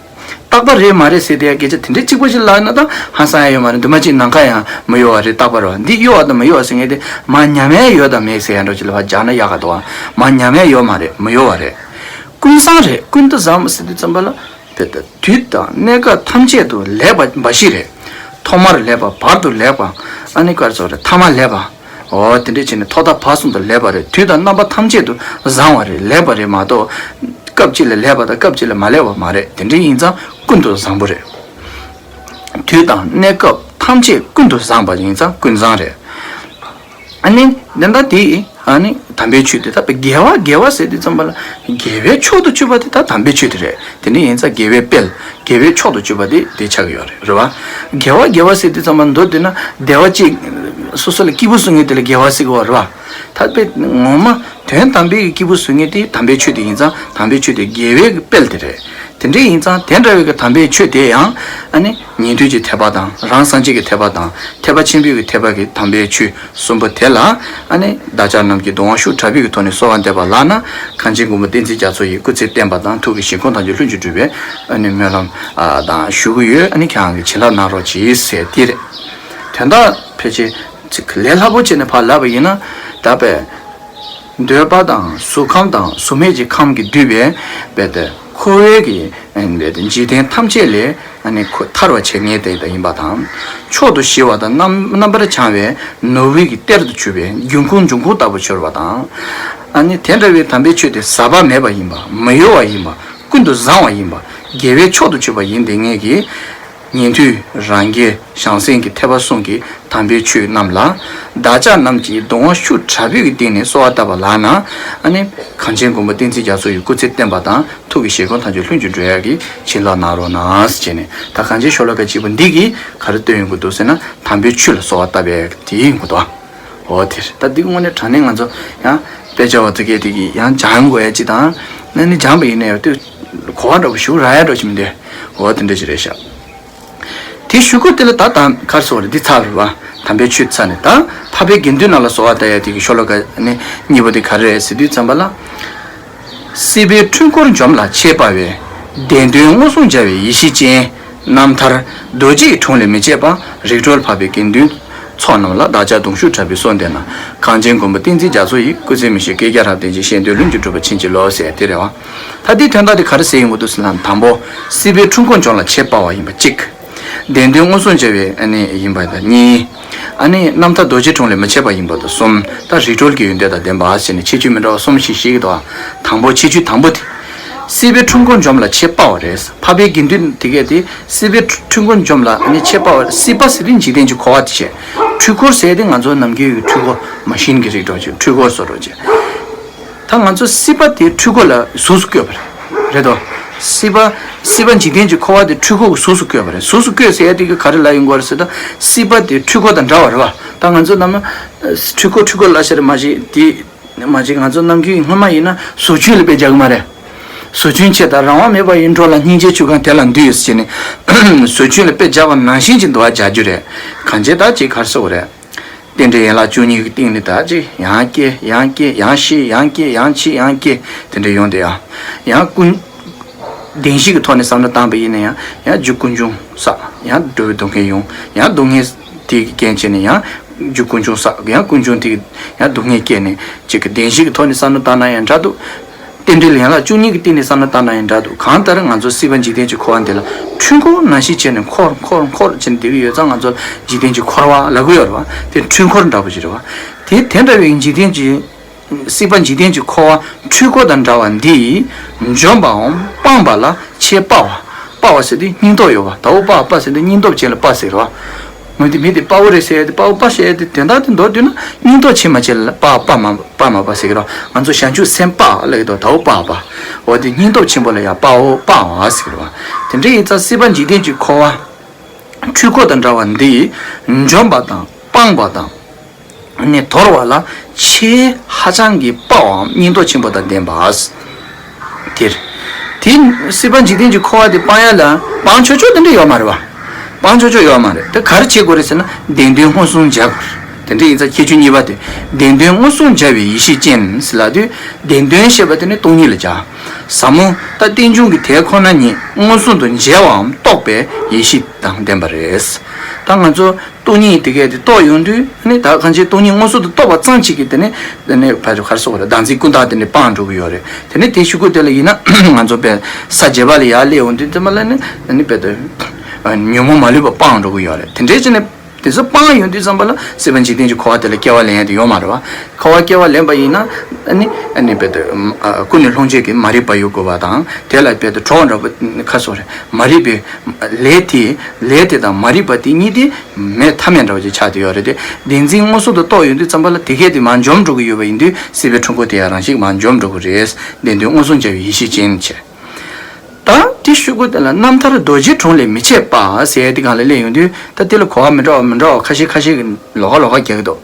རྟག་པ་རེད་མ་རེད་ཟེར་དེ་སྐད་ཆ་དེ་འདྲ་གཅིག་པ་ཞིག་ལབ་ན་ད་ཧང་སང་ཡ་ཡོད་མ་རེད། འདུས་མ་བྱས་ནམ་མཁའ་ཡང་མི་གཡོ་བ་རེད། རྟག་པ་རེད་བ། འདི་གཡོ་བ་དང་མི་གཡོ་བ་ཟེར་མཁན་དེ་མར་ཉམས་ཡ་ཡོད་དང་མེད་ཟེར་ཡ་འདྲ་ཅིག་ལ་ཕར་སྦྱར་ན་ཡག་ག་འདུག་བ། མར་ཉམས་ཡ་ཡོད་མ་རེད། མི་གཡོ་བ་རེད། ཀུན་བཟང་རེད། ཀུན་ཏུ་བཟང་བ་ཟེར་དུས་ཙམ་པ་ལ་དེ་ལྟར་དུས་དང་གནས་སྐབས་ཐམས་ཅད་དུ་ལེགས་པ་འབའ་ཞིག་རེད། ཐོག་མར་ལེགས་པ། བར་དུ་ལེགས་པ། ཨ་ནི་ག་རེ་ཟེར་དགོས་རེད། ཐ་མ་ལེགས་པ། འོ་དེ་འདྲ་བྱས་ནས་ཐོག་མཐའ་བར་གསུམ་དུ་ལེགས་པ་རེད། དུས་དང་རྣམ་པ་ཐམས་ཅད་དུ་བཟང་བ་རེད། ལེགས་པ་རེད་མ་གཏོགས་སྐབས་གཅིག་ལ་ལེགས་པ་དང་སྐབས་གཅིག་ལ་མ་ལེགས་པ་མ་རེད། དེ་འདྲ་ཡིན་ཙང་ཀུན་ཏུ་བཟང་པོ་རེད། དུས་དང་གནས་སྐབས་ཐམས་ཅད་ཀུན་ཏུ་བཟང་བ་ཡིན་ཙང་ཀུན་བཟང་རེད། ཨ་ནི་དེ་ལྟ་དེ་ཨ་ནི་དམ་པའི་ཆོས་དེ་ད་དགེ་བ་དགེ་བ་ཟེར་དུས་ཙམ་པ་ལ་དགེ་བའི་མཆོག་ཏུ་གྱུར་པ་དེ་ད་དམ་པའི་ཆོས་དེ་རེད། དེ་འདྲ་ཡིན་ཙང་དགེ་བའི་དཔལ་དགེ་བའི་མཆོག་ཏུ་གྱུར་པ་དེ་དེ་ཆགས་ཀྱི་ཡོད་རེད། རེད་བ། དགེ་བ་དགེ་བ་ཟེར་དུས་ཙམ་པ་མདོར་བསྡུས་ན་བདེ་བ་གཅིག་སོ་སོ་ལ་སྐྱིད་པོ་བཟོ་མཁན་དེ་ལ་དགེ་བ་ཟེར་གྱི་ཡོད་རེད་བ། ད་དཔེ་ངོ་མ་དོན་དམ་པའི་སྐྱིད་པོ་བཟོ་མཁན་དེ་དམ་པའི་ཆོས་དེ་ཡིན་ཙང་དམ་པའི་ཆོས་དེ་དགེ་བའི་དཔལ་དེ་རེད། དེ་འདྲ་ཡིན་ཙང་དེ་འདྲ་བའི་གི་དམ་པའི་ཆོས་དེ་ཡང་ཨ་ནི་ཉན་ཐོས་ཀྱི་ཐེག་པ་དང་རང་སངས་རྒྱས་ཀྱི་ཐེག་པ་དང་ཐེག་པ་ཆེན་པོའི་གི་ཐེག་པ་གི་དམ་པའི་ཆོས་གསུམ་པོ་དེ་ལ་ཨ་ནི་བདག་ཅག་རྣམས་ཀྱིས་གདུང་བ་ཤུགས་དྲག་པོའི་གི་ཐོག་ནས་གསོལ་བ་འདེབས་པ་ལགས་ན། གངས་ཅན་མགོན་པོ་བསྟན་འཛིན་རྒྱ་མཚོ་ཡི་སྐུ་ཚེ་བརྟན་པ་དང་ཐུགས་ཀྱི་བཞེད་དགོངས་ཐམས་ཅད་ལྷུན་གྱིས་གྲུབ་པའི་ཨ་ནི་སྨོན་ལམ་ཨ་དང་ཞུ་གི་ཡོད། ཨ་ནི་ཁྱེད་རང་གིས་བྱིན་རླབས་གནང་རོགས་གྱིས་ཟེར་དེ་རེད། དོན་དག་ཕལ་ཆེར་ཅིག་ལས་སླ་པོ་བྱས་ནས་ཕར་ལབ་པ་ཡིན་ན་ད་དཔེ། འདོད་པ་དང་གཟུགས་ཁམས་དང་གཟུགས་མེད་ཀྱི་ཁམས་ཀྱིས་བསྡུས་པའི་དཔེ་དེ་འཁོར་བའི་གི་འཇིག་རྟེན་ཐམས་ཅད་ལས་ཨ་ནི་ཁོ་ཐར་བར་བྱེད་མཁན་དེ་ཡིན་པ་དང་། མཆོག་ཏུ་ཞི་བ་དང་རྣམ་རྣམ་པར་བྱང་བའི་ནོར་བུའི་གི་གཏེར་དུ་གྱུར་པའི་འབྱུང་ཁུངས་འབྱུང་ཁུངས་ལྟ་བུ་གྱུར་པ་དང་། ཨ་ནི་དེ་འདྲ་བའི་དམ་པའི་ཆོས་དེ་ཟག་པ་མེད་པ་ཡིན་པ། མི་གཡོ་བ་ཡིན་པ། ཀུན་ཏུ་བཟང་བ་ཡིན་པ། དགེ་བའི་མཆོག་ཏུ་གྱུར་པ་ཡིན་དེ་ངེད་ཀྱི་ཉན་ཐོས་རང་རྒྱལ་བྱང་སེམས་ཀྱི་ཐེག་པ་གསུམ་གྱི་དམ་པའི་ཆོས་རྣམས་ལ་བདག་ཅག་རྣམས་ཀྱིས་གདུང་བ་ཤུགས་དྲག་པོའི་གི་སྟེང་ནས་གསོལ་བ་བཏབ་པ་ལགས་ན། ཨ་ནི་གངས་ཅན་མགོན་པོ་བསྟན་འཛིན་རྒྱ་མཚོ་ཡི་སྐུ་ཚེ་བརྟན་པ་དང་ཐུགས་ཀྱི་བཞེད་དགོངས་ཐམས་ཅད་ལྷུན་གྱིས་འགྲུབ་ཡག་གི་བྱིན་རླབས་གནང་རོགས་གནང་ཟེར་བྱས་ནས། ད་གངས་ཅན་ཤོ་ལོ་ཀ་གཅིག་པོ་འདི་གིས་ག་རེ་སྟོན་ཡོང་གི་འདུག་ཟེར་ན་དམ་པའི་ཆོས་ལ་གསོལ་བ་བཏབ་པའི་དེ་ཡིན་གྱི་འདུག་འོ་དེ་རེད། ད་འདི་དངོས་གནས་དྲང་གནས་ང་ཚོ་ཡང་དཔེ་ཆ་བ་ཚོ་གས་དེ་གིས་ཡང་སྦྱང་དགོས་ཡ་ཅིག་དང་། ཨ་ནི་སྦྱངས་པ་ཡིན་ན་ཡང་དེ་གོ་བ་འདྲ་པོ་ཞིག་རག་ཡ་འདྲ་པོ་ཞིག་མི་འདུག་འོ་དེ་འདྲ་ཞིག་རེད་ཤག་དེ་གཞུག་གུ་དེ་ལ་ད་ད་ག་རེ་ཟེར་དགོས་རེད། འདི་ཚར་བ་རེད་བ། དམ་པའི་ཆོས་ཚར་ནས་ད་འཕགས་པའི་དགེ་འདུན་རྣམས་ལ་གསོལ་བ་བཏབ་ཡ་དེ་གི་ཤོ་ལོ་ཀ་ནི་གཉིས་པ་དེ་ག་རེ་རེད་ཟེར་དུས་ཙམ་པ་ལ། སྲིད་པའི་འཁྲུལ་འཁོར་འཇོམས་ལ་ཆེས་དཔའ་བའི། བདེན་དོན་མངོན་སུམ་མཇལ་བའི་ཡེ་ཤེས་ཅན། རྣམ་ཐར་རྡོ་རྗེའི་དྲུང་ལས་མི་ཕྱེད་པ། རིག་གྲོལ་འཕགས་པའི་དགེ་འདུན་ཚོགས་རྣམས་ལ། བདག་ཅག་གདུང་ཤུགས་དྲག་པོས་གསོལ་འདེབས་ན། གངས་ཅན་མགོན་པོ་བསྟན་འཛིན་རྒྱ་མཚོ་ཡི། སྐུ་ཚེ་མི་ཤིགས་བསྐལ་བརྒྱར་རབ་བརྟན་ཅིང་། གཞན་དོན་ལྷུན་གྱིས་གྲུབ་པར་བྱིན་གྱིས་རློབས་ཟེར་དེ་རེད་བ། ད་འདིའི་དོན་དག་དེ་ག་རེ་ཟེར་ཡོང་གི་འདུག་ཟེར་ན། དང་པོ། སྲིད་པའི་འཁྲུལ་འཁོར་འཇོམས་ལ་ཆེས་དཔའ་བ་ཡིན་པ་གཅིག་བདེན་དོན་མངོན་སུམ་མཇལ་བའི་ཨ་ནི་ཡིན་པ་དང་གཉིས། ཨ་ནི་རྣམ་ཐར་རྡོ་རྗེ་དྲུང་ལས་མི་ཕྱེད་པ་ཡིན་པ་དང་གསུམ། ད་རིག་གྲོལ་གྱི་ཡོན་ཏན་དང་ལྡན་པ་ཟེར་ནས་ཁྱད་ཆོས་མི་འདྲ་བ་གསུམ་ཞིག་བཤད་ཀྱི་འདུག་དང་པོ་ཁྱད་ཆོས་དང་པོ་དེ། སྲིད་པའི་འཁྲུལ་འཁོར་འཇོམས་ལ་ཆེས་དཔའ་བ་རེད། འཕགས་པའི་དགེ་འདུན་དེ་གས་དེ་སྲིད་པའི་འཁྲུལ་འཁོར་འཇོམས་ལ་ཨ་ནི་ཆེས་དཔའ་བ་རེད། སྲིད་པ་ཟེར་དེ་འཇིག་རྟེན་གྱི་འཁོར་བ་དེ་བྱས། འཁྲུལ་འཁོར་ཟེར་དེ་ང་ཚོ་ནམ་རྒྱུན་ཡོད་འཁྲུལ་འཁོར་མ་ཤིན་གྱི་རིགས་འདྲ་བོ་ཅིག་འཁྲུལ་འཁོར་བཟོ་འདྲ་བོ་ཅིག་ད་ང་ཚོ་སྲིད་པ་དེ་འཁྲུལ་འཁོར་ལ་གཟུགས་སུ་བཀོད་པ་རེད། རེད་དོ། སྲིད་པ། སྲིད་པ་འཇིག་རྟེན་གྱི་འཁོར་བ་དེ་འཁྲུལ་འཁོར་གྱི་གཟུགས་སུ་བཀོད་པ་རེད། གཟུགས་སུ་བཀོད་ཟེར་ཡ་དེ་གི་ག་རེ་ལབ་ཡོང་གི་རེད་ཟེར་ན། སྲིད་པ་དེ་འཁྲུལ་འཁོར་དང་འདྲ་བ་རེད་བ། ད་ང་ཚོ་ནམ། འཁྲུལ་འཁོར་འཁྲུལ་འཁོར་ལབ་ཤེས་རེད་མ་གཞི་དེ། མ་གཞི་ང་ཚོ་ནམ་རྒྱུན་སྔོན་མ་ཡིན་ན་ཟོ་ཆུན་ལ་དཔེ་རྒྱག་གི་མ་རེད། ཟོ་ཆུན་ཆེ་དང་རང་དབང་མེད་པ་ཡི་འགྲོ་ལ་སྙིང་རྗེའི་ཆུ་སྒང་དེ་ལ་འདུས་ཟེར་ནས། ཟོ་ཆུན་ལ་དཔེ་སྦྱར་བ་ནང་བཞིན་གྱི་འདུག་བ་སྦྱར་རྒྱུ་རེད། གང་བྱས་ད་ཅིག་ག་རེ་ཟེར་དགོས་རེད། རྟེན་འབྲེལ་ཡན་ལག་བཅུ་གཉིས་ཀྱི་སྟེང་ནས་ད་ཅིག་ཡང་སྐྱེ་ཡང་སྐྱེ་ཡང་ཤི་ཡང་སྐྱེ་ཡང་འཆི་ཡང་སྐྱེ་དེ་འདྲ་ཡོང་དེ་ཡང་། ཡང་ཀུན། བདེན་བཞི་གི་ཐོག་ནས་བསམ་བློ་བཏང་པ་ཡིན་ན་ཡང་ཡང་རྒྱུ་ཀུན་འབྱུང་བསགས། ཡང་འགྲོ་བའི་སྡུག་བསྔལ་ཡོང་། ཡང་སྡུག་བསྔལ་དེ་གི་རྐྱེན་བྱས་ནས་ཡང་རྒྱུ་ཀུན་འབྱུང་བསགས། ཡང་ཀུན་འབྱུང་དེ་གི་ཡང་སྡུག་བསྔལ་སྐྱེས་ནས་ཅིག་གི་བདེན་བཞི་གི་ཐོག་ནས་བསམ་བློ་བཏང་ན་ཡང་འདྲ་འདུག་རྟེན་འབྲེལ་ཡན་ལག་བཅུ་གཉིས་ཀྱི་སྟེང་ནས་བསམ་བློ་བཏང་ན་ཡང་འདྲ་འདུག་གང་ལྟར་ང་ཚོ་སྲིད་པ་འཇིག་རྟེན་གྱི་འཁོར་བ་འདི་ལ་འཁྲུལ་འཁོར་ནང་བཞིན་བྱས་ནས་འཁོར་འཁོར་འཁོར་བྱས་ནས་བསྡད་ཀྱི་ཡོད་ཙང་ང་ཚོ་འཇིག་རྟེན་གྱི་འཁོར་བ་ལབ་ཀྱི་ཡོད་རེད་བ། དེ་འཁྲུལ་འཁོར་འདྲ་པོ་ཞིག་རེད་བ། དེ་དེ་འདྲ་བའི་འཇིག་རྟེན་གྱི་ སྲིད་པ་འཇིག་རྟེན་གྱི་འཁོར་བ་འཁྲུལ་འཁོར་དང་འདྲ་བ་འདི་འཇོམས་པའམ་སྤང་བ་ལ་ཆེས་དཔའ་བ། དཔའ་བ་ཟེར་དུས་སྙིང་སྟོབས་ཡོད་པ། དྭོགས་པ་དཔའ་ཟེར་དུས་སྙིང་སྟོབས་ཅན་ལ་དཔའ་ཟེར་བ། འོན་ཏེ་མི་དེ་དཔའ་བོ་རེད་ཟེར་ཡ་དེ། དཔའ་བོ་དཔའ་ཟེར་ཡ་དེ་དོན་དག་དེ་མདོར་བསྡུས་ན་སྙིང་སྟོབས་ཆེ་མ་ཆེ་ལ་དཔའ་དཔའ་མ་དཔའ་མ་དཔའ་ཟེར་གི་རོ། ང་ཚོ་བྱང་ཆུབ་སེམས་དཔའ་ལབ་ཀྱི་འདུག་དྭོགས་པ་དཔའ། འོ་དེ་སྙིང་སྟོབས་ཆེན་པོ་ལ་ཡང་དཔའ་བོ་དཔའ་བ་ཟེར་གི་རོ། དེ་འདྲ་ཡིན་ཙང་སྲིད་པ་འཇིག་རྟེན་གྱི་འཁོར་བ་འཁྲུལ་འཁོར་དང་འདྲ་བ་འདི་འཇོམས་པ་དང་སྤང་བ་དང་། ནས་དོར་བ་ལ་ཆེས་ཧ་ཅང་གི་དཔའ་བའམ་སྙིང་སྟོབས་ཆེན་པོ་དང་ལྡན་པ། དེར། དེ་སྲིད་པ་འཇིག་རྟེན་གྱི་འཁོར་བ་དེ་སྤང་ཡ་ལ་སྤང་ཆོག་ཆོག་དེ་འདྲ་ཡོད་མ་རེད་བ། སྤང་ཆོག་ཆོག་ཡོད་མ་རེད། དེ་ག་རེ་བྱེད་དགོས་རེད་ཟེར་ན། བདེན་དོན་མངོན་སུམ་སྦྱར་དགོས་རེད། དེ་འདྲ་ཡིན་ཙང་ཁྱད་ཆོས་གཉིས་པ་དེ། བདེན་དོན་མངོན་སུམ་སྦྱར་བའི་ཡེ་ཤེས་ཅན་ཟེར་ལབ་དུས། བདེན་དོན་ཞེས་པ་དེ་ནི་སྟོང་ཉིད་ལ་སྦྱར། ཟབ་མོ་ད་རྟེན་འབྱུང་གི་དེ་ཁོ་ན་ཉིད་མངོན་སུམ་དུ་མཇལ་བའམ་རྟོགས་པའི་ཡེ་ཤེས་དང་ལྡན་པ་རེད། ད་ང་ཚོ་སྟོང་ཉིད་དེ་གས་དེ་རྟོགས་ཡོང་དུས་ནི། ད་གང་ཅི་སྟོང་ཉིད་མངོན་སུམ་དུ་རྟོགས་པ་ཙམ་གཅིག་གིས་དེ་ནི། དེ་ནི་ཕར་ག་རེ་ཟེར་དགོས་རེད། བདག་འཛིན་ཀུན་བཏགས་དེ་ནི་སྤངས་འགྲོ་གི་ཡོད་རེད། དེ་ནི་དེ་ཤོག་གུ་དེ་ལ་ཡིན་ན་ང་ཚོ་དཔེ་ས་བརྒྱད་པ་ལ་ཡར་སླེབས་ཡོང་དུས་དེ་མ་ལ་ནི། དེ་ནི་དཔེ་དེ་ཉོན་མོངས་མ་ལུས་པ་སྤངས་འགྲོ་གི་ཡོད་རེད། དེ་འདྲའི་ཅི་ནི། དེ་ཚོ་སྤངས་ཡོང་དུས་ཙམ་པ་ལ་སྲིད་པ་འཇིག་རྟེན་གྱི་འཁོར་བ་དེ་ལ་སྐྱེ་བ་ལེན་ཡ་དེ་ཡོད་མ་རེད་བ། འཁོར་བ་སྐྱེ་བ་ལེན་པ་ཡིན་ན། ཨ་ནི། ཨ་ནི་དཔེ་དེ། ཨ། ཀུན་ནས་ལྷུང་བྱེད་ཀྱི་མ་རིག་པ་ཡོད་དགོས་པ་དང་། དེ་ལ་དཔེ་དེ་གྲོགས་འདྲ་པོ་ག་རེ་ཟེར་དགོས་རེད། མ་རིག་པའི་ལས་དེ། ལས་དེ་དང་མ་རིག་པ་དེ་གཉིས་དེ་མེད་ཐབས་མེད་འདྲ་བ་ཅིག་ཆགས་བསྡད་ཡོད་རེད་དེ། བདེན་འཛིན་མངོན་སུམ་དུ་རྟོགས་ཡོང་དུས་ཙམ་པ་ལ་དེ་གས་དེ་མར་འཇོམས་འགྲོ་གི་ཡོད་པ་ཡིན་དུས། སྲིད་པའི་འཁྲུལ་འཁོར་དེ་ཡང་རང་བཞིན་གྱིས་མར་འཇོམས་འགྲོ་གི་རེད། བདེན་དོན་མངོན་སུམ་སྦྱར་བའི་ཡེ་ཤེས་ཅན་བྱས། ད་དེ་ཤོག་གུ་དེ་ལ་རྣམ་ཐར་རྡོ་རྗེ་གྲོང་ལས་མི་ཕྱེད་པ་ཟེར་ཡ་དེ་སྒང་ལ་སླེབས་ཡོང་དུས། ད་དེ་ལ་གོ་བ་མི་འདྲ་བ་མི་འདྲ་བ་ཁ་ཤས་ཁ་ཤས་ཀྱིས་ལོགས་ཀ་ལོགས་ཀ་རྒྱག་གི་འདུག་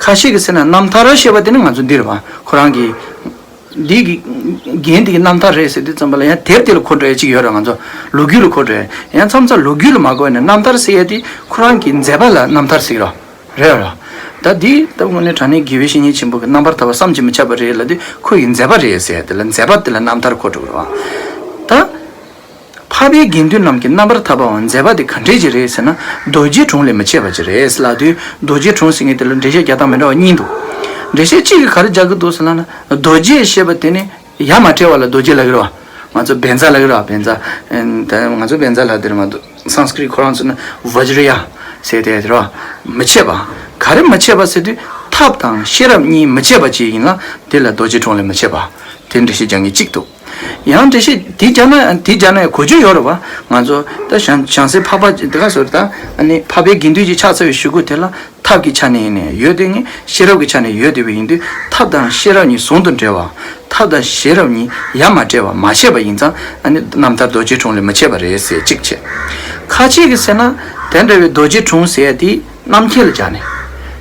ཁ་ཤས་ཀྱིས་ཟེར་ན། རྣམ་ཐར་ཞེས་པ་དེ་ནི་ང་ཚོ་འདིར་བ་ཁོ་རང་གི་འདི་གི་རྒན་དེ་གི་རྣམ་ཐར་རེད་ཟེར་དུས་ཙམ་པ་ལ། ཡང་དེབ་དེ་ལ་གོ་འགྲོ་ཡ་གཅིག་ཡོད་ར། ང་ཚོ་ལོ་རྒྱུས་ལ་གོ་འགྲོ་ཡ། ཡང་མཚམས་མཚམས་ལོ་རྒྱུས་ལ་མ་གོ་ཡ་ནི། རྣམ་ཐར་ཟེར་ཡ་དེ་ཁོ་རང་གི་མཛད་པ་ལ་རྣམ་ཐར་ཟེར་གི་ར། རེད་ར། ད་འདི་ལྟ་བུ་ནི་དྲང་གནས་དགེ་བའི་བཤེས་གཉེན་ཆེན་པོ་གི་རྣམ་པར་ཐར་པ་བསམ་གྱིས་མི་ཁྱབ་པ་རེད་ལབ་དུས། ཁོ་ཡི་མཛད་པ་རེད་ཟེར་ཡ་དེ་ལ། མཛད་པ་དེ་ལ་རྣམ་ཐར་གོ་འགྲོ་གི་རེད་བ། ད་འཕགས་པའི་དགེ་འདུན་རྣམས་ཀྱི་རྣམ་པར་ཐར་པའམ་མཛད་པ་དེ་ག་འདྲས་ཅིག་རེད་ཟེར་ན། རྡོ་རྗེ་གྲོང་ལས་མི་ཕྱེད་པ་ཅིག་རེད་ཟེར་ལབ་དུས། རྡོ་རྗེ་གྲོང་ཟེར་མཁན་དེ་ལ་འགྲེལ་བཤད་རྒྱག་སྟངས་མི་འདྲ་བ་གཉིས་འདུག་འགྲེལ་བཤད་གཅིག་གིས་ག་རེ་རྒྱག་གི་འདུག་ཟེར་ན། རྡོ་རྗེ་ཞེས་པ་དེ་ནི་ཡ་མ་བྲལ་བ་ལ་རྡོ་རྗེ་ལབ་ཀྱི་རེད་བ། ང་ཚོ་བཛྲ་ལབ་ཀྱི་རེད་བ། བཛྲ། ཨ། ད་ང་ཚོ་བཛྲ་ལབ་དེ་རེད་མ་གཏོགས། སཾ་སྐྲྀཏ་ཁོ་རང་ཚོ་ནི་བཛྲ་ཡ་ཟེར་དེ་རེད་བ། མི་ཕྱེད་པ། ག་རེ་མི་ཕྱེད་པ་ཟེར་དུས། ཐབས་དང་ཤེས་རབ་གཉིས་མི་ཕྱེད་པ་ཅིག་ཡིན་ལ། དེ་ལ་རྡོ་རྗེ་གྲོང་ལས་མི་ཕྱེད་པ། དེ་འགྲེལ་བཤད་རྒྱག་མཁན་གཅིག་འདུག་ཡང་འགྲེལ་བཤད་དེ་རྒྱག་ན། དེ་རྒྱག་ན་ཡང་གོ་རྒྱུ་ཡོད་རེད་བ། ང་ཚོ་ད་བྱང་བྱང་སེམས་འཕགས་པ་དེ་ག་ཟེར་ད། ཨ་ནི་འཕགས་པའི་དགེ་འདུན་གྱི་ཕྱག་འཚལ་བའི་ཤོག་གུ་དེ་ལ། ཐབས་ཀྱི་ཆ་ནས་ཡིན་ནའི་ཡོད་བསྡད་མཁན། ཤེས་རབ་ཀྱི་ཆ་ནས་ཡོད་བསྡད་པ་ཡིན་དུས། ཐབས་དང་ཤེས་རབ་གཉིས་ཟུང་དུ་འབྲེལ་བ། ཐབས་དང་ཤེས་རབ་གཉིས་ཡ་མ་བྲལ་བ་མ་ཕྱེད་པ་ཡིན་ཙང་། ཨ་ནི་རྣམ་ཐར་རྡོ་རྗེ་གྲོང་ལས་མི་ཕྱེད་པ་རེད་ཟེར་གཅིག་བྱས། ཁ་ཅིག་གིས་ཟེར་ན། དེ་འདྲ་བའི་རྡོ་རྗེ་གྲོང་ཟེར་ཡ་དེ་རྣམ་མཁྱེན་ལ་སྦྱར་ནས།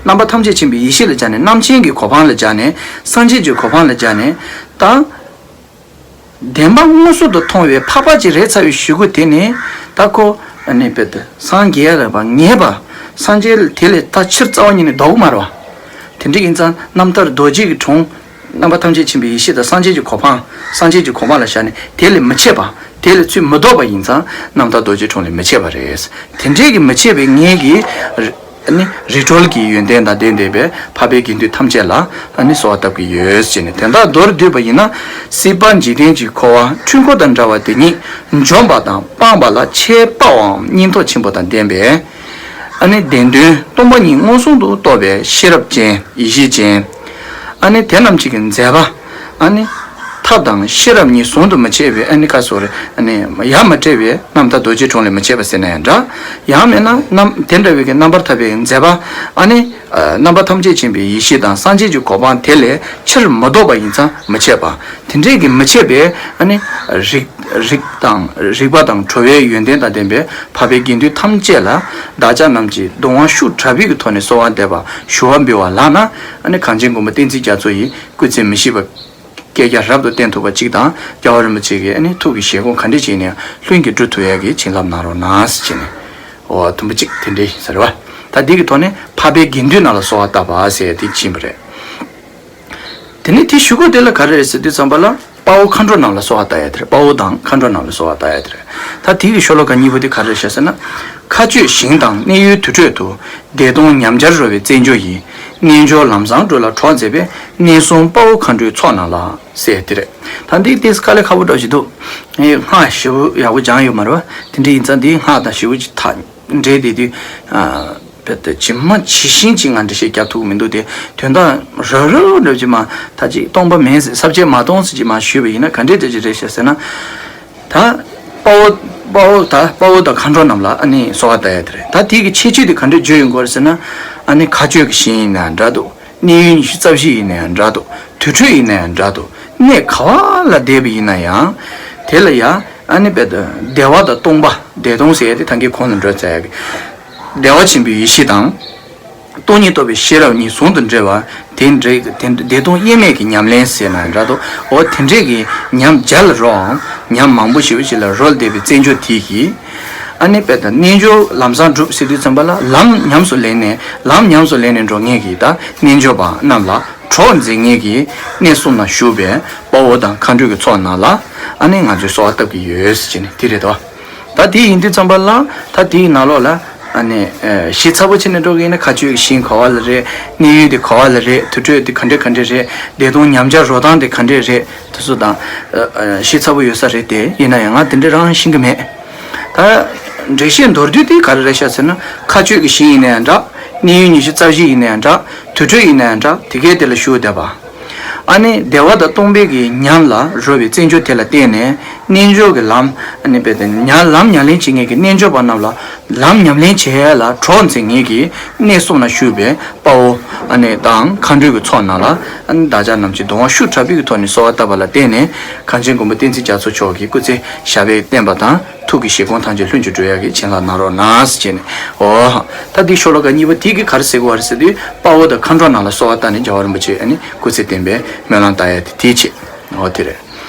རྣམ་པ་ཐམས་ཅད་མཁྱེན་པའི་ཡེ་ཤེས་ལ་སྦྱར་ནས། རྣམ་མཁྱེན་གྱི་གོ་འཕང་ལ་སྦྱར་ནས། སངས་རྒྱས་ཀྱི་གོ་འཕང་ལ་སྦྱར་ནས། ད་བདེན་པ་མངོན་སུམ་དུ་མཐོང་བའི་འཕགས་པ་ཅིག་རེད་ཚར་བའི་གཞུག་གུ་དེ་ནས། ད་ཁོ་ཨ་ནི་དཔེ་དེ་སངས་རྒྱས་རབ་པ་ངེས་པ། སངས་རྒྱས་དེ་ལས་ད་ཕྱིར་རྩ་བ་ཉིད་ནས་ལྡོག་གི་མ་རེད་བ། དེ་འདྲ་ཡིན་ཙང་རྣམ་ཐར་རྡོ་རྗེ་གི་གྲོང་། རྣམ་པ་ཐམས་ཅད་མཁྱེན་པའི་ཡེ་ཤེས་དང་སངས་རྒྱས་ཀྱི་གོ་འཕང་། སངས་རྒྱས་ཀྱི་གོ་འཕང་ལ་བཞག་ནས་དེ་ལས་མི་ཕྱེད་པ། དེ་ལས་ཚུར་མི་ལྡོག་པ་ཡིན་ཙང་། རྣམ་ཐར་རྡོ་རྗེ་གྲོང་ལས་མི་ཕྱེད་པ་རེད། དེ་འདྲའི་གི་མི་ཕྱེད་པའི་ངེས་ཀྱི་ཨ་ནི་རིག་གྲོལ་གྱི་ཡོན་ཏན་དང་ལྡན་བསྡད་པའི་འཕགས་པའི་དགེ་འདུན་ཐམས་ཅད་ལ་ཨ་ནི་གསོལ་བ་བཏབ་ཀྱི་ཡོད་ཅེས་ནས། དོན་དག་མདོར་བསྡུས་པ་ཡིན་ན། སྲིད་པ་འཇིག་རྟེན་གྱི་འཁོར་བ་འཁྲུལ་འཁོར་དང་འདྲ་བ་དེ་ཉིད་འཇོམས་པ་དང་སྤང་བ་ལ་ཆེས་དཔའ་བའམ་སྙིང་སྟོབས་ཆེན་པོ་དང་ལྡན་པས། ཨ་ནི་བདེན་དོན་སྟོང་པ་ཉིད་མངོན་སུམ་དུ་རྟོགས་པའི་ཤེས་རབ་ཅན། ཡེ་ཤེས་ཅན། ཨ་ནི་དེ་རྣམས་ཀྱི་མཛད་པ། ཨ་ནི་ཐབས་དང་ཤེས་རབ་གཉིས་ཟུང་དུ་མི་ཕྱེད་པའི། ཨ་ནི་ག་ཟེར། ཨ་ནི་ཡ་མ་བྲལ་བའི་རྣམ་ཐར་རྡོ་རྗེ་གྲོང་ལས་མི་ཕྱེད་པ་ཟེར་ན་ཡང་འདྲ། ཡང་མིན་ན་རྣམ། དེ་འདྲ་བའི་གི་རྣམ་པར་ཐར་པའི་མཛད་པ། ཨ་ནི་རྣམ་པ་ཐམས་ཅད་མཁྱེན་པའི་ཡེ་ཤེས་དང་སངས་རྒྱས་ཀྱི་གོ་འཕང་དེ་ལས་ཕྱིར་མི་ལྡོག་པ་ཡིན་ཙང་མི་ཕྱེད་པ། དེ་འདྲའི་གི་མི་ཕྱེད་པའི། ཨ་ནི་རིག་རིག་དང་རིག་པ་དང་གྲོལ་བའི་ཡོན་ཏན་དང་ལྡན་པའི་འཕགས་པའི་དགེ་འདུན་ཐམས་ཅད་ལ། བདག་ཅག་རྣམས་ཀྱིས་གདུང་བ་ཤུགས་དྲག་པོའི་གི་ཐོག་ནས་གསོལ་བ་འདེབས་པ་ཞུ་བ་འབུལ་བ་ལགས་ན། ཨ་ནི་གངས་ཅན་མགོན་པོ་བསྟན་འཛིན་རྒྱ་མཚོ་ཡི་སྐུ་ཚེ་མི་ཤིགས་པ་བསྐལ་བརྒྱར་རབ་ཏུ་བརྟན་ཐུབ་པ་གཅིག་དང་། རྒྱལ་བ་རིན་པོ་ཆེ་གི་ཨ་ནི་ཐུགས་ཀྱི་བཞེད་དགོངས་ག་འདྲ་ཅིག་ཡིན་ན་ཡང་ལྷུན་གྱིས་གྲུབ་ཐུབ་ཡག་གི་བྱིན་རླབས་གནང་རོགས་གནང་ཟེར་ནས། འོ། དུམ་བུ་གཅིག་དེ་འདྲ་ཡིན་ཟེར་བ། ད་འདི་གི་ཐོག་ནས་འཕགས་པའི་དགེ་འདུན་རྣམས་ལ་གསོལ་བ་བཏབ་པ་ཟེར་དེ་ཕྱིན་པ་རེད། དེ་ནས་དེའི་གཞུག་གུ་དེ་ལ་ག་རེ་རེད་ཟེར་དུས་ཙམ་པ་ལ། དཔའ་བོ་མཁའ་འགྲོ་རྣམས་ལ་གསོལ་བ་བཏབ་ཡ་དེ་རེད། དཔའ་བོ་དང་མཁའ་འགྲོ་རྣམས་ལ་གསོལ་བ་བཏབ་ཡ་དེ་རེད། ད་དེ་གི་ཤོ་ལོ་ཀ་གཉིས་པོ་དེ་ག་རེ་རེད་ཟེར་ན། མཁའ་སྤྱོད་ཞིང་དང་གནས་ཡུལ་དུར་ཁྲོད་དུ། བདེ་སྟོང་ཉམས་འཆར་རོལ་པའི་རྩེད་འཇོ་ཡི། རྣལ་འབྱོར་ལམ་བཟང་འགྲོ་ལ་གྲོགས་མཛད་པའི། གནས་གསུམ་དཔའ་བོ་མཁའ་འགྲོའི་ཚོགས་རྣམས་ལ། ཟེར་དེ་རེད། ད་འདི་དེ་དཀའ་ལས་ཁག་པོ་འདྲ་ཞིག་འདུག་ངས་སྔགས་ཞེ་པོ་ཡག་པོ་སྦྱངས་ཡོད་མ་རེད་བ། དེ་འདྲ་ཡིན་ཙང་འདིའི་སྔགས་དང་ཞེ་པོ་ཅིག་ཐག་འབྲེལ་བསྡད་དུས། ཨ། དཔེ་དེ་ཇི་མ་ཇི་བཞིན་ཅིག་ང་འགྲེལ་བཤད་རྒྱབ་ཐུབ་ཀྱི་མི་འདུག་སྟེ། དོན་དག་རབ་རིབ་རབ་ཅིག་མ་ད་ཅིག་སྟོང་པ་མིན་ཟེར། ས་བཅད་མ་སྟོང་ཟེར་ཅིག་མ་ཞུས་པ་ཡིན་ན་ག་འདྲས་འདྲ་ཅིག་རེད་ཤག་ཟེར་ན། ད་དཔའ་བོ་དཔའ་བོ་ད་དཔའ་བོ་དང་མཁའ་འགྲོ་རྣམས་ལ་ཨ་ནི་གསོལ་བ་བཏབ་ཡ་དེ་རེད། ད་དེ་གི་ཁྱད་ཆོས་དེ་ག་འདྲས་བརྗོད་ཡོང་གི་ཡོད་རེད་ཟེར་ན། ཨ་ནི་མཁའ་སྤྱོད་ཀྱི་ཞིང་ཡིན་ན་འདྲ་འདུག་གནས་ཡུལ་ཉི་ཤུ་རྩ་བཞི་ཡིན་ན་ཡང་འདྲ་འདུག་དུར་ཁྲོད་ཡིན་ན་ཡང་འདྲ་འདུག་གནས་ག་བ་ལ་བསྡད་པ་ཡིན་ན་ཡང་། དེ་ལ་ཡང་ཨ་ནི་དཔེ་དེ་བདེ་བ་དང་སྟོང་པ། བདེ་སྟོང་ཟེར་ཡ་དེ་ད་གིན་གོང་ལ་འགྲོ་ཚར་ཡ་གི། བདེ་བ་ཆེན་པོའི་ཡེ་ཤེས་དང་། སྟོང་ཉིད་རྟོགས་པའི་ཤེས་རབ་གཉིས་ཟུང་དུ་འབྲེལ་བ། དེ་འདྲའི་དེ་བདེ་སྟོང་དབྱེར་མེད་ཀྱི་ཉམས་ལེན་ཟེར་ན་འདྲ་འདུག་འོ་དེ་འདྲའི་གི་ཉམས་བརྒྱ་ལ་རོལ་བའམ་ཉམས་མང་པོ་ཞེ་པོ་ཅིག་ལ་རོལ་བསྡད་པའི་རྩེད་འཇོ་དེ་གིས། ཨ་ནི་དཔེ་དེ་རྣལ་འབྱོར་ལམ་བཟང་སྒྲུབ་ཟེར་དུས་ཙམ་པ་ལ་ལམ་ཉམས་སུ་ལེན་ནས་ལམ་ཉམས་སུ་ལེན་ནས་འགྲོ་མཁན་གྱི་ད་རྣལ་འབྱོར་པ་རྣམས་ལ་གྲོགས་མཛད་མཁན་གྱི་གནས་གསུམ་ན་བཞུགས་པའི་དཔའ་བོ་དང་མཁའ་འགྲོའི་གི་ཚོགས་རྣམས་ལ་ཨ་ནི་ང་ཚོས་གསོལ་བ་བཏབ་ཀྱི་ཡོད་ཟེར་བྱས་ནས་དེ་རེད་དོ། ད་དེ་ཡིན་དུས་ཙམ་པ་ལ་ད་དེའི་ནང་ལོགས་ལ་ཨ་ནི་ཨ་ཞིབ་ཚགས་པོ་བྱས་ནས་འགྲོ་གི་ཡིན་ན་མཁའ་སྤྱོད་ཀྱི་ཞིང་ག་བ་ལ་རེད། གནས་ཡུལ་དེ་ག་བ་ལ་རེད། དུར་ཁྲོད་དེ་ག་འདྲས་ག་འདྲས་རེད། བདེ་སྟོང་ཉམས་བརྒྱ་རོལ་སྟངས་དེ་ག་འདྲས་རེད། དེ་ཚོ་དང་ཨ་ཨ་ཞིབ་ཚགས་པོ་ཡོད་ས་རེད་དེ། ཡིན་ན་ཡང་ང་དེ་འདྲས་རང་ཤེས་ཀྱི་མེད། ད་འགྲེལ་བཤད་མདོར་བསྡུས་དེ་ག་རེ་རེད་ཤག་ཟེར་ན། མཁའ་སྤྱོད་ཀྱི་ཞིང་ཡིན་ན་ཡང་འདྲ། གནས་ཡུལ་ཉི་ཤུ་རྩ་བཞི་ཡིན་ན་ཡང་འདྲ། དུར་ཁྲོད་ཡིན་ན་ཡང་འདྲ། དེ་གའི་དེ་ལ་བཞུགས་བསྡད་པ། ཨ་ནི་བདེ་བ་དང་སྟོང་པའི་གི་ཉམས་ལ་རོལ་བའི་རྩེད་འཇོ་དེ་ལ་བརྟེན་ནས་རྣལ་འབྱོར་གྱི་ལམ་ཨ་ནི་དཔེ་དེ་ཉ་ལམ་ཉམས་ལེན་བྱེད་མཁན་གྱི་རྣལ་འབྱོར་པ་རྣམས་ལ་ལམ་ཉམས་ལེན་བྱེད་ཡ་ལ་གྲོགས་མཛད་མཁན་གྱི་གནས་གསུམ་ན་བཞུགས་པའི་དཔའ་བོ་ཨ་ནི་དང་མཁའ་འགྲོའི་གི་ཚོགས་རྣམས་ལ་ཨ་ནི་བདག་ཅག་རྣམས་ཀྱིས་གདུང་བ་ཤུགས་དྲག་པོའི་གི་ཐོག་ནས་གསོལ་བ་བཏབ་པ་ལ་བརྟེན་ནས་གངས་ཅན་མགོན་པོ་བསྟན་འཛིན་རྒྱ་མཚོ་མཆོག་གི་སྐུ་ཚེ་ཞབས་པད་བརྟན་པ་དང་། ཐུགས་ཀྱི་བཞེད་དགོངས་ཐམས་ཅད་ལྷུན་གྱིས་གྲུབ་ཡག་གི་བྱིན་རླབས་གནང་རོགས་གནང་ཟེར་བྱས་ནས། འོ། ད་འདི་ཤོ་ལོ་ཀ་གཉིས་པ་དེ་གིས་ག་རེ་ཟེར་གྱི་ཡོད་རེད་ཟེར་དུས་དཔའ་བོ་དང་མཁའ་འགྲོ་རྣམས་ལ་གསོལ་བ་བཏབ་ནས་རྒྱལ་བ་རིན་པོ་ཆེ་ཨ་ནི་སྐུ་ཚེ་བརྟན་པའི་སྨོན་ལམ་བཏབ་ཡ་དེ་དེའི་ཆེད། འོ་དེ་རེད།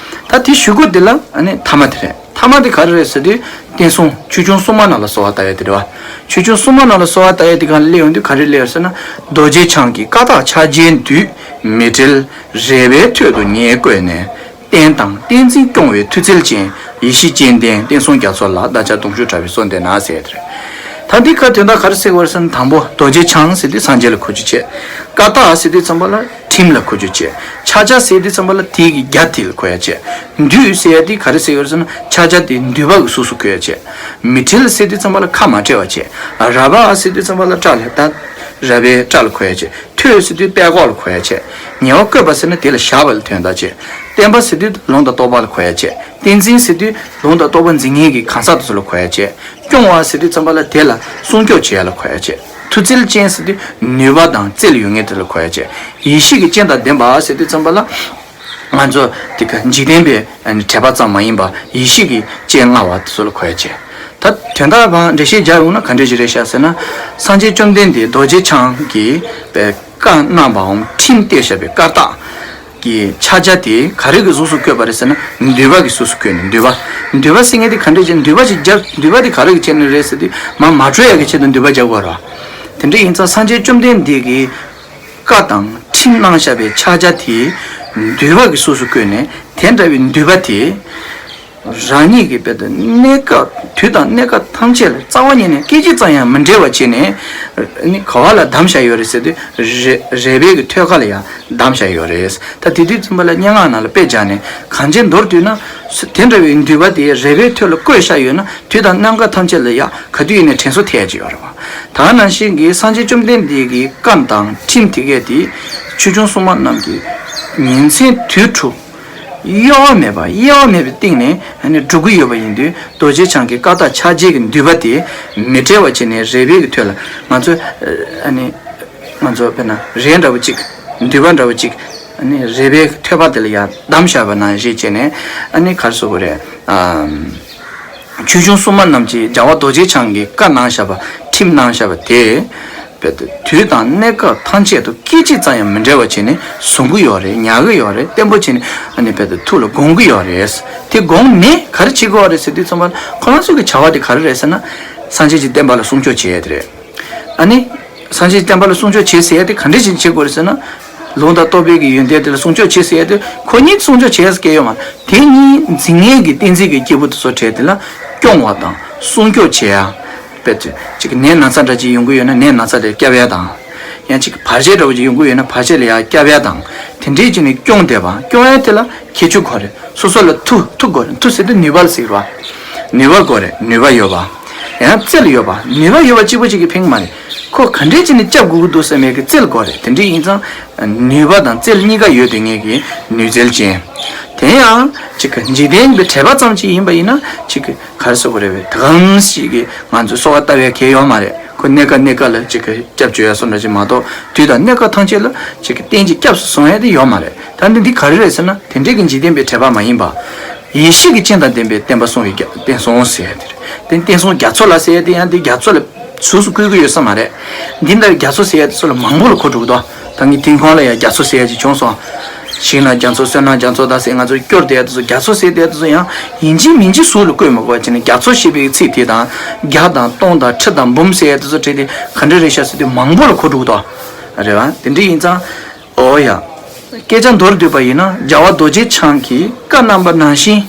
ད་དེ་ཞུ་སྒོ་འདི་ལ་ཨ་ནི་ཐ་མ་དེ་རེད། ཐ་མ་དེ་ག་རེ་རེད་ཟེར་དུས་བསྟན་སྲུང་ཆོས་སྐྱོང་སྲུང་མ་རྣམས་ལ་གསོལ་བ་བཏབ་ཡ་དེ་རེད་བ། ཆོས་སྐྱོང་སྲུང་མ་རྣམས་ལ་གསོལ་བ་བཏབ་ཡ་དེ་ག་ལ་སླེབས་ཡོང་དུས་ག་རེ་སླེབས་ཡོད་ཟེར་ན། རྡོ་རྗེ་འཆང་གི་བཀའ་རྟགས་ཕྱག་རྒྱའི་མདུད། མི་བྲལ་རལ་པའི་ཐོད་དུ་ངས་བཀོད་ནས། བསྟན་དང་བསྟན་འཛིན་སྐྱོང་བའི་མཐུ་རྩལ་ཅན། ཡེ་ཤེས་སྤྱན་ལྡན་བསྟན་སྲུང་རྒྱ་མཚོ་ལ་བདག་ཅག་གདུང་ཤུགས་དྲག་པོས་གསོལ་འདེབས་ན་ཟེར་ཡ་དེ་རེད། ད་འདི་ཁ་དོན་དག་ག་རེ་ཟེར་བ་རེད་ཟེར་ན། དང་པོ་རྡོ་རྗེ་འཆང་ཟེར་དུས་སངས་རྒྱས་ལ་གོ་རྒྱུ་བྱས། བཀའ་རྟགས་ཟེར་དུས་ཙམ་པ་ལ་ཁྲིམས་ལ་གོ་རྒྱུ་བྱས། ཕྱག་རྒྱ་ཟེར་དུས་ཙམ་པ་ལ་དེ་གི་རྒྱ་དེ་ལ་གོ་ཡ་བྱས། མདུད་ཟེར་ཡ་དེ་ག་རེ་ཟེར་བ་རེད་ཟེར་ན། ཕྱག་རྒྱ་དེ་མདུད་པ་གི་གཟུགས་སུ་གོ་ཡ་བྱས། མི་བྲལ་ཟེར་དུས་ཙམ་པ་ལ་ཁ་མ་བྲལ་བ་བྱས། རལ་པ་ཟེར་དུས་ཙམ་པ་ལ་སྐྲ་ལ་ད་རལ་པའི་སྐྲ་ལ་གོ་ཡ་བྱས། ཐོད་ཟེར་དུས་པད་ཀོག་ལ་གོ་ཡ་བྱས། ཉེ་བར་བཀོད་པ་ཟེར་ན་དེ་ལ་བཞག་པ་ལ་དོན་དག་བྱས། བརྟན་པ་ཟེར་དུས་ལུང་དང་རྟོགས་པ་ལ་གོ་ཡ་བྱས། བསྟན་འཛིན་ཟེར་དུས་ལུང་དང་རྟོགས་པ་འཛིན་མཁན་གྱི་གང་ཟག་དེ་ཚོ་ལ་གོ་ཡ་བྱས། སྐྱོང་བ་ཟེར་དུས་ཙམ་པ་ལ་དེ་ལ་སྲུང་སྐྱོབ་བྱེད་ཡ་ལ་གོ་ཡ་བྱས། མཐུ་རྩལ་ཅན་ཟེར་དུས་ནུས་པ་དང་རྩལ་ཡོད་མཁན་དེ་ལ་གོ་ཡ་བྱས། ཡེ་ཤེས་ཀྱི་སྤྱན་དང་ལྡན་པ་ཟེར་དུས་ཙམ་པ་ལ། ང་ཚོ་དེ་ག་འཇིག་རྟེན་པའི་ཨ་ནི་དྲེགས་པ་ཙམ་མ་ཡིན་པ་ཡེ་ཤེས་ཀྱི་སྤྱན་མངའ་བ་དེ་ཚོ་ལ་གོ་ཡ་བྱས། ད་དོན་དག་བང་འགྲེལ་བཤད་རྒྱག་ཡོང་ན་ག་འདྲས་ཞིག་རེད་ཤག་ཟེར་ན། སངས་རྒྱས་བཅོམ་ལྡན་འདས་རྡོ་རྗེ་འཆང་གིས་པའི་བཀའ་གནང་བའམ་ཁྲིམས་གཏད་བཞག་པའི་བཀའ་རྟགས་ཀྱི་ཕྱག་རྒྱ་དེ་ག་རེ་གི་གཟུགས་སུ་བཀོད་པ་རེད་ཟེར་ན། མདུད་པ་གི་གཟུགས་སུ་བཀོད་ནས་མདུད་པ། མདུད་པ་ཟེར་མཁན་དེ་ག་འདྲས་ཅིག་མདུད་པ་ཅིག་རྒྱབ་མདུད་པ་དེ་ག་རེ་གི་ཆེད་ནས་རེད་ཟེར་དུས་མར་མ་བྲོས་ཡ་གི་ཆེད་དུ་མདུད་པ་རྒྱག་དགོས་རེད་བ། དེ་འདྲ་ཡིན་ཙང་སངས་རྒྱས་བཅོམ་ལྡན་འདས་ཀྱིས་བཀའ་དང་ཁྲིམས་གནང་བཞག་པའི་ཕྱག་རྒྱ་དེ་མདུད་པ་གི་གཟུགས་སུ་བཀོད་ནས། དེ་འདྲ་བའི་མདུད་པ་དེ་རང་ཉིད་ཀྱི་དཔེ་དེ་གནས་སྐབས་དུས་དང་གནས་སྐབས་ཐམས་ཅད་ལ་རྩ་བ་ཉིད་ནས་སྐད་ཅིག་ཙམ་ཡང་མི་འབྲལ་བ་བྱས་ནས། ནི་ག་བ་ལ་བསྡམས་བཞག་ཡོད་རེད་ཟེར་དུས་རལ་རལ་པའི་གི་ཐོད་ཁ་ལ་ཡང་བསྡམས་བཞག་ཡོད་རེད། ད་དེ་དུས་ཙམ་པ་ལ་སྙན་ངག་ནང་ལ་དཔེ་སྦྱར་ནས་གངས་ཅན་མདོར་བསྡུས་ན། དེ་འདྲ་བའི་མདུད་པ་དེ་རལ་པའི་ཐོད་ལ་བཀོད་བཞག་ཡོད་ན། དུས་དང་གནས་སྐབས་ཐམས་ཅད་ལ་ཡང་ག་དུས་ཡིན་ནའི་དྲན་གསོ་ཐེབས་ཀྱི་ཡོད་རེད་བ། ད་ནང་བཞིན་གྱི་སངས་རྒྱས་བཅོམ་ལྡན་འདས་ཀྱི་བཀའ་དང་ཁྲིམས་དེ་གས་དེ་ཆོས་སྐྱོང་སྲུང་མ་རྣམས་ཀྱིས་ཉིན་མཚན་དུས་དྲུག་གཡོ་བ་མེད་པ་གཡེལ་བ་མེད་པའི་སྟེང་ནས་ཨ་ནི་སྒྲུབ་ཀྱི་ཡོད་པ་ཡིན་དུས། རྡོ་རྗེ་འཆང་གི་བཀའ་རྟགས་ཕྱག་རྒྱའི་གི་མདུད་པ་དེ་མི་བྲལ་བ་བྱས་ནས་རལ་པའི་གི་ཐོད་ལ། ང་ཚོ་ཨ་ནི་ང་ཚོ་དཔེར་ན་རལ་འདྲ་བོ་གཅིག་མདུད་པ་འདྲ་བོ་གཅིག་ཨ་ནི་རལ་པའི་ཐོད་པ་དེ་ལ་ཡང་བསྡམས་བཞག་པ་ནང་བཞིན་བྱས་ནས། ཨ་ནི་ག་རེ་ཟེར་དགོས་རེད། ཨམ། ཆོས་སྐྱོང་སྲུང་མ་རྣམས་ཀྱིས་རྒྱལ་བ་རྡོ་རྗེ་འཆང་གི་བཀའ་གནང་བཞག་པ། ཁྲིམས་གནང་བཞག་པ་དེ། དཔེ་དེ་དུས་དང་གནས་སྐབས་ཐམས་ཅད་དུ་སྐད་ཅིག་ཙམ་ཡང་མི་འབྲལ་བ་བྱས་ནས་བཟུང་གི་ཡོད་རེད། ཉར་གི་ཡོད་རེད། བརྟན་པོ་བྱས་ནས་ཨ་ནི་དཔེ་དེ་ཐུགས་ལ་དགོངས་ཀྱི་ཡོད་རེད། དེ་དགོངས་ནས་ག་རེ་བྱེད་དགོས་རེད་ཟེར་དུས་ཙམ་པ་ཁོ་རང་ཚོ་གི་བྱ་བ་དེ་ག་རེ་རེད་ཟེར་ན། སངས་རྒྱས་ཀྱི་བསྟན་པ་ལ་སྲུང་སྐྱོབ་བྱེད་ཡས་དེ་རེད། ཨ་ནི། སངས་རྒྱས་བསྟན་པ་ལ་སྲུང་སྐྱོབ་བྱེད་ཟེར་ཡ་དེ་ག་འདྲ་ཞིག་བྱེད་དགོས་རེད་ཟེར་ན། ལུང་དང་རྟོགས་པའི་གི་ཡོན་ཏན་དེ་ལ་སྲུང་སྐྱོབ་བྱེད་ཟེར་ཡ་དེ་ཁོ་གཉིས་སྲུང་སྐྱོབ་བྱེད་ཡ་སྐད་ཡོད་མ་རེད། དེ་གཉིས་འཛིན་མཁན་གྱི་བསྟན་འཛིན་གྱི་སྐྱེས་བུ་དེ་ཚོ་གྲས་དེ་ལ་སྐྱོང་བ་དང་སྲུང་སྐྱོབ་བྱེད་ཡ། དཔེ་ཅིག་ཅིག་ནད་ན་ཚ་འདྲ་ཅིག་ཡོང་གི་ཡོད་ན་ནད་ན་ཚ་དེ་སྐྱོབ་ཡ་དང་། ཡང་ཅིག་བར་ཆད་འདྲ་བོ་ཅིག་ཡོང་གི་ཡོད་ན་བར་ཆད་ལ་ཡ་སྐྱོབ་ཡ་དང་། དེ་འདྲས་ཅིག་ནས་སྐྱོང་བསྡད་པ། སྐྱོང་ཡ་དེ་ལ་ཁྱད་ཆོས་དགོས་རེད། སོ་སོ་ལ་མཐུ་མཐུ་དགོས་རེད། མཐུ་ཟེར་དུས་ནུས་པ་ལ་ཟེར་བ། ནུས་པ་དགོས་རེད། ནུས་པ་ཡོད་པ། ཡང་རྩལ་ཡོད་པ། ནུས་པ་ཡོད་པ་གཅིག་པོ་གཅིག་གིས་ཕན་གྱི་མ་རེད། ཁོ་ག་འདྲས་བྱས་ནས་སྐྱབས་དགོས་ཀྱི་འདུག་ཟེར་མཁན་གྱི་རྩལ་དགོས་རེད། དེ་འདྲས་ཡིན་ཙང་ནུས་པ་དང་རྩལ་གཉིས་ཀ་ཡོད་དེ་ངེད་ཀྱི་ནུས་རྩལ་ཅན། དེ་ཡང་གཅིག་གི་འཇིག་རྟེན་གྱི་འཕྲད་པ་ཙམ་ཅིག་ཡིན་པ་ཡིན་ན་གཅིག་གི་ག་རེ་ཟེར་དགོས་རེད་པས། ད་གང་ཞིག་གིས་ང་ཚོས་གསོལ་བ་བཏབ་ཡ་གལ་ཡོད་མ་རེད། ཁོ་གནས་སྐབས་གནས་སྐབས་ལ་གཅིག་གི་སྐྱབས་བཅོལ་ཡ་སོང་འདྲ་ཅིག་མ་གཏོགས། དུས་དང་གནས་སྐབས་ཐམས་ཅད་ལ་གཅིག་གི་རྟེན་གྱི་སྐྱབས་སུ་སོང་ཡ་དེ་ཡོད་མ་རེད། ད་འདི་འདི་ག་རེ་རེད་ཟེར་ན། དེ་འདྲས་ཀྱི་འཇིག་རྟེན་པའི་འཕྲད་པ་མ་ཡིན་པ། ཡེ་ཤེས་ཀྱི་སྤྱན་དང་ལྡན་པའི་བསྟན་པ་སྲུང་བའི་རྒྱ་བསྟན་སྲུང་ཟེར་ཡ་དེ་རེད། དེ་བསྟན་སྲུང་རྒྱ་མཚོ་ལ་ཟེར་ཡ་དེ་ཡང་དེ་རྒྱ་མཚོ་ལ་ཚུགས་སུ་བསྐུལ་གྱི་ཡོད་ས་མ་རེད། འདི་འདྲ་རྒྱ་མཚོ་ཟེར་ཡ་དེ་ཚོ་ལ་མང་པོ་ལ་གོ་འགྲོ་གི་འདུག་ད་ངས་དེང་ཁོང་ལ་ཡང་རྒྱ་མཚོ་ཟེར་ཡ་ཅིག་བྱུང་སོང་། ཞིང་ནང་རྒྱ་མཚོ། བསོད་ནམས་རྒྱ་མཚོ་དང་ཟེར། ང་ཚོ་སྐྱོར་བསྡད་ཡ་དེ་ཚོ། རྒྱ་མཚོ་ཟེར་བསྡད་ཡ་དེ་ཚོ་ཡང་ཡིན་གཅིག་མིན་གཅིག་གཟུགས་ལ་བཀོད་མི་དགོས་པ་བྱས་ནས། རྒྱ་མཚོ་ཞེས་པའི་ཚིག་དེ་དང་། བརྒྱ་དང་སྟོང་དང་ཁྲི་དང་འབུམ་ཟེར་ཡ་དེ་ཚོ་བྲིས་ཏེ་ག་འདྲ་རེད་ཤག་ཟེར་དུས་མང་པོ་ལ་གོ་འགྲོ་གི་འདུག་རེད་བ། དེ་འདྲ་ཡིན་ཙང་། ཨོ་ཡ། སྐད་ཆ་མདོར་བསྡུས་པ་ཡིན་ན། རྒྱལ་བ་རྡོ་རྗེ་འཆང་གིས་བཀའ་གནང་པ་ནང་བཞིན།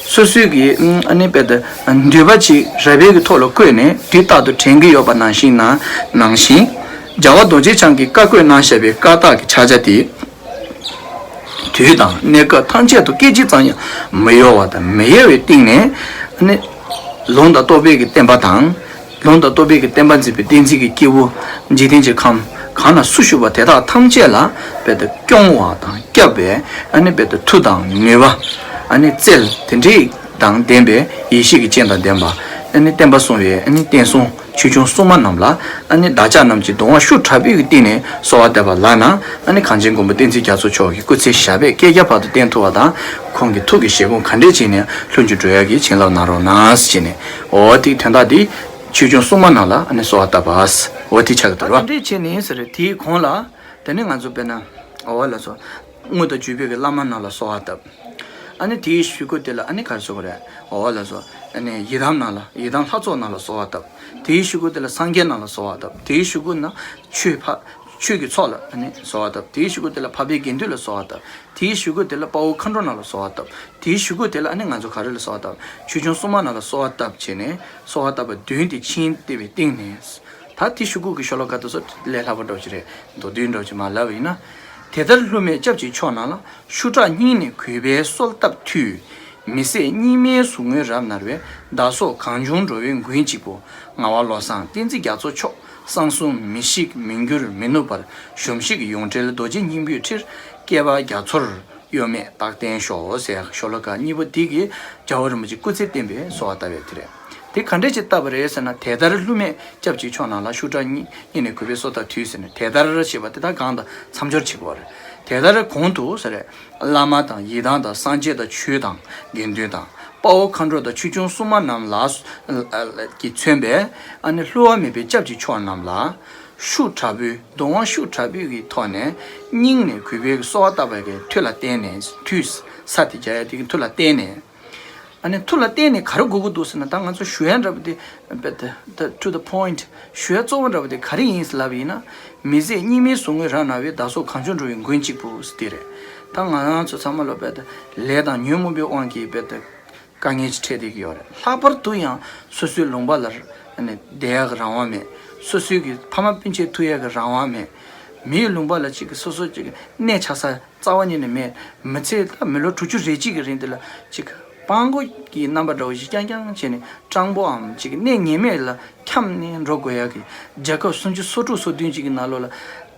སོ་སོའི་གི་ཨ་ནི་དཔེ་དེ་འདུན་པ་ཅིག་རལ་པའི་གི་ཐོག་ལ་བཀོད་ནས་དུས་རྟག་ཏུ་དྲན་གྱི་ཡོད་པ་ནང་བཞིན་ན། ནང་བཞིན། རྒྱལ་བ་རྡོ་རྗེ་འཆང་གིས་བཀའ་བཀོད་གནང་བཞག་པའི་བཀའ་རྟགས་ཀྱི་ཕྱག་རྒྱ་དེ། དུས་དང་གནས་སྐབས་ཐམས་ཅད་དུ་སྐད་ཅིག་ཙམ་ཡང་མི་གཡོ་བ་དང་མི་གཡེལ་བའི་སྟེང་ནས། ཨ་ནི་ལུང་དང་རྟོགས་པའི་གི་བསྟན་པ་དང་། ལུང་དང་རྟོགས་པའི་གི་བསྟན་པ་འཛིན་པའི་བསྟན་འཛིན་གྱི་སྐྱེས་བུ། འཇིག་རྟེན་གྱི་ཁམས་གང་ན་སུ་བཞུགས་པ་དེ་དག་ཐམས་ཅད་ལ་དཔེ་དེ་སྐྱོང་བ་དང་སྐྱབས་པའི། ཨ་ནི་དཔེ་དེ་མཐུ་དང་ནུས་པ། ཨ་ནི་རྩལ་དེ་འདྲས་དང་ལྡན་པའི། ཡེ་ཤེས་ཀྱི་སྤྱན་དང་ལྡན་པ། ཨ་ནི་བསྟན་པ་སྲུང་བའི། ཨ་ནི་བསྟན་སྲུང་ཆོས་སྐྱོང་སྲུང་མ་རྣམས་ལ། ཨ་ནི་བདག་ཅག་རྣམས་ཀྱིས་གདུང་བ་ཤུགས་དྲག་པོའི་གི་སྟེང་ནས་གསོལ་བ་བཏབ་པ་ལགས་ན། ཨ་ནི་གངས་ཅན་མགོན་པོ་བསྟན་འཛིན་རྒྱ་མཚོ་མཆོག་གི་སྐུ་ཚེ་ཞབས་པད་བསྐལ་བརྒྱ་བར་དུ་བརྟན་ཐུབ་པ་དང་། ཁོང་གི་ཐུགས་ཀྱི་བཞེད་དགོངས་ག་འདྲས་བྱས་ནས་ལྷུན་གྱིས་གྲུབ་ཡག་གི་བྱིན་རླབས་གནང་རོགས་གནང་ཟེར་བྱས་ནས། འོ་དེའི་དོན་དག་འདི་ཆོས་སྐྱོང་སྲུང་མ་རྣམས་ལ་ཨ་ནི་གསོལ་བ་བཏབ་པ། འོ་དེ་ཆགས་ཀྱི་འདུག་ར། དེ་འདྲས་བྱས་ནས་ཟེར། དེའི་གོང་ལ་དེ་ནས་ང་ཚོ་དཔེར་ན། འོ་ལགས་སོ། དངོས་དང་བརྒྱུད་པའི་གི་བླ་མ་རྣམས་ལ་གསོལ་བ་བཏབ། ཨ་ནི་དེའི་གཞུག་གུ་དེ་ལ་ཨ་ནི་ག་རེ་ཟེར་དགོས་རེད། འོ་ལགས་སོ། ཨ་ནི་ཡི་དམ་རྣམས་ལ། ཡི་དམ་ལྷ་ཚོགས་རྣམས་ལ་གསོལ་བ་བཏབ། དེའི་གཞུག་གུ་དེ་ལ་སངས་རྒྱས་རྣམས་ལ་གསོལ་བ་བཏབ། དེའི་གཞུག་གུ་ན་ཆོས་འཕགས། ཆོས་ཀྱི་ཚོགས་ལ་ཨ་ནི་གསོལ་བ་བཏབ། དེའི་གཞུག་གུ་དེ་ལ་འཕགས་པའི་དགེ་འདུན་ལ་གསོལ་བ་བཏབ། དེའི་གཞུག་གུ་དེ་ལ་དཔའ་བོ་མཁའ་འགྲོ་རྣམས་ལ་གསོལ་བ་བཏབ། དེའི་གཞུག་གུ་དེ་ལ་ཨ་ནི་ང་ཚོ་ག་རེ་ལ་གསོལ་བ་བཏབ། ཆོས་སྐྱོང་སྲུང་མ་རྣམས་ལ་གསོལ་བ་བཏབ་བྱས་ནས། གསོལ་བ་བཏབ་པ་བདུན་དེ་ཕྱིན་བསྡད་པའི་སྟེང་ནས། ད་དེའི་གཞུག་གུ་གི་ཤོ་ལོ་ཀ་དེ་ཚོ་ལས་སླ་པོ་འདྲ་པོ་ཅིག་རེད། མདོར་བསྡུས་འདྲ་པོ་ཅིག་མར་ལབ་པ་ཡིན་ན། དེ་ལྟར་ཀླུ་མེས་སྐྱབས་ཀྱི་མཆོག་རྣམས་ལ། ཤུགས་དྲག་སྙིང་ནས་གུས་པས་གསོལ་བཏབ་མཐུས། མི་ཟད་སྙིགས་མའི་ཟུག་རྔུས་རབ་མནར་བའི། བདག་སོགས་གངས་ལྗོངས་འགྲོ་བའི་མགོན་གཅིག་པུ། ངག་དབང་བློ་བཟང་བསྟན་འཛིན་རྒྱ་མཚོ་མཆོག། གསང་གསུམ་མི་ཤིགས་མི་འགྱུར་མི་ནུབ་པར། གཞོམ་གཞིག་ཡོངས་བྲལ་རྡོ་རྗེ་སྙིང་པོའི་ཁྲིར། བསྐལ་པ་རྒྱ་མཚོར་གཡོ་མེད་རྟག་བརྟན་ཤོག་ཟེར་ཡག་ཤོ་ལོ་ཀ་གཉིས་པོ་དེ་གིས་རྒྱལ་བ་རིན་པོ་ཆེ་སྐུ་ཚེ་བརྟན་པའི་གསོལ་བ་བཏབ་ཡག་དེ་རེད། དེ་ག་འདྲས་ཅིག་བཏབ་པ་རེད་ཟེར་ན། དེ་ལྟར་ཀླུ་མེས་སྐྱབས་ཀྱི་མཆོག་རྣམས་ལ། ཤུགས་དྲག་སྙིང་སྙིང་ནས་གུས་པས་གསོལ་བཏབ་མཐུས་ཟེར་ནས། དེ་ལྟར་ཞེས་པ་དེ་དག་གང་དང་མཚམས་སྦྱོར་བྱེད་དགོས་པ་རེད། དེ་ལྟར་གོང་དུ་ཟེར། བླ་མ་དང་ཡི་དམ་དང་སངས་རྒྱས་དང་ཆོས་དང་དགེ་འདུན་དང་། དཔའ་བོ་མཁའ་འགྲོ་དང་ཆོས་སྐྱོང་སྲུང་མ་རྣམས་ལ་གིས་མཚོན་པའི་ཨ་ནི་བསླུ་བ་མེད་པའི་སྐྱབས་ཀྱི་མཆོག་རྣམས་ལ། ཤུགས་དྲག་པོའི། གདུང་བ་ཤུགས་དྲག་པོའི་གི་ཐོག་ནས་སྙིང་ནས་གུས་པའི་གསོལ་བ་བཏབ་པའི་གི་མཐུ་ལ་བརྟེན་ནས། མཐུས། ས་དེ་རྒྱག་ཡ་དེ་གི་མཐུ་ལ་བརྟེན་ནས། ཨ་ནི་མཐུ་ལ་བརྟེན་ནས་ག་རེ་དགོས་ཀྱི་འདུག་ཟེར་ན། ད་ང་ཚོ་ཞུ་ཡ་འདྲ་པོ་དེ། but the, the, to the point. ཞུ་ཡ་གཙོ་བོ་འདྲ་པོ་དེ་ག་རེ་ཡིན་ཟེར་ལབ་པ་ཡིན་ན། མི་ཟད་སྙིགས་མའི་ཟུག་རྔུས་རབ་མནར་བའི། བདག་སོགས་གངས་ལྗོངས་འགྲོ་བའི་མགོན་གཅིག་པུ་ཟེར་དེ་རེད། ད་ང་རང་ཚོ་ཚང་མ་ལོ་པད་ལས་དང་ཉོན་མོངས་པའི་དབང་གིས་པད་དཀའ་ངལ་ཅིག་འཕྲད་བསྡད་ཀྱི་ཡོད་རེད། ལྷག་པར་དུ་ཡང་སོ་སོའི་ལུང་པ་ལ་ཨ་ནི་བསྡད་ཡག་གི་རང་དབང་མེད། སོ་སོའི་གི་ཕ་མ་སྤུན་མཆེད་ཐུག་ཡག་གི་རང་དབང་མེད། མིའི་ལུང་པ་ལ་ཅིག་གི་སོ་སོ་ཅིག་གི་གནས་ཆགས་ས་རྩ་བ་ཉིད་ནས་མེད། མི་ཚེ་ད་མི་ལོ་དྲུག་ཅུ་རེ་གཅིག་གི་རིང་དེ་ལ་ཅིག་སྤྲང་པོ་གི་རྣམ་པ་འདྲ་བོ་ཞིག་རྐྱང་རྐྱང་བྱས་ནས། སྤྲང་པོའམ་ཅིག་གི་གནས་ངེས་མེད་ལ་འཁྱམས་ནས་འགྲོ་དགོས་ཡག་གི། རྒྱལ་ཁབ་སུམ་ཅུ་སོ་དྲུག་སོ་བདུན་ཅིག་གི་ནང་ལོགས་ལ་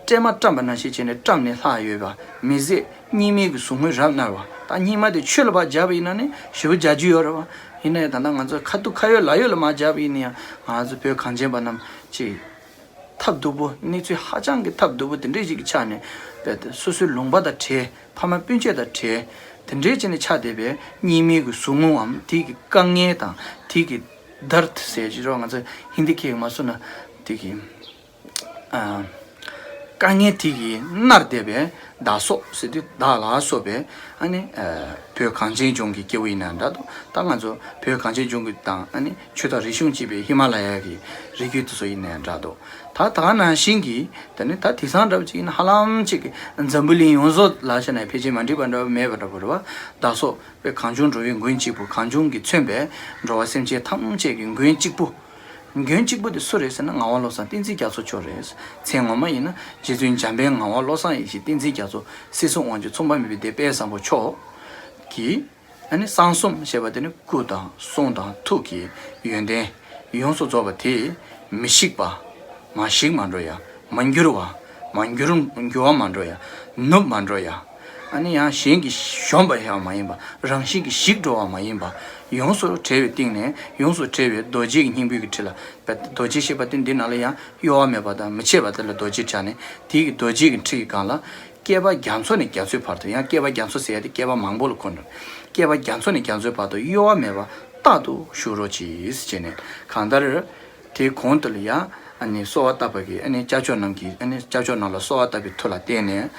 སྲན་མ་བཀྲམ་པ་ནང་བཞིན་བྱས་ནས་བཀྲམ་ནས་ལྷག་ཡོད་པ། མི་ཟད་སྙིགས་མའི་གི་ཟུག་རྔུས་རབ་མནར་བ། ད་སྙིགས་མ་དེ་ཆོས་ལ་ཕར་སྦྱར་བ་ཡིན་ན་ནི་ཞེ་པོ་སྦྱར་རྒྱུ་ཡོད་རེད་བ། ཡིན་ན་ཡང་ད་ལྟ་ང་ཚོ་ཁ་ཐུག་ཁ་ཡོད་ལག་ཡོད་ལ་མར་སྦྱར་བ་ཡིན་ན་ཡང་། ང་ཚོ་བོད་གངས་ཅན་པ་རྣམས་ཀྱི་ཐབས་སྡུག་པོ། གནས་ཚུལ་ཧ་ཅང་གི་ཐབས་སྡུག་པོ་དེ་འདྲས་ཞིག་གི་ཆ་ནས། དཔེ་དེ་སོ་སོའི་ལུང་པ་དང་བྲལ། ཕ་མ་སྤུན་མཆེད་དང་བྲལ། དེ་འདྲས་བྱས་ནས་ཆགས་བསྡད་པའི་སྙིགས་མའི་གི་ཟུག་རྔུའམ། དེ་གི་དཀའ་ངལ་དང་། དེ་གི་དར་ཟེར་གྱི་རོ། ང་ཚོ་ཧིན་དི་སྐད་མ་སོ་ན་དེ་གི་ཨ། དཀའ་ངལ་དེ་གིས་མནར་བསྡད་པའི་བདག་སོགས་ཟེར་དུས། བདག་ལ་སོགས་པའི་ཨ་ནི་ཨ། བོད་གངས་ཅན་ལྗོངས་ཀྱི་སྐྱེ་བོ་ཡིན་ན་འདྲ་འདུག་ད་ང་ཚོ་བོད་གངས་ཅན་ལྗོངས་ཀྱི་དང་། ཨ་ནི་ཆོས་དང་རིག་གཞུང་གཅིག་པའི་ཧི་མ་ལ་ཡ་གི་རི་རྒྱུད་དེ་ཚོ་ཡིན་ནའི་འདྲ་འདུག་ད་ད་ག་ནང་བཞིན་གྱི། དེ་ནི་ད་དེང་སང་འདྲ་པོ་ཅིག་ཡིན་ན་ཧ་ལམ་ཅིག་གི་འཛམ་བུ་གླིང་ཡོངས་རྫོགས་ལ་བྱས་ན་ཕལ་ཆེར་མ་འགྲིག་པ་འདྲ་པོ་མེད་པ་འདྲ་པོ་རེད་བ། བདག་སོགས་པའི་གངས་ལྗོངས་འགྲོ་བའི་མགོན་གཅིག་པུ། གངས་ལྗོངས་ཀྱིས་མཚོན་པའི་འགྲོ་བ་སེམས་ཅན་ཐམས་ཅད་ཀྱི་མགོན་གཅིག་པུ། མགོན་གཅིག་པུ་དེ་སུ་རེད་ཟེར་ན། ངག་དབང་བློ་བཟང་བསྟན་འཛིན་རྒྱ་མཚོ་མཆོག་རེད། མཚན་ངོ་མ་ཡིན་ན་རྗེ་བཙུན་འཇམ་དཔལ་ངག་དབང་བློ་བཟང་ཡེ་ཤེས་བསྟན་འཛིན་རྒྱ་མཚོ། སྲིད་གསུམ་དབང་སྒྱུར་མཚུངས་པ་མེད་པའི་སྡེ་དཔལ་བཟང་པོ་མཆོག་གིས། ཨ་ནི་གསང་གསུམ་ཞེས་པ་དེ་ནི་སྐུ་དང་གསུང་དང་ཐུགས་ཀྱི་ཡོན་ཏན། ཡོངས་སུ་རྫོགས་པ་དེ་མི་ཤིགས་པ། མ་ཤིགས་མ་འགྲོ་ཡ། མ་འགྱུར་བ། མ་འགྱུར་འགྱུར་བ་མ་འགྲོ་ཡ། ནུབ་མ་འགྲོ་ཡ། ཨ་ནི་ཡང་གཞན་གྱིས་གཞོམ་པ་ཡང་མ་ཡིན་པ། རང་བཞིན་གྱིས་ཞིག་འགྲོ་བ་མ་ཡིན་པ། ཡོངས་སུ་བྲལ་བའི་སྟེང་ནས་ཡོངས་སུ་བྲལ་བའི་རྡོ་རྗེ་གི་སྙིང་པོའི་གི་ཁྲི་ལ། རྡོ་རྗེ་ཞེས་པ་དེ་འདི་ནང་ལ་ཡང་གཡོ་བ་མེད་པ་དང་མི་ཕྱེད་པ་དེ་ལ་རྡོ་རྗེ་བྱ་ནས། དེའི་གི་རྡོ་རྗེ་གི་ཁྲི་གི་སྒང་ལ། བསྐལ་པ་རྒྱ་མཚོ་ནས་རྒྱ་མཚོའི་བར་དུ། ཡང་བསྐལ་པ་རྒྱ་མཚོ་ཟེར་ཡ་དེ་བསྐལ་པ་མང་པོ་ལ་གོ་འགྲོ། བསྐལ་པ་རྒྱ་མཚོ་ནས་རྒྱ་མཚོའི་བར་དུ་གཡོ་བ་མེད་པ་རྟག་ཏུ་བཞུགས་རོགས་གྱིས་ཟེར་ནས། གང་ལྟར། དེའི་གོང་དུ་ལ་ཡང་ཨ་ནི་གསོལ་བ་བཏབ་པ་གི་ཨ་ནི་སྐྱབས་མཆོག་རྣམས་ཀྱིས་ཨ་ནི་སྐྱབས་མཆོག་རྣམས་ལ་གསོལ་བ་བཏབ་པའི་མཐུ་ལ་བརྟེན་ནས།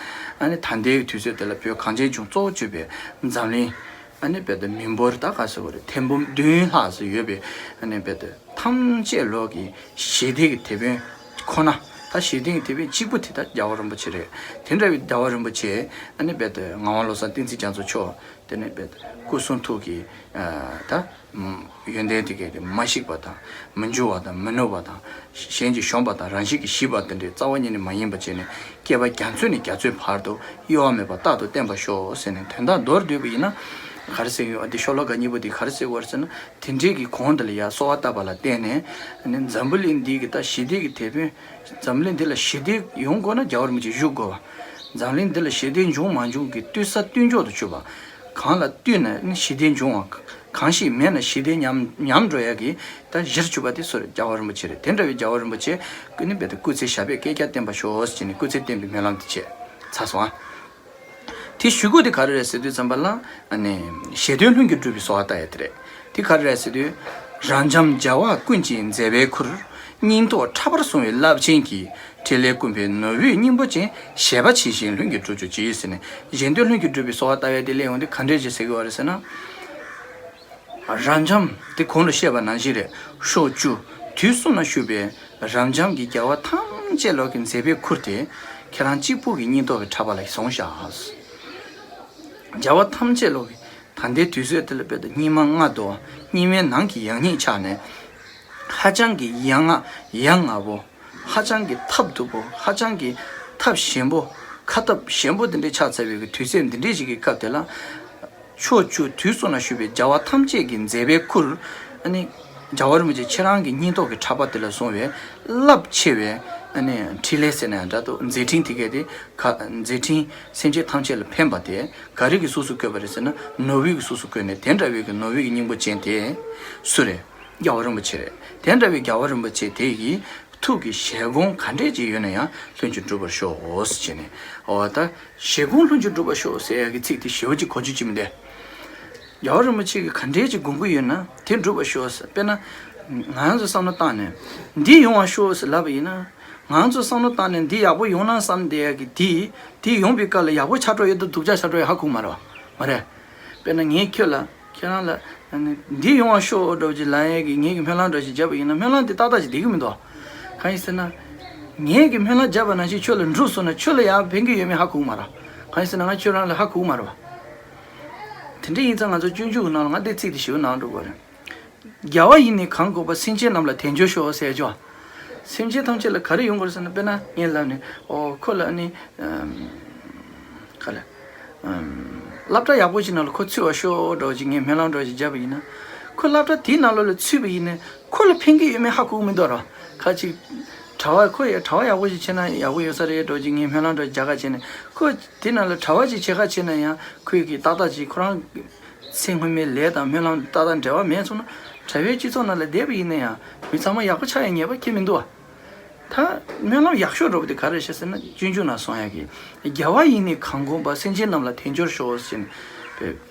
ཨ་ནི་ད་ལྟའི་དུས་ཚོད་དེ་ལ་བོད་གངས་ཅན་ལྗོངས་གཙོ་བོ་གྱུར་པའི་འཛམ་གླིང་། ཨ་ནི་རྦད་དེ་མི་འབོར་ད་ག་ཟེར་དགོས་རེད། ཐེར་འབུམ་བདུན་ལྷག་ཙམ་ཡོད་པའི་ཨ་ནི་རྦད་དེ་ཐམས་ཅད་ལོག་གི་ཞི་བདེ་གི་དེད་དཔོན་ཁོ་ན། ད་ཞི་བདེ་གི་དེད་དཔོན་གཅིག་པུ་དེ་ད་རྒྱལ་བ་རིན་པོ་ཆེ་རེད། དེ་འདྲ་བའི་རྒྱལ་བ་རིན་པོ་ཆེ་ཨ་ནི་རྦད་དེ་ངག་དབང་བློ་བཟང་བསྟན་འཛིན་རྒྱ་མཚོ་མཆོག་དེ་ནི་རྦད་དེ་སྐུ་གསུང་ཐུགས་ཀྱི་ཨ་ད་ཡོན་ཏན་དེ་གས་དེ་མ་ཤིགས་པ་དང་། མི་འགྱུར་བ་དང་། མི་ནུབ་པ་དང་། གཞན་གྱིས་གཞོམ་པ་དང་། རང་བཞིན་གྱིས་ཞི་བ་དེ་འདྲའི་རྩ་བ་ཉིད་ནས་མ་ཡིན་པ་བྱས་ནས། བསྐལ་པ་རྒྱ་མཚོ་ནས་རྒྱ་མཚོའི་བར་དུ་གཡོ་བ་མེད་པར་རྟག་ཏུ་བརྟན་པར་ཤོག་ཟེར་ནས། དོན་དག་མདོར་བསྡུས་པ་ཡིན་ན། ག་རེ་ཟེར་གྱི་ཡོད། འདི་ཤོ་ལོ་ཀ་གཉིས་པོ་འདི་ག་རེ་ཟེར་གྱི་ཡོད་རེད་ཟེར་ན། དེ་འདྲའི་གི་གོང་དུ་ལ་ཡ་གསོལ་བ་བཏབ་པ་ལ་བརྟེན་ནས། ཨ་ནི་འཛམ་བུ་གླིང་འདི་གི་ད་ཞི་བདེ་གི་དེད་དཔོན། འཛམ་གླིང་འདི་ལ་ཞི་བདེ་ཡོང་དགོས་ན་རྒྱལ་བ་རིན་པོ་ཆེ་བཞུགས་དགོས་པ། འཛམ་གླིང་འདི་ལ་ཞི་བདེ་འབྱུང་མ་འབྱུང་གི་བསྟུན་ས་བསྟུན་ཕྱོགས་དུ་གྱུར་པ། གང་ལ་བསྟུན་ན་ནི་ཞི་བདེ་འབྱུང་བ། གང་ཞིག་མེད་ན་ཞི་བདེ་ཉམས་ཉམས་འགྲོ་ཡ་གི་ད་གཞིར་གྱུར་པ་དེ་སུ་རེད། རྒྱལ་བ་རིན་པོ་ཆེ་རེད། དེ་འདྲ་བའི་རྒྱལ་བ་རིན་པོ་ཆེ་ཀུན་ནི་རྦད་དེ་སྐུ་ཚེ་ཞབས་པད་བསྐལ་བརྒྱར་བརྟན་པར་ཤོག་ཟེར་ནས་སྐུ་ཚེ་བརྟན་པའི་སྨོན་ལམ་དེ་བྱས་ཚར་སོང་ཨ། དེའི་གཞུག་གུ་དེ་ག་རེ་རེད་ཟེར་དུས་ཙམ་པ་ལ། ཨ་ནི་གཞན་དོན་ལྷུན་གྱིས་གྲུབ་པའི་གསོལ་བ་བཏབ་ཡ་དེ་རེད། དེ་ག་རེ་རེད་ཟེར་དུས། རབ་འབྱམས་རྒྱལ་བ་ཀུན་གྱི་མཛད་པའི་ཁུར། སྙིང་སྟོབས་ཕྲ་བར་བཟུང་བའི་རླབས་ཆེན་གྱིས། ཕྲིན་ལས་ཀུན་ཕན་ནོར་བུའི་སྙིང་པོ་ཅན། བཞེད་པ་ཇི་བཞིན་ལྷུན་གྱིས་གྲུབ་གྱུར་ཅིག་ཟེར་ནས། གཞན་དོན་ལྷུན་གྱིས་གྲུབ་པའི་གསོལ་བ་བཏབ་ཡ་དེ་སླེབས་ཡོང་དུས་ག་འདྲས་ཅིག་ཟེར་གྱི་ཡོད་རེད་ཟེར་ན། རབ་འབྱམས་དེ་གོང་ལ་བཤད་པ་ནང་བཞིན་རེད། ཕྱོགས་བཅུ་དུས་གསུམ་ན་བཞུགས་པའི་རབ་འབྱམས་ཀྱི་རྒྱལ་བ་ཐམས་ཅད་ལོག་གི་མཛད་པའི་ཁུར་དེ་ཁྱེད་རང་གཅིག་པུ་གི་སྙིང་སྟོབས་ཀྱི་ཕྲག་པ་ལ་བཟུང་བཞག། རྒྱལ་བ་ཐམས་ཅད་ལོག་གི་ད་ལྟའི་དུས་ཚོད་དེ་ལ་རྦད་དེ་སྙིགས་མ་ལྔ་བདོ་བ། སྙིགས་མའི་ནང་གི་ཡང་སྙིང་ཆགས་ནས། ཧ་ཅང་གི་ཡ་ང་ཡ་ང་པོ། ཧ་ཅང་གི་ཐབས་སྡུག་པོ། ཧ་ཅང་གི་ཐབས་ཞན་པོ། ཁ་ཐབས་ཞན་པོ་འདི་འདྲའི་ཆགས་ཚར་བའི་གི་དུས་ཚོད་འདི་འདྲའི་ཞིག་གི་སྐབས་དེ་ལ། ཕྱོགས་བཅུ་དུས་གསུམ་ན་བཞུགས་པའི་རྒྱལ་བ་ཐམས་ཅད་ཀྱི་མཛད་པའི་ཁུར། ཨ་ནི་རྒྱལ་བ་རིན་པོ་ཆེ་ཁྱེད་རང་གི་སྙིང་སྟོབས་ཀྱི་ཕྲག་པ་དེ་ལ་བཟུང་བའི་རླབས་ཆེ་བའི་ཨ་ནི་ཕྲིན་ལས་ཟེར་ན་ཡང་འདྲ་འདུག་མཛད་འཕྲིན་དེ་གས་དེ་ག་མཛད་འཕྲིན་སེམས་ཅན་ཐམས་ཅད་ལ་ཕན་པ་དེ་ག་རེ་གི་གཟུགས་སུ་བཀོད་པ་རེད་ཟེར་ན། ནོར་བུའི་གི་གཟུགས་སུ་བཀོད་ནས། དེ་འདྲ་བའི་གི་ནོར་བུའི་གི་སྙིང་པོ་ཅན་དེ་སུ་རེད། རྒྱལ་བ་རིན་པོ་ཆེ་རེད། དེ་འདྲ་བའི་རྒྱལ་བ་རིན་པོ་ཆེ་དེ་ཡི་ཐུགས་ཀྱི་བཞེད་དགོངས་ག་འདྲས་ཅིག་ཡོད་ན་ཡང་ལྷུན་གྱིས་གྲུབ་པར་ཤོག་ཟེར་ནས། འོ་ད་བཞེད་དགོངས་ལྷུན་གྱིས་གྲུབ་པར་ཤོག་ཟེར་ཡ་གི་ཚིག་དེ་ཞེ་པོ་ཅིག་གོ་རྒྱུ་ཅིག་མི་འདུག་རྒྱལ་བ་རིན་པོ་ཆེ་གིས་ག་འདྲས་ཅིག་དགོངས་ཀྱི་ཡོད་ན་དེ་འགྲུབ་པར་ཤོག་ཟེར། དཔེར་ན། ང་ཚོ་བསམ་བློ་བཏང་ནས་འདི་ཡོང་བར་ཤོག་ཟེར་ལབ་པ་ཡིན་ན། ང་ཚོ་བསམ་བློ་བཏང་ནས་འདི་ཡག་པོ་ཡོང་ན་བསམ་བསྡད་ཡ་གི་དེ། དེ་ཡོང་བའི་སྐབས་ལ་ཡག་པོ་ཆགས་འགྲོ་ཡོད་དོ་སྡུག་ཅག་ཆགས་འགྲོ་ཡོད་ཧ་གོ་གི་མ་རེད་བ། མ་རེད། དཔེར་ན་ངས་ཁྱོད་ལ། ཁྱེད་རང་ལ་ཨ་ནི་འདི་ཡོང་བ་ཤོག་འདྲ་བོ་ཅིག་ལབ་ཡས་ཀྱི་ངེད་ཀྱི་སྨོན་ལམ་འདྲ་ཞིག་བརྒྱབ་པ་ཡིན་ན། སྨོན་ལམ་དེ་ཏག་ཏག་ཅིག་བསྡད་ཀྱི་མི་འདུག་གང་ཡིན་ཟེར་ན། ངེད་ཀྱི་སྨོན་ལམ་བརྒྱབ་པ་ནང་བཞིན་ཁྱོད་ལ་འགྲུབ་སོང་ན་ཁྱོད་ལ་ཡང་ཕན་གྱི་ཡོད་མེད་ཧ་གོ་གི་མ་རེད། གང་ཡིན་ཟེར་ན་ང་ཁྱོད་རང་ལ་ཧ་གོ་གི་མ་རེད་བ། དེ་འདྲ་ཡིན་ཙང་ང་ཚོ་སྤྱོད་འཇུག་གི་ནང་ལ་ང་འདི་ཚིག་དེ་ཞེ་པོ་ནང་འགྲོ་དགོས་རེད། རྒྱལ་བ་ཡིས་ནི་གང་དགོངས་པ། སེམས་ཅན་རྣམས་ལ་དལ་འབྱོར་ཤོག་ཟེར་ཅོ། སེམས་ཅན་ཐམས་ཅད་ལ་ག་རེ་ཡོང་དགོས་རེད་ཟེར་ན། དཔེར་ན་ངས་ལབ་ནས་ཨོ་ཁོ་ལ་ནི། ག་ལ། སློབ་གྲྭ་ཡག་པོ་ཞིག་ནང་ལ་ཁོ་ཚུད་པར་ཤོག་འདྲ་བོ་ཅིག་ངས་སྨོན་ལམ་འདྲ་བོ་ཞིག་བརྒྱབ་པ་ཡིན་ན། ཁོ་སློབ་གྲྭ་དེའི་ནང་ལོགས་ལ་ཚུད་པ་ཡིན་ན་ཁོ་ལ་ཕན་གྱི་ཡོད་མེད་ཧ་གོ་གི་མི་འདུག་ར། ཁ་ཅིག་གྲྭ་བ་ཁོ་ཡ་གྲྭ་བ་ཡག་པོ་ཞིག་བྱས་ན་ཡག་པོ་ཡོད་ས་རེད་འདྲ་བོ་ཅིག་ངས་སྨོན་ལམ་འདྲ་བོ་རྒྱག་ག་བྱས་ནས། ཁོ་དེ་ནང་ལ་གྲྭ་བ་ཅིག་བྱེད་ག་བྱས་ན་ཡང་ཁོས་ཀྱི་ཏག་ཏག་ཅིག་ཁོ་རང་ཚེ་སྔོན་མའི་ལས་དང་སྨོན་ལམ་ཏག་ཏག་འབྲེལ་བ་མེད་སོང་ན། གྲྭ་བའི་སྤྱི་ཚོགས་ནང་ལ་བསྡད་པ་ཡིན་ན་ཡང་མི་ཚང་མ་ཡག་པོ་ཆགས་ཡ་ངེས་པ་ཁྱེད་མི་འདུག་བ། ད་སྨོན་ལམ་ཡག་ཤོས་འདྲ་བོ་དེ་ག་རེ་རེད་ཤག་ཟེར་ན། སྤྱོད་འཇུག་ནང་གསུང་ཡག་གི། རྒྱལ་བ་ཡིས་ནི་གང་དགོངས་པ། སེམས་ཅན་རྣམས་ལ་དལ་འབྱོར་ཤོག་ཟེར་ནས།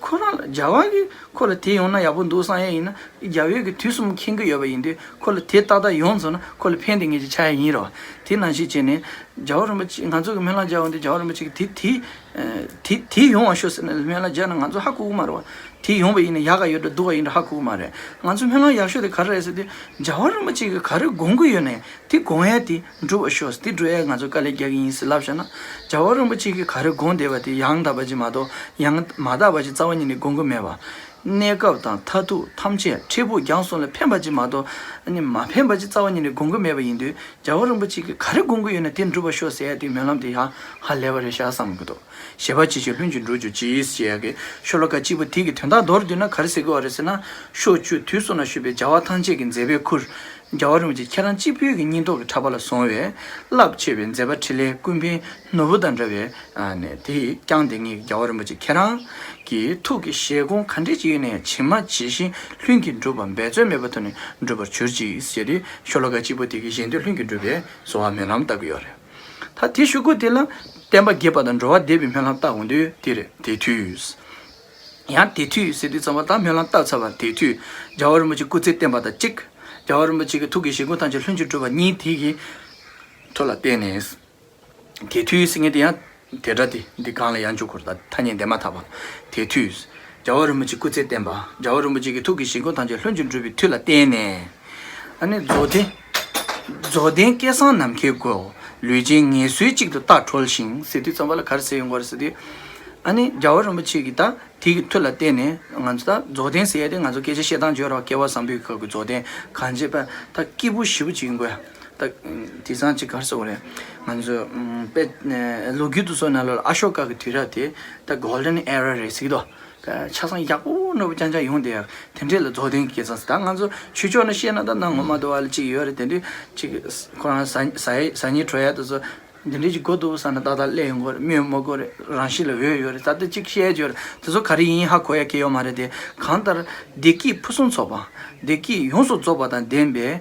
ཁོ་རང་ལ་རྒྱལ་བ་གིས་ཁོ་ལ་དེ་ཡོང་ན་ཡག་པོ་འདུག་བསམ་ཡ་ཡིན་ན། རྒྱལ་བས་ཀྱི་དུས་གསུམ་མཁྱེན་གྱི་ཡོད་པ་ཡིན་དུས་ཁོ་ལ་དེ་ཏག་ཏག་ཡོང་སོང་ན་ཁོ་ལ་ཕན་བདེ་ངེས་ཅིག་ཆགས་ཡ་ཡིན་རོ། དེ་ནང་བཞིན་བྱས་ནས་རྒྱལ་བ་རིན་པོ་ཆེ་ང་ཚོ་གི་སྨོན་ལམ་རྒྱག་འོང་དུས་རྒྱལ་བ་རིན་པོ་ཆེ་གིས་དེ་དེ། དེ་དེ་ཡོང་བ་ཤོག་ཟེར་ནས་སྨོན་ལམ་རྒྱག་ན་ང་ཚོ་ཧ་གོ་གི་མ་རེད་བ། དེ་ཡོང་བ་ཡིན་ན་ཡག་ག་ཡོད་འགྲོ་སྡུག་ག་ཡིན་འགྲོ་ཧ་གོ་གི་མ་རེད། ང་ཚོ་སྨོན་ལམ་ཡག་ཤོས་དེ་ག་རེ་རེད་ཟེར་དུས། རྒྱལ་བ་རིན་པོ་ཆེ་གིས་ག་རེ་དགོངས་ཀྱི་ཡོད་ནས་དེ་དགོངས་ཡ་དེ་འགྲུབ་པ་ཤོག་དེ་འགྲུབ་ཡ་ང་ཚོ་དཀའ་ལས་རྒྱག་གི་ཡིན་ཟེར་ལབ་བཞག་ན། རྒྱལ་བ་རིན་པོ་ཆེ་གིས་ག་རེ་དགོངས་བསྡད་པ་དེ་ཡང་དག་པ་ཅིག་མ་གཏོགས་ཡང་མ་དག་པ་ཅིག་རྩ་བ་ཉིད་ནས་དགོངས་ཀྱི་མེད་པ། གནས་སྐབས་དང་མཐར་ཐུག་ཐམས་ཅད་འཕྲལ་ཕུགས་རྒྱང་སོང་ལ་ཕན་པ་ཅིག་མ་གཏོགས་ཨ་ནི་མ་ཕན་པ་ཅིག་རྩ་བ་ཉིད་ནས་དགོངས་ཀྱི་མེད་པ་ཡིན་དུས། རྒྱལ་བ་རིན་པོ་ཆེ་གིས་ག་རེ་དགོངས་ཀྱི་ཡོད་ན་དེ་འགྲུབ་པར་ཤོག་ཟེར་ཡ་དེའི་སྨོན་ལམ་དེ་ཡང་ཧ་ལས་པ་རེད་ཤག་བསམ་གྱི་འདུག་བཞེད་པ་ཇི་བཞིན་ལྷུན་གྱིས་འགྲུབ་གྱུར་ཅིག་ཅེས་ཡ་གི་ཤོ་ལོ་ཀ་གཅིག་པོ་དེ་གི་དོན་དག་མདོར་བསྡུས་ན་ག་རེ་ཟེར་གྱི་ཡོད་རེད་ཟེར་ན། ཕྱོགས་བཅུ་དུས་གསུམ་ན་བཞུགས་པའི་རྒྱལ་བ་ཐམས་ཅད་ཀྱི་མཛད་པའི་ཁུར། རྒྱལ་བ་རིན་པོ་ཆེ་ཁྱེད་རང་གཅིག་པུའི་གི་སྙིང་སྟོབས་ཀྱི་ཕྲག་པ་ལ་བཟུང་བའི་རླབས་ཆེ་བའི་མཛད་པ་འཕྲིན་ལས་ཀུན་ཕན་ནོར་བུ་དང་འདྲ་བའི་ཨ་ནི་དེ་བསྐྱངས་ཏེ་ངེད་ཀྱི་རྒྱལ་བ་རིན་པོ་ཆེ་ཁྱེད་རང་གི་ཐུགས་ཀྱི་བཞེད་དགོངས་ག་འདྲ་ཅིག་ཡོད་ནའི་ཇི་མ་ཇི་བཞིན་ལྷུན་གྱིས་འགྲུབ་པ་འབད་རྩོལ་མེད་པའི་ཐོག་ནས་འགྲུབ་པར་གྱུར་ཅིག་ཟེར་ཏེ་ཤོ་ལོ་ཀ་གཅིག་པོ་དེ་གི་ཞལ་འདོན་ལྷུན་གྱིས་འགྲུབ་པའི་གསོལ་བ་སྨོན་ལམ་བཏབ་ཀྱི་ཡོད་རེད། ད་དེ་གཞུག་གུ་དེ་ལ་བསྟན་པ་རྒྱས་པ་དང་འགྲོ་བ་བདེ་བའི་སྨོན་ལམ་བཏབ་འོང་དུས་དེ་རེད། དེ་དུས། ཡང་དེ་དུས་ཟེར་དུས་ཙམ་པ་ད་སྨོན་ལམ་བཏབ་ཚར་བ་དེ་དུས་རྒྱལ་བ་རིན་པོ་ཆེ་སྐུ་ཚེ་བརྟན་པ་དང་གཅིག་རྒྱལ་བ་རིན་པོ་ཆེ་གི་ཐུགས་ཀྱི་བཞེད་དགོངས་ཐམས་ཅད་ལྷུན་གྱིས་གྲུབ་པ་གཉིས་དེ་གི་མཐུ་ལ་བརྟེན་ནས། དེ་དུས་ཟེར་མཁན་དེ་ཡང་དེ་སྒྲ་དེ་འདི་སྒང་ལ་ཡང་འཇུག་དགོས་རེད། ད་ཐ་སྙད་འདས་མ་ཐག་པ་དེ་དུས་རྒྱལ་བ་རིན་པོ་ཆེ་སྐུ་ཚེ་བརྟན་པ་རྒྱལ་བ་རིན་པོ་ཆེ་གི་ཐུགས་ཀྱི་བཞེད་དགོངས་ཐམས་ཅད་ལྷུན་གྱིས་གྲུབ་པའི་མཐུ་ལ་བརྟེན་ནས། ཨ་ནི་རྫོགས་ལྡན། རྫོགས་ལྡན་སྐལ་བཟང་ནམ་མཁའི་སྒོ། ལུས་ཅན་ངལ་གསོའི་གཅིག་ཏུ་རྟག་གྲོལ་ཞིང་ཟེར་དུས་ཙམ་པ་ལ་ག་རེ་ཟེར་ཡོང་གི་རེད་ཟེར་དུས། ཨ་ནི་རྒྱལ་བ་རིན་པོ་ཆེ་གིས་ད་དེ་གི་མཐུ་ལ་བརྟེན་ནས་ང་ཚོ་ད་རྫོགས་ལྡན་ཟེར་ཡ་དེ་ང་ཚོ་སྐད་ཆ་བཤད་སྟངས་བརྗོད་རོགས། སྐལ་བ་བཟང་པོའི་ཁ་གི་རྫོགས་ལྡན་གང་བྱེད་པ་ད་སྐྱིད་པོ་ཞེ་པོ་ཅིག་ཡིན་དགོས། ད་དེང་སང་ཅིག་ག་རེ་ཟེར་དགོས་རེད། ང་ཚོ་དཔེ་ལོ་རྒྱུས་དེ་ཚོ་ནང་ལ་ཨ་ཤོ་ཀ་གི་དུས་རབས་དེ་ད་གོལ་ཌན་ཨེ་ར་རེད་ཟེར་གི་འདུག་ཆ་ཚང་ཡག་པོ་འདྲ་པོ་རྐྱང་རྐྱང་ཡོང་བསྡད་ཡག་དེ་འདྲས་ལ་རྫོགས་ལྡན་གྱི་སྐལ་བཟང་ཟེར། ད་ང་ཚོ་ཆོས་ཕྱོགས་ནས་བཤད་ན་ད་གནའ་སྔོན་མ་དུ་བ་ལ་ཅིག་ཡོད་རེད། དེ་འདྲས་ཅིག་ཁོ་རང་ཟ་ཟ་ཡི་ཟ་ཉིན་བྲོ་ཡ་དེ་ཚོ་འདི་འདྲས་ཅིག་དགོས་འདུག་བསམ་ན་ཏག་ཏག་སླེབས་ཡོང་གི་རེད། སྨོས་མ་དགོས་རེད། རང་བཞིན་ལ་འོས་ཡོད་རེད། ད་ལྟ་ཅིག་བཤད་ཡ་ཡོད་རེད། དེ་ཚོ་ག་རེ་ཡིན་ཧ་གོ་ཡ་གི་ཡོད་མ་རེད་དེ། གང་ལྟར་བདེ་སྐྱིད་ཕུན་སུམ་ཚོགས་པ། བདེ་སྐྱིད་ཡོངས་སུ་རྫོགས་པ་དང་ལྡན་པའི་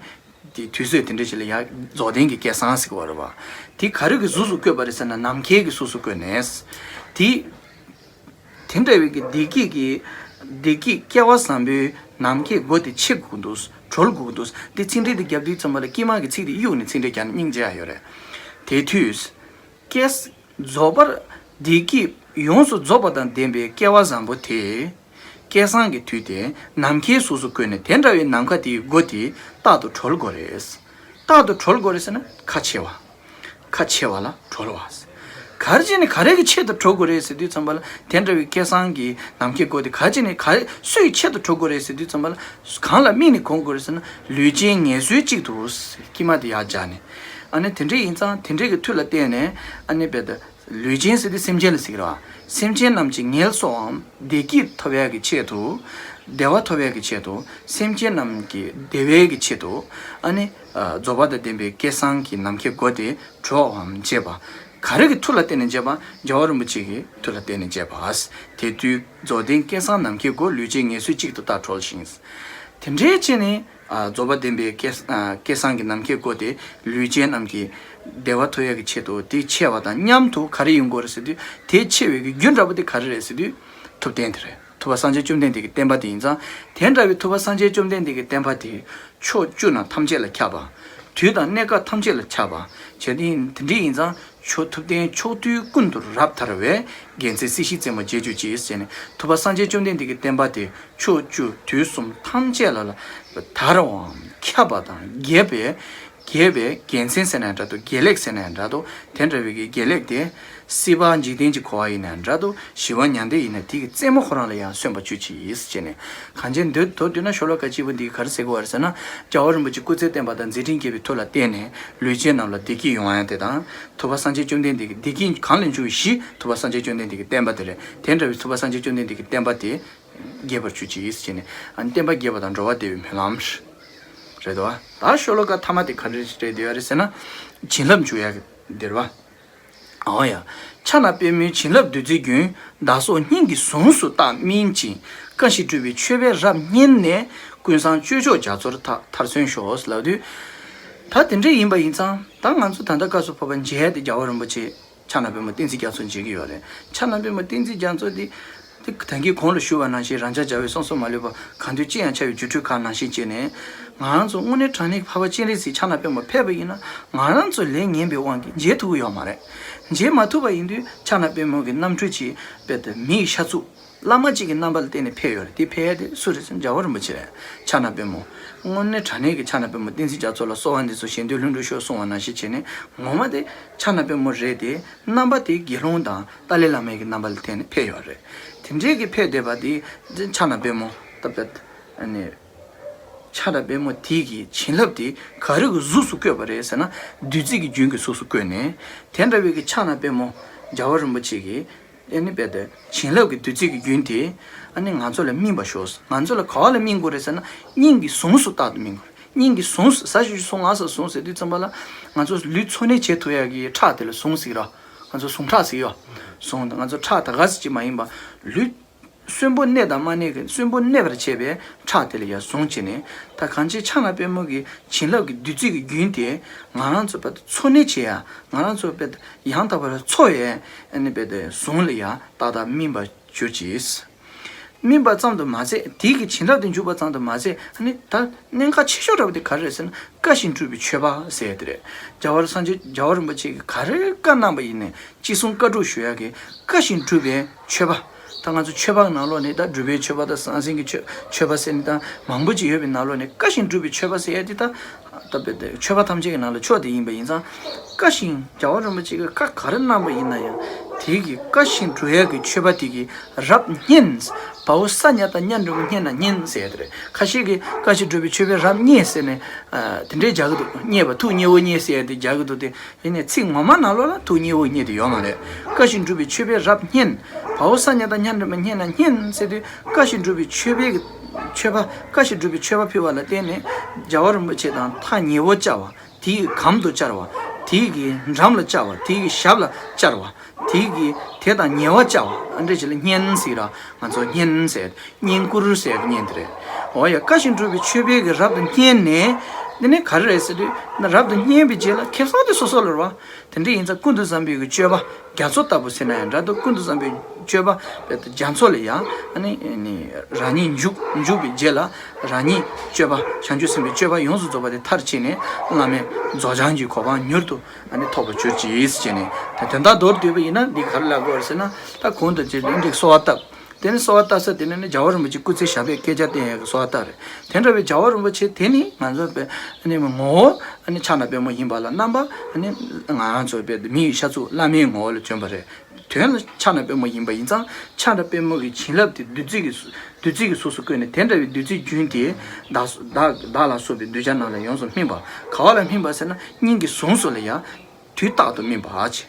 དེ་དུས་ཚོད་དེ་འདྲ་ཞིག་ལ་ཡང་རྫོགས་ལྡན་གྱི་སྐལ་བཟང་ཟེར་གྱི་ཡོད་རེད་པ། དེ་ག་རེ་གི་གཟུགས་སུ་བཀོད་པ་རེད་ཟེར་ན་ནམ་མཁའི་གི་གཟུགས་སུ་བཀོད་ནས། དེ་དེ་འདྲ་བའི་གི་བདེ་སྐྱིད་ཀྱི་བདེ་སྐྱིད་སྐལ་བ་བཟང་པོའི་ནམ་མཁའི་སྒོ་དེ་ཕྱེ་དགོས་འདུག་གྲོལ་དགོས་འདུག་དེ་ཚིག་འགྲེལ་དེ་རྒྱབ་དུས་ཙམ་པ་ལ་དཀྱིལ་མ་གི་ཚིག་དེ་གཡུག་ནས་ཚིག་འགྲེལ་རྒྱག་ན་སྙིང་རྗེ་ཡ་ཡོད་རེད། དེ་དུས། སྐལ། རྫོགས་པར། བདེ་སྐྱིད་ཡོངས་སུ་རྫོགས་པ་དང་ལྡན་པའི་སྐལ་བ་བཟང་པོ་དེ། སྐལ་བཟང་གི་མཐུ་དེ་ནམ་མཁའི་གཟུགས་སུ་བཀོད་ནས་དེ་འདྲ་བའི་ནམ་མཁའ་དེའི་སྒོ་དེ་རྟག་ཏུ་གྲོལ་དགོས་རེད། རྟག་ཏུ་གྲོལ་དགོས་རེད་ཟེར་ན་ཁ་ཕྱེ་བ། ཁ་ཕྱེ་བ་ལ་གྲོལ་བ། ག་རེ་བྱས་ནས་ག་རེ་གི་ཆེད་དུ་གྲོལ་དགོས་རེད་ཟེར་དུས་ཙམ་པ་ལ་དེ་འདྲ་བའི་སྐལ་བཟང་གི་ནམ་མཁའི་སྒོ་དེ་ག་རེ་བྱས་ནས་ག་རེ་སུའི་ཆེད་དུ་གྲོལ་དགོས་རེད་ཟེར་དུས་ཙམ་པ་ལ་གང་ལ་དམིགས་ནས་གོམས་དགོས་རེད་ཟེར་ན་ལུས་ཅན་ངལ་གསོའི་གཅིག་ཏུ་དཀྱིལ་མ་དེ་ཡར་སྦྱར་ནས། ཨ་ནི་དེ་འདྲ་ཡིན་ཙང་དེ་འདྲ་གི་མཐུ་ལ་བརྟེན་ནས་ཨ་ནི་རྦད་དེ། ལུས་ཅན་ཟེར་དུས་སེམས་ཅན་ལ་ཟེར་གི་རེད་བ། སེམས་ཅན་རྣམས་ཀྱི་ངལ་གསོའམ་བདེ་སྐྱིད་ཐོབ་ཡག་གི་ཆེད་དུ། བདེ་བ་ཐོབ་ཡག་གི་ཆེད་དུ། སེམས་ཅན་རྣམས་ཀྱི་བདེ་བའི་གི་ཆེད་དུ། ཨ་ནི། རྫོགས་པ་དང་ལྡན་པའི་སྐལ་བཟང་གི་ནམ་མཁའི་སྒོ་དེ་གྲོལ་བའམ་འབྱེད་པ། ག་རེ་གི་མཐུ་ལ་བརྟེན་ནས་འབྱེད་པ། རྒྱལ་བ་རིན་པོ་ཆེ་གི་མཐུ་ལ་བརྟེན་ནས་འབྱེད་པ། དེ་དུས་རྫོགས་ལྡན་སྐལ་བཟང་ནམ་མཁའི་སྒོ། ལུས་ཅན་ངལ་གསོའི་གཅིག་ཏུ་རྟག་གྲོལ་ཞིང་། དེ་འདྲའི་ཆེད་ནས། རྫོགས་པ་ལྡན་པའི་སྐལ་སྐལ་བཟང་གི་ནམ་མཁའི་སྒོ་དེ་ལུས་ཅན་རྣམས་ཀྱི་བདེ་བ་ཐོབ་ཡག་གི་ཆེད་དུ་དེ་ཆེ་བ་དང་མཉམ་དུ་ག་རེ་ཡིན་དགོས་རེད་ཟེར་དུས་དེ་ཆེ་བའི་གི་རྒྱུ་འདྲ་པོ་དེ་ག་རེ་རེད་ཟེར་དུས་ཐུབ་བསྟན་དེ་རེད། ཐུབ་པ་སངས་རྒྱས་བཅོམ་ལྡན་འདས་ཀྱི་བསྟན་པ་དེ་ཡིན་ཙང་དེ་འདྲ་བའི་ཐུབ་པ་སངས་རྒྱས་བཅོམ་ལྡན་འདས་ཀྱི་བསྟན་པ་དེ་ཕྱོགས་བཅུ་ན་ཐམས་ཅད་ལ་ཁྱབ་པ། དུས་དང་གནས་སྐབས་ཐམས་ཅད་ལ་ཁྱབ་པ། བྱས་ཏེ་དེ་འདྲ་ཡིན་ཙང་། ཆོས་ཐུབ་བསྟན་ཕྱོགས་དུས་ཀུན་ཏུ་རབ་དར་བའི། རྒྱལ་མཚན་སྲིད་ཞིའི་རྩེ་མོར་མཇལ་གྱུར་ཅིག་ཟེར་ནས་ཐུབ་པ་སངས་རྒྱས་བཅོམ་ལྡན་འདས་ཀྱི་བསྟན་པ་དེ་ཕྱོགས་བཅུ་དུས་གསུམ་ཐམས་ཅད་ལ་ལ་དར་བའམ་ཁྱབ་པ་དང་རྒྱས་པའི་རྒྱས་པའི་རྒྱལ་མཚན་ཟེར་ན་འདྲ་འདུག་དགེ་ལེགས་ཟེར་ན་འདྲ་འདུག་དེ་འདྲ་བའི་གི་དགེ་ལེགས་དེ་སྲིད་པ་འཇིག་རྟེན་གྱི་འཁོར་བ་ཡིན་ན་འདྲ་འདུག་ཞི་བ་མྱང་འདས་ཡིན་ན་དེ་གི་རྩེ་མོ་ཁོ་རང་ལ་ཡང་སོན་པར་གྱུར་ཅིག་ཟེར་ནས་གང་ཅི་འདོད་དོ་བསྡུ་ན་ཤོ་ལོ་ཀ་གཅིག་པོ་འདི་ག་རེ་ཟེར་གི་ཡོད་རེད་ཟེར་ན་རྒྱལ་བ་རིན་པོ་ཆེ་སྐུ་ཚེ་བརྟན་པ་དང་མཛད་འཕྲིན་རྒྱས་པའི་མཐུ་ལ་བརྟེན་ནས་ལུས་ཅན་རྣམས་ལ་བདེ་སྐྱིད་ཡོང་ཡ་དེ་དང་། ཐུབ་པ་སངས་རྒྱས་བཅོམ་ལྡན་འདས་ཀྱི་བདེ་སྐྱིད་གང་ལས་འབྱུང་བའི་གཞི་ཐུབ་པ་སངས་རྒྱས་བཅོམ་ལྡན་འདས་ཀྱི་བསྟན་པ་དེ་རེད། དེ་འདྲ་བའི་ཐུབ་པ་སངས་རྒྱས་བཅོམ་ལྡན་འདས་ཀྱི་བསྟན་པ་དེ་རྒྱས་པར་གྱུར་ཅིག་ཟེར་ནས་ཨ་ནི་བསྟན་པ་རྒྱས་པ་དང་འགྲོ་བ་བདེ་བའི་སྨོན་ལམ་རེད་དོ། ད་ཤོ་ལོ་ཀ་ཐ་མ་དེ་ག་རེ་རེད་བསྡད་ཡོད་རེད་ཟེར་ན། བྱིན་རླབས་འཇུག་ཡ་གི་འདིར་བ། འོ་ཡ། ཕྱག་ན་པདྨོའི་བྱིན་རླབས་བདུད་རྩིའི་རྒྱུན། བདག་སོགས་སྙིང་གི་ཟུངས་སུ་རྟག་སྨིན་ཅིང་། བཀའ་བཞིན་སྒྲུབ་པའི་མཆོད་པས་རབ་མཉེས་ནས། ཀུན་བཟང་སྤྱོད་མཆོག་རྒྱ་མཚོར་མཐར་མཐར་སོན་ཤོག་ལབ་དུས། ད་དེ་འདྲ་ཡིན་པ་ཡིན་ཙང་ད་ང་ཚོ་ད་ལྟ་སྐབས་སུ་བབ་པ་མཇལ་ཡ་དེ་རྒྱལ་བ་རིན་པོ་ཆེ། ཕྱག་ན་པདྨོ་བསྟན་འཛིན་རྒྱ་མཚོ་མཇལ་གྱི་ཡོད་རེད། ཕྱག་ན་པདྨོ་བསྟན་འཛིན་རྒྱ་མཚོ་འདི། དེ་ད་གིན་གོང་ལ་ཞུས་པ་ནང་བཞིན་རང་ཅག་རྒྱལ་བའི་གསུང་གསུང་མ་ལུས་པ་གང་འདུལ་ཅི་ཡང་འཆར་བའི་སྒྱུ་འཕྲུལ་ཁང་ནང་བཞིན་བྱས་ནས། ང་རང་ཚོ་དངོས་གནས་དྲང་གནས་ཀྱི་འཕགས་པ་སྤྱན་རས་གཟིགས་ཕྱག་ན་པདྨོ་ཕེབས་པ་ཡིན་ན་ང་རང་ཚོ་ལས་ངན་པའི་དབང་གིས་མཇལ་ཐུབ་ཀྱི་ཡོད་མ་རེད། མཇལ་མ་ཐུབ་པ་ཡིན་དུས་ཕྱག་ན་པདྨོ་གི་རྣམ་འཕྲུལ་གྱིས་དཔེ་དེ་མིའི་ཤ་ཚུགས། བླ་མ་གཅིག་གི་རྣམ་པ་ལ་བརྟེན་ནས་ཕེབས་ཡོད་རེད། དེ་ཕེབས་ཡ་དེ་སུ་རེད་ཟེར་ན་རྒྱལ་བ་རིན་པོ་ཆེ་རེད། ཕྱག་ན་པདྨོ། དངོས་གནས་དྲང་གནས་ཀྱི་ཕྱག་ན་པདྨོ་བསྟན་འཛིན་རྒྱ་མཚོ་ལ་གསོལ་བ་འདེབས་སོ་ཞལ་འདོན་ལྷུན་གྲུབ་ཤོག་གསུང་བ་ནང་བཞིན་བྱས་ནས་ངོ་མ་དེ་ཕྱག་ན་པདྨོ་རེད་དེ། རྣམ་པ་དེ་དགེ་སློང་དང་ཏཱ་ལའི་བླ་མའི་གི་རྣམ་པ་ལ་བརྟེན་ནས་ཕེབས་ཡོད་རེད། དེ་འདྲའི་གི་ཕེབས་བསྡད་པ་དེ་ཕྱག་ན་པདྨོ་ད་པད་ཨ་ནི། ཕྱག་ན་པདྨོ་དེ་གི་བྱིན་རླབས་དེ་ག་རེ་གི་གཟུགས་སུ་བཀོད་པ་རེད་ཟེར་ན་བདུད་རྩི་གི་རྒྱུན་གྱི་གཟུགས་སུ་བཀོད་ནས། དེ་འདྲ་བའི་གི་ཕྱག་ན་པདྨོ་རྒྱལ་བ་རིན་པོ་ཆེ་གི་ཨ་ནི་རྦད་དེ་བྱིན་རླབས་ཀྱི་བདུད་རྩི་གི་རྒྱུན་དེ་ཨ་ནི་ང་ཚོ་ལ་སྨིན་པར་ཤོག་ང་ཚོ་ལ་ག་བ་ལ་སྨིན་དགོས་རེད་ཟེར་ན་སྙིང་གི་ཟུངས་སུ་རྟག་ཏུ་སྨིན་དགོས་རེད། སྙིང་གི་ཟུངས། ཟ་ཞིག་ཟུངས། ཨ་ཟ་ཟུངས་ཟེར་དུས་ཙམ་པ་ལ་ང་ཚོ་ལུས་འཚོ་གནས་བྱེད་ཐུབ་ཡག་གི་ཁྲག་དེ་ལ་ཟུངས་ཟེར་ར། ང་ཚོ་ཟུངས་ཁྲག་ཟེར་ཡོད། ཟུངས་དང་ང་ཚོ་ཁྲག་ད་ག་ཟེར་གྱི་མ་ཡིན་པ། ལུས་གསོན་པོ་གནས་དང་མ་གནས་ཀྱི། གསོན་པོ་གནས་པར་བྱེད་པའི་ཁྲག་དེ་ལ་ཡང་ཟུངས་བྱས་ནས། ད་གང་ཅི་ཕྱག་ན་པདྨོ་གི་བྱིན་རླབས་ཀྱི་བདུད་རྩི་གི་རྒྱུན་དེ་ང་རང་ཚོ་བོད་འཚོ་གནས་བྱེད་ཡ། ང་རང་ཚོ་བོད་ཡང་དག་པར་འཚོ་བའི་ཨ་ནི་བོད་ཟུངས་ལ་ཡང་ཏག་ཏག་སྨིན་པར་གྱུར་ཅིག། སྨིན་པ་ཙམ་དུ་མ་ཟད། དེའི་གི་བྱིན་རླབས་དེ་འཇུག་པ་ཙམ་དུ་མ་ཟད། ཨ་ནི་ད་གནད་འགག་ཆེ་ཤོས་འདྲ་བོ་དེ་ག་རེ་རེད་ཟེར་ན། བཀའ་བཞིན་སྒྲུབ་པའི་མཆོད་པ་ཟེར་ཡ་དེ་རེད། རྒྱལ་བ་སངས་རྒྱས། རྒྱལ་བ་རིན་པོ་ཆེ་གིས་ག་རེ་བཀའ་གནང་པ་ཡིན་ནའི་ཅི་གསུང་བཀའ་སྒྲུབ་ཞུ་ཡ་གི་བཀའ་བཞིན་སྒྲུབ་པའི་མཆོད་པ། ད་ང་ཚོ་མཆོད་པ་གི་ནང་ལོགས་ནས། ད་སྒྲུབ་པའི་མཆོད་པ་དང་ཟང་ཟིང་གི་མཆོད་མཆོད་པ་ཟེར་ནས་ད་མང་པོ་ཅིག་ཡོད་པའི་ནང་ལོགས་ནས། བཀའ་བཞིན་སྒྲུབ་པའི་མཆོད་པ་ཟེར་ཡ་དེ་ད། ད་བོད་དེ་མཆོད་པ་ཐམས་ཅད་ཀྱི་ནང་ལ་མཆོག་དེ་ཡིན་པ་ཡིན་ཙང་། བཀའ་བཞིན། རྒྱལ་བ་རིན་པོ་ཆེ་གིས་བཀའ་ག་རེ་གནང་པ་ཡིན་ན་ཡང་། དེ་གི་བཀའ་བཞིན་སྒྲུབ་ཡག་གི་མཆོད་པ་དེ་གི་རབ་བསྙེན། བ་འོ་ས་ཉ་བཏགས་སྙ་འགྲེང་བུ་བསྙེན་ན་བསྙེན་ཟེར་ཡ་དེ་རེད། ཁ་ཤས་ཀྱིས་བཀའ་བཞིན་སྒྲུབ་པའི་མཆོད་པའི་རབ་བསྙེན་ཟེར་ནས། ཨ། དེ་འདྲའི་རྒྱག་གི་འདུག། བསྙེན་པ། ཐུགས་མཉེས་པོ་བསྙེན་ཟེར་ཡ་དེ་རྒྱག་གི་འདུག་སྟེ། ཡིན་ནའི་ཚིག་ངོ་མ་ནང་ལོགས་ལ་ཐུགས་མཉེས་པོ་བསྙེན་དེ་ཡོད་མ་རེད། བཀའ་བཞིན་སྒྲུབ་པའི་མཆོད་པའི་རབ་བསྙེན། བ་འོ་ས་ཉ་བཏགས་སྙ་འགྲེང་བུ་བསྙེན་ན་བསྙེན་ཟེར་དུས། བཀའ་བཞིན་སྒྲུབ་པའི་མཆོད་པའི་གི་མཆོད་པ། བཀའ་བཞིན་སྒྲུབ་པའི་མཆོད་པ་ཕུལ་བ་ལ་བརྟེན་ནས་རྒྱལ་བ་རིན་པོ་ཆེ་དང་ཐག་ཉེ་བོ་བཅར་བ། དེའི་གམ་དུ་བཅར་བ། དེའི་གི་འགྲམ་ལ་བཅར་བ། དེའི་གི་ཞབས་ལ་བཅར་བ། དེའི་གི་དེ་དང་ཉེ་བར་བཅར་བ། ཨ་འདྲ་ཅིག་ལ་བསྙེན་ཟེར་ར། ང་ཚོ་བསྙེན་ཟེར། བསྙེན་བཀུར་ཟེར་བསྙེན་དེ་རེད། འོ་ཡ། བཀའ་བཞིན་སྒྲུབ་པའི་མཆོད་པའི་གི་རབ་ཏུ་བསྙེན་ནས། འདི་ནི་ག་རེ་རེད་ཟེར་དུས། རབ་ཏུ་བསྙེན་པའི་རྗེས་ལ་ཁེ་བཟང་དེ་སོ་སོ་ལ་རེད་བ། དེ་འདྲ་ཡིན་ཙང་ཀུན་ཏུ་བཟང་པོའི་གི་སྤྱོད་པ་རྒྱ་མཚོ་ལྟ་བུ་ཟེར་ན་ཡང་འདྲ་འདུག། ཀུན་ཏུ་བཟང་པོའི་སྤྱོད་པ་རྒྱ་མཚོ་ལ་ཡང་། ཨ་ནི་ནི་རང་ཉིད་འཇུག། འཇུག་པའི་རྗེས་ལ་རང་ཉིད་སྤྱོད་པ། བྱང་ཆུབ་སེམས་དཔའི་སྤྱོད་པ་ཡོངས་སུ་རྫོགས་པ་དེ་མཐར་ཕྱིན་ནས། བླ་མེད་རྫོགས་བྱང་གི་གོ་འཕང་མྱུར་དུ་ཨ་ནི་ཐོབ་པར་གྱུར་ཅིག་ཟེར་ནས། ད་དོན་དག་མདོར་བསྡུས་པ་ཡིན་ན་འདི་ག་རེ་ལབ་དགོས་རེད་ཟེར་ན། ད་གོང་དུ་ཅི་ཨིན་དྲེག་གསོལ་བ་བཏབ། དེ་ནས་གསོལ་བ་བཏབ་ས་དེ་ནས་ནི་རྒྱལ་བ་རིན་པོ་ཆེ་སྐུ་ཚེ་ཞབས་པད་བསྐལ་བརྒྱར་བརྟན་ཡག་གི་གསོལ་བ་བཏབ་རེད། དེ་འདྲ་བའི་རྒྱལ་བ་རིན་པོ་ཆེ་དེ་ནི་ང་ཚོ་བོད་ནི་ངོ་བོ་ནི་ཕྱག་ན་པདྨོ་ཡིན་པ་ལ། རྣམ་པ་ནི་ང་རང་ཚོ་བོད་མི་ཡི་ཤ་ཚུགས་བླ་མའི་ངོ་བོ་ལ་བྱོན་པ་རེད། དོན་ལ་ཕྱག་ན་པདྨོ་ཡིན་པ་ཡིན་ཙང་། ཕྱག་ན་པདྨོ་གི་བྱིན་རླབས་དེ་བདུད་རྩི་གི་བདུད་རྩི་གི་གཟུགས་སུ་བཀོད་ནས། དེ་འདྲ་བའི་བདུད་རྩིའི་རྒྱུན་དེ་བདག་བདག་བདག་ལ་སོགས་པའི་གདུལ་བྱ་རྣམས་ལ་ཡོངས་སུ་སྨིན་པ། ག་བ་ལ་སྨིན་པ་ཟེར་ན། སྙིང་གི་ཟུངས་སུ་ལ་ཡང་དུས་རྟག་ཏུ་སྨིན་པ་ཨ་ཅེ།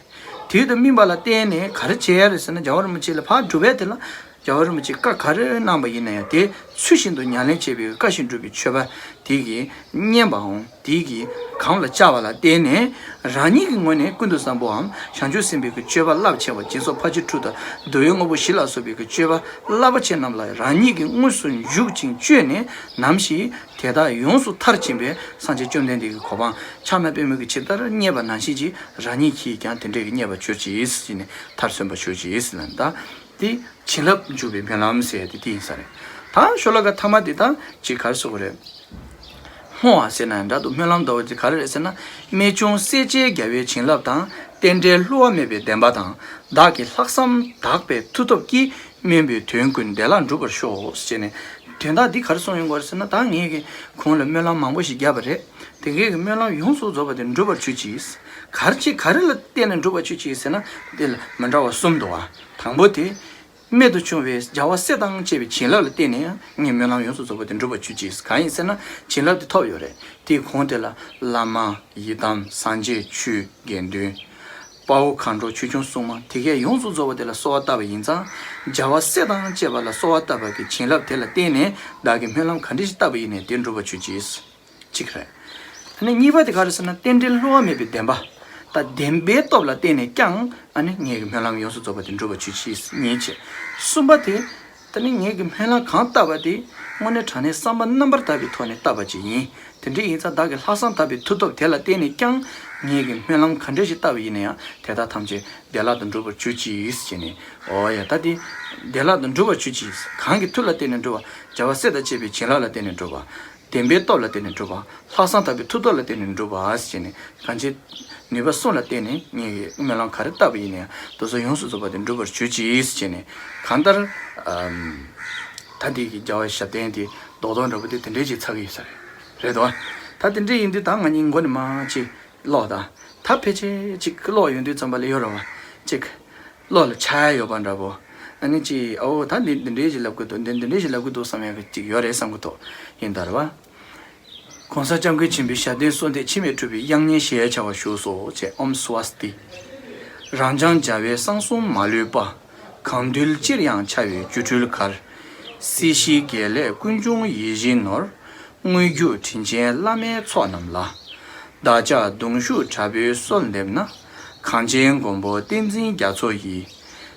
དུས་དུ་སྨིན་པ་ལ་བརྟེན་ནས་ག་རེ་བྱེད་ཡ་རེད་ཟེར་ན། རྒྱལ་བ་རིན་པོ་ཆེ་ལ་ཕར་སྒྲུབ་པའི་དེ་ལ། རྒྱལ་བ་རིན་པོ་ཆེས་བཀའ་ག་རེ་གནང་པ་ཡིན་ན་ཡང་དེ་ཚུལ་བཞིན་དུ་ཉམས་ལེན་བྱེད་པའི་བཀའ་བཞིན་སྒྲུབ་པའི་མཆོད་པ་དེ་གིས་བསྙེན་པའམ་དེ་གི་གམ་ལ་བཅར་བ་ལ་བརྟེན་ནས། རང་ཉིད་ཀྱི་ངོས་ནས་ཀུན་ཏུ་བཟང་པོའམ་བྱང་ཆུབ་སེམས་དཔའི་གི་སྤྱོད་པ་རླབས་ཆེ་བ། སྦྱིན་སོགས་ཕར་ཕྱིན་དྲུག་དང་བསྡུ་བའི་དངོས་པོ་བཞི་ལ་སོགས་པའི་གི་སྤྱོད་པ་རླབས་པོ་ཆེ་རྣམས་ལ་རང་ཉིད་ཀྱིས་དངོས་སུ་འཇུག་ཅིང་སྤྱོད་ནས། ནམ་ཞིག་དེ་དག་ཡོངས་སུ་མཐར་ཕྱིན་པའི་སངས་རྒྱས་བཅོམ་ལྡན་འདས་ཀྱི་གོ་འཕང་ཕྱག་ན་པདྨོ་གིས་ཇི་ལྟར་བརྙེས་པ་ནང་བཞིན་གྱིས་རང་ཉིད་ཀྱིས་ཀྱང་དེ་འདྲའི་གི་བརྙེས་པར་གྱུར་ཅིག་ཟེར་ནས། མཐར་སོན་པར་གྱུར་ཅིག་ཟེར་ནས། ད་དེ་བྱིན་རླབས་འཇུག་པའི་སྨོན་ལམ་ཟེར་ཡ་དེ་དེ་ཡིན་ས་རེད། ད་ཤོ་ལོ་ཀ་ཐ་མ་དེ་ད་ཅིག་ག་རེ་ཟེར་དགོས་རེད། བསྔོ་བ་ཟེར་ན་ཡང་འདྲ་འདུག། སྨོན་ལམ་ཟླ་བ་ཅིག་ག་རེ་རེད་ཟེར་ན། རྨད་བྱུང་སྲས་བཅས་རྒྱལ་བའི་བྱིན་རླབས་དང་། རྟེན་འབྲེལ་བསླུ་བ་མེད་པའི་བདེན་པ་དང་། བདག་གི་ལྷག་བསམ་དག་པའི་མཐུ་སྟོབས་ཀྱིས། སྨོན་པའི་དོན་ཀུན་བདེ་བླག་འགྲུབ་པར་ཤོག་ཟེར་ནས། དོན་དག་འདི་ག་རེ་གསུངས་ཡོང་གི་རེད་ཟེར་ན། ད་ངས་ཀྱི་གོང་ལ་སྨོན་ལམ་མང་པོ་ཞིག་བརྒྱབ་པ་རེད། དེ་གས་ཀྱི་སྨོན་ལམ་ཡོངས་སུ་རྫོགས་པ་དེ་འགྲུབ་པར་གྱུར་ཅིག། ག་རེ་ཅིག་ག་རེ་ལ་བརྟེན་ནས་འགྲུབ་པར་གྱུར་ཅིག་ཟེར་ན། དེ་ལ་མི་འདྲ་བ་གསུམ་འདུག་བ། དང་པོ་དེ། རྨད་དུ་བྱུང་བའི་རྒྱལ་བ་སྲས་དང་བཅས་པའི་བྱིན་རླབས་ལ་བརྟེན་ནས་ངས་སྨོན་ལམ་ཡོངས་སུ་རྫོགས་པ་དེ་འགྲུབ་པར་གྱུར་ཅིག། གང་ཡིན་ཟེར་ན། བྱིན་རླབས་དེ་ཐོབ་ཡོད་རེད། དེའི་གོང་དེ་ལ་བླ་མ་ཡི་དམ་སངས་རྒྱས་ཆོས་དགེ་འདུན། དཔའ་བོ་མཁའ་འགྲོ་ཆོས་སྐྱོང་སྲུང་མ་དེ་གས་ཡོངས་སུ་རྫོགས་པ་དེ་ལ་གསོལ་བ་བཏབ་པ་ཡིན་ཙང་། རྒྱལ་བ་སྲས་དང་བཅས་པ་ལ་གསོལ་བ་བཏབ་པ་གི་བྱིན་རླབས་དེ་ལ་བརྟེན་ནས་བདག་གིས་སྨོན་ལམ་ག་འདྲ་ཞིག་བཏབ་པ་ཡིན་ནའི་དེ་འགྲུབ་པར་གྱུར་ཅིག། གཅིག་རེད། ཨ་ནི་གཉིས་པ་དེ་ག་རེ་ཟེར་ན། རྟེན་འབྲེལ་བསླུ་བ་མེད་པའི་བདེན་པ། ད་བདེན་པའི་སྟོབས་ལ་བརྟེན་ནས་ཀྱང་ཨ་ནི་ངེད་ཀྱི་སྨོན་ལམ་ཡོངས་སུ་རྫོགས་པ་དེ་འགྲུབ་པར་གྱུར་ཅིག་ཟེར་གཉིས་བྱས། གསུམ་པ་དེ། ད་ནི་ངེད་ཀྱི་སྨོན་ལམ་གང་བཏབ་པ་དེ་དངོས་གནས་དྲང་གནས་བསམ་པ་རྣམ་པར་དག་པའི་ཐོག་ནས་བཏབ་པ་ཅིག་ཡིན། དེ་འདྲ་ཡིན་ཙང་བདག་གི་ལྷག་བསམ་དག་པའི་མཐུ་སྟོབས་དེ་ལ་བརྟེན་ནས་ཀྱང་ངེད་ཀྱི་སྨོན་ལམ་ག་འདྲ་ཞིག་བཏབ་པ་ཡིན་ན་ཡང་དེ་དག་ཐམས་ཅད་བདེ་བླག་ཏུ་འགྲུབ་པར་གྱུར་ཅིག་ཟེར་ནས། འོ་ཡ། ད་དེ་བདེ་བླག་ཏུ་འགྲུབ་པར་གྱུར་ཅིག། གང་གི་མཐུ་ལ་བརྟེན་ནས་འགྲུབ་པ། རྒྱལ་བ་སྲས་དང་བཅས་པའི་བྱིན་རླབས་ལ་བརྟེན་ནས་འགྲུབ་པ། བདེན་པའི་སྟོབས་ལ་བརྟེན་ནས་འགྲུབ་པ། ལྷག་བསམ་དག་པའི་མཐུ་སྟོབས་ལ་བརྟེན་ནས་འགྲུབ་པ་ཟེར་ནས། གང་ཅི་ནུས་པ་གསུམ་ལ་བརྟེན་ནས་ངེད་ཀྱིས་སྨོན་ལམ་ག་རེ་བཏབ་པ་ཡིན་ནའང་དེ་ཚོ་ཡོངས་སུ་རྫོགས་པ་དེ་འགྲུབ་པར་གྱུར་ཅིག་ཟེར་ནས། གང་ལྟར་ཨམ། ད་འདི་གི་རྒྱལ་བའི་ཞབས་བརྟན་དེ་རྡོག་རྡོག་འདྲ་པོ་དེ་དེ་འདྲའི་ཅིག་ཚར་གི་ཡོད་ས་རེད། རེད་དོ། ད་དེ་འདྲའི་ཡིན་དུས་ད་ང་གཉིས་མགོ་ནས་མར་ཅིག་ཀློག་དང་། ད་ཕལ་ཆེར་ཅིག་ཀློག་ཡོང་དུས་ཙམ་པ་ལ་ཡོད་རེད་བ། ཅིག་བློ་ལ་འཆར་ཡ་ཡོད་པ་འདྲ་པོ། ཨ་ནི་ཅིག་ཨོ་ད་འདི་འདི་འདྲའི་ཞིག་ལབ་གི་འདུག། འདི་འདི་འདྲའི་ཞིག་ལབ་གི་འདུག་བསམ་ཡ་གི་ཅིག་ཡོད་རེད་བསམ་གི་འདུག། ཡིན་ད་རེད་བ། གོང་ས་སྐྱབས་མགོན་ཆེན་པོའི་ཞབས་བརྟན་གསོལ་འདེབས་འཆི་མེད་གྲུབ་པའི་དབྱངས་སྙན་ཞེས་བྱ་བ་བཞུགས་སོ་ཅེས། ཨོཾ་སྭ་སྟི། རབ་འབྱམས་རྒྱལ་བའི་གསང་གསུམ་མ་ལུས་པ། གང་འདུལ་ཅིར་ཡང་འཆར་བའི་སྒྱུ་འཕྲུལ་གར། སྲིད་ཞིའི་དགེ་ལེགས་ཀུན་འབྱུང་ཡིད་བཞིན་ནོར། དངོས་བརྒྱུད་དྲིན་ཅན་བླ་མའི་ཚོགས་རྣམས་ལ། བདག་ཅག་གདུང་ཤུགས་དྲག་པོས་གསོལ་འདེབས་ན། གངས་ཅན་མགོན་པོ་བསྟན་འཛིན་རྒྱ་མཚོ་ཡི།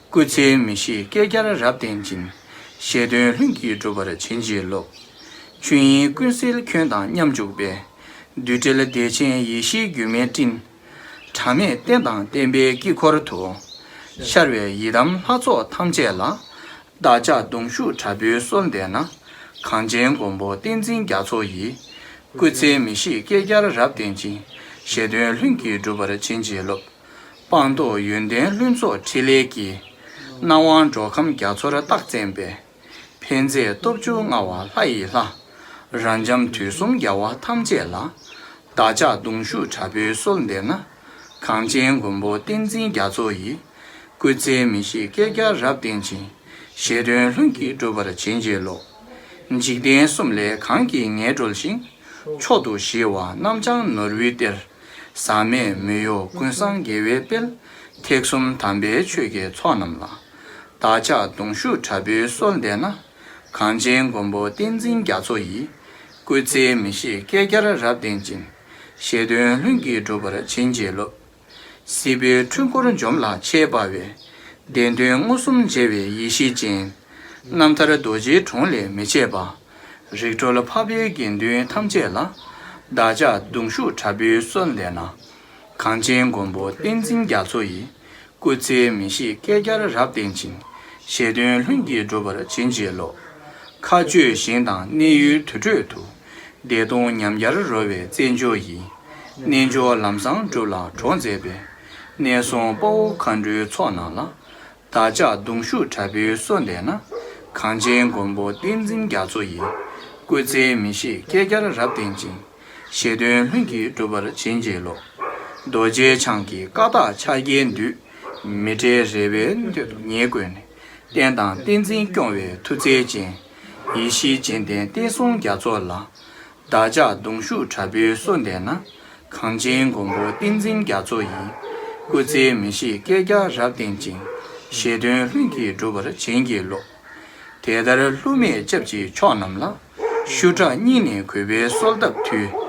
སྐུ་ཚེ་མི་ཤིགས་བསྐལ་བརྒྱར་རབ་བརྟན་ཅིང་། བཞེད་དོན་ལྷུན་གྱིས་འགྲུབ་པར་བྱིན་གྱིས་རློབས། ཆོས་དབྱིངས་ཀུན་གསལ་ཁྱོན་དང་མཉམ་འཇུག་པའི། རྡུལ་བྲལ་བདེ་ཆེན་ཡེ་ཤེས་སྒྱུ་མའི་སྤྲིན། གྲངས་མེད་རྟེན་དང་བརྟེན་པའི་དཀྱིལ་འཁོར་དུ། ཤར་བའི་ཡི་དམ་ལྷ་ཚོགས་ཐམས་ཅད་ལ། བདག་ཅག་གདུང་ཤུགས་དྲག་པོས་གསོལ་འདེབས་ན། གངས་ཅན་མགོན་པོ་བསྟན་འཛིན་རྒྱ་མཚོ་ཡི། སྐུ་ཚེ་མི་ཤིགས་བསྐལ་བརྒྱར་རབ་བརྟན་ཅིང་། བཞེད་དོན་ལྷུན་གྱིས་འགྲུབ་པར་བྱིན་གྱིས་རློབས། སྤངས་རྟོགས་ཡོན་ཏན་ལྷུན་ཚོགས་ཕྲིན་ལས་ཀྱི། སྣང་བ་འགྲོ་ཁམས་རྒྱ་མཚོར་རྟག་བརྩེན་པའི། ཕན་མཛད་སྟོབས་བཅུ་མངའ་བ་ལྷ་ཡི་ལྷ། རབ་འབྱམས་དུས་གསུམ་རྒྱལ་བ་ཐམས་ཅད་ལ། བདག་ཅག་གདུང་ཤུགས་དྲག་པོས་གསོལ་འདེབས་ན། གངས་ཅན་མགོན་པོ་བསྟན་འཛིན་རྒྱ་མཚོ་ཡི། སྐུ་ཚེ་མི་ཤིགས་བསྐལ་བརྒྱར་རབ་བརྟན་ཅིང་། བཞེད་དོན་ལྷུན་གྱིས་འགྲུབ་པར་བྱིན་གྱིས་རློབས། འཇིག་རྟེན་གསུམ་ལས་གང་གིས་ངེས་གྲོལ་ཞིང་། མཆོག་ཏུ་ཞི་བ་རྣམ་བྱང་ནོར་བུའི་གཏེར། ཟག་མེད་མི་གཡོ་ཀུན་བཟང་དགེ་བའི་དཔལ། ཐེག་གསུམ་དམ་པའི་ཆོས་ཀྱི་ཚོགས་རྣམས་ལ། བདག་ཅག་གདུང་ཤུགས་དྲག་པོས་གསོལ་འདེབས་ན། གངས་ཅན་མགོན་པོ་བསྟན་འཛིན་རྒྱ་མཚོ་ཡི། སྐུ་ཚེ་མི་ཤིགས་བསྐལ་བརྒྱར་རབ་བརྟན་ཅིང་། བཞེད་དོན་ལྷུན་གྱིས་འགྲུབ་པར་བྱིན་གྱིས་རློབས། སྲིད་པའི་འཁྲུལ་འཁོར་འཇོམས་ལ་ཆས་པ་བའི། བདེན་དོན་མངོན་སུམ་མཇལ་བའི་ཡེ་ཤེས་ཅན། རྣམ་ཐར་རྡོ་རྗེའི་གྲོང་ལས་མི་ཆད་པ། རིག་གྲོལ་འཕགས་པའི་དགེ་འདུན་ཐམས་ཅད་ལ། བདག་ཅག་གདུང་ཤུགས་དྲག་པོས་གསོལ་འདེབས་ན། གངས་ཅན་མགོན་པོ་བསྟན་འཛིན་རྒྱ་མཚོ་ཡི། སྐུ་ཚེ་མི་ཤིགས་བསྐལ་བརྒྱར་རབ་བརྟན་ཅིང་། བཞེད་དོན་ལྷུན་གྱིས་འགྲུབ་པར་བྱིན་གྱིས་རློབས། མཁའ་སྤྱོད་ཞིང་དང་གནས་ཡུལ་དུར་ཁྲོད་དུ། བདེ་སྟོང་ཉམས་འགྱུར་རོལ་བའི་རྩེད་འཇོ་ཡི། རྣལ་འབྱོར་ལམ་བཟང་སྒྲུབ་ལ་གྲོགས་མཛད་པའི། གནས་སྲུང་དཔའ་བོ་མཁའ་འགྲོའི་ཚོགས་རྣམས་ལ། བདག་ཅག་གདུང་ཤུགས་དྲག་པོས་གསོལ་འདེབས་ན། གངས་ཅན་མགོན་པོ་བསྟན་འཛིན་རྒྱ་མཚོ་ཡི། སྐུ་ཚེ་མི་ཤིགས་བསྐལ་བརྒྱར་རབ་བརྟན་ཅིང་། བཞེད་དོན་ལྷུན་གྱིས་འགྲུབ་པར་བྱིན་གྱིས་རློབས། རྡོ་རྗེ་འཆང་གི་བཀའ་རྟགས་ཕྱག་རྒྱའི་མདུད། མི་འབྲལ་རལ་པའི་མདུད་དུ་ཉེ་བཀོད་ནས། བསྟན་དང་བསྟན་འཛིན་སྐྱོང་བའི་མཐུ་རྩལ་ཅན། ཡེ་ཤེས་སྤྱན་ལྡན་བསྟན་སྲུང་རྒྱ་མཚོ་ལ། བདག་ཅག་གདུང་ཤུགས་དྲག་པོས་གསོལ་འདེབས་ན། གངས་ཅན་མགོན་པོ་བསྟན་འཛིན་རྒྱ་མཚོ་ཡི། སྐུ་ཚེ་མི་ཤིགས་བསྐལ་བརྒྱར་རབ་བརྟན་ཅིང་། བཞེད་དོན་ལྷུན་གྱིས་འགྲུབ་པར་བྱིན་གྱིས་རློབས། དེ་ལྟར་བསླུ་མེད་སྐྱབས་ཀྱི་མཆོག་རྣམས་ལ། ཤུ་དྲག་སྙིང་ནས་གུས་པས་གསོལ་བཏབ་མཐུས།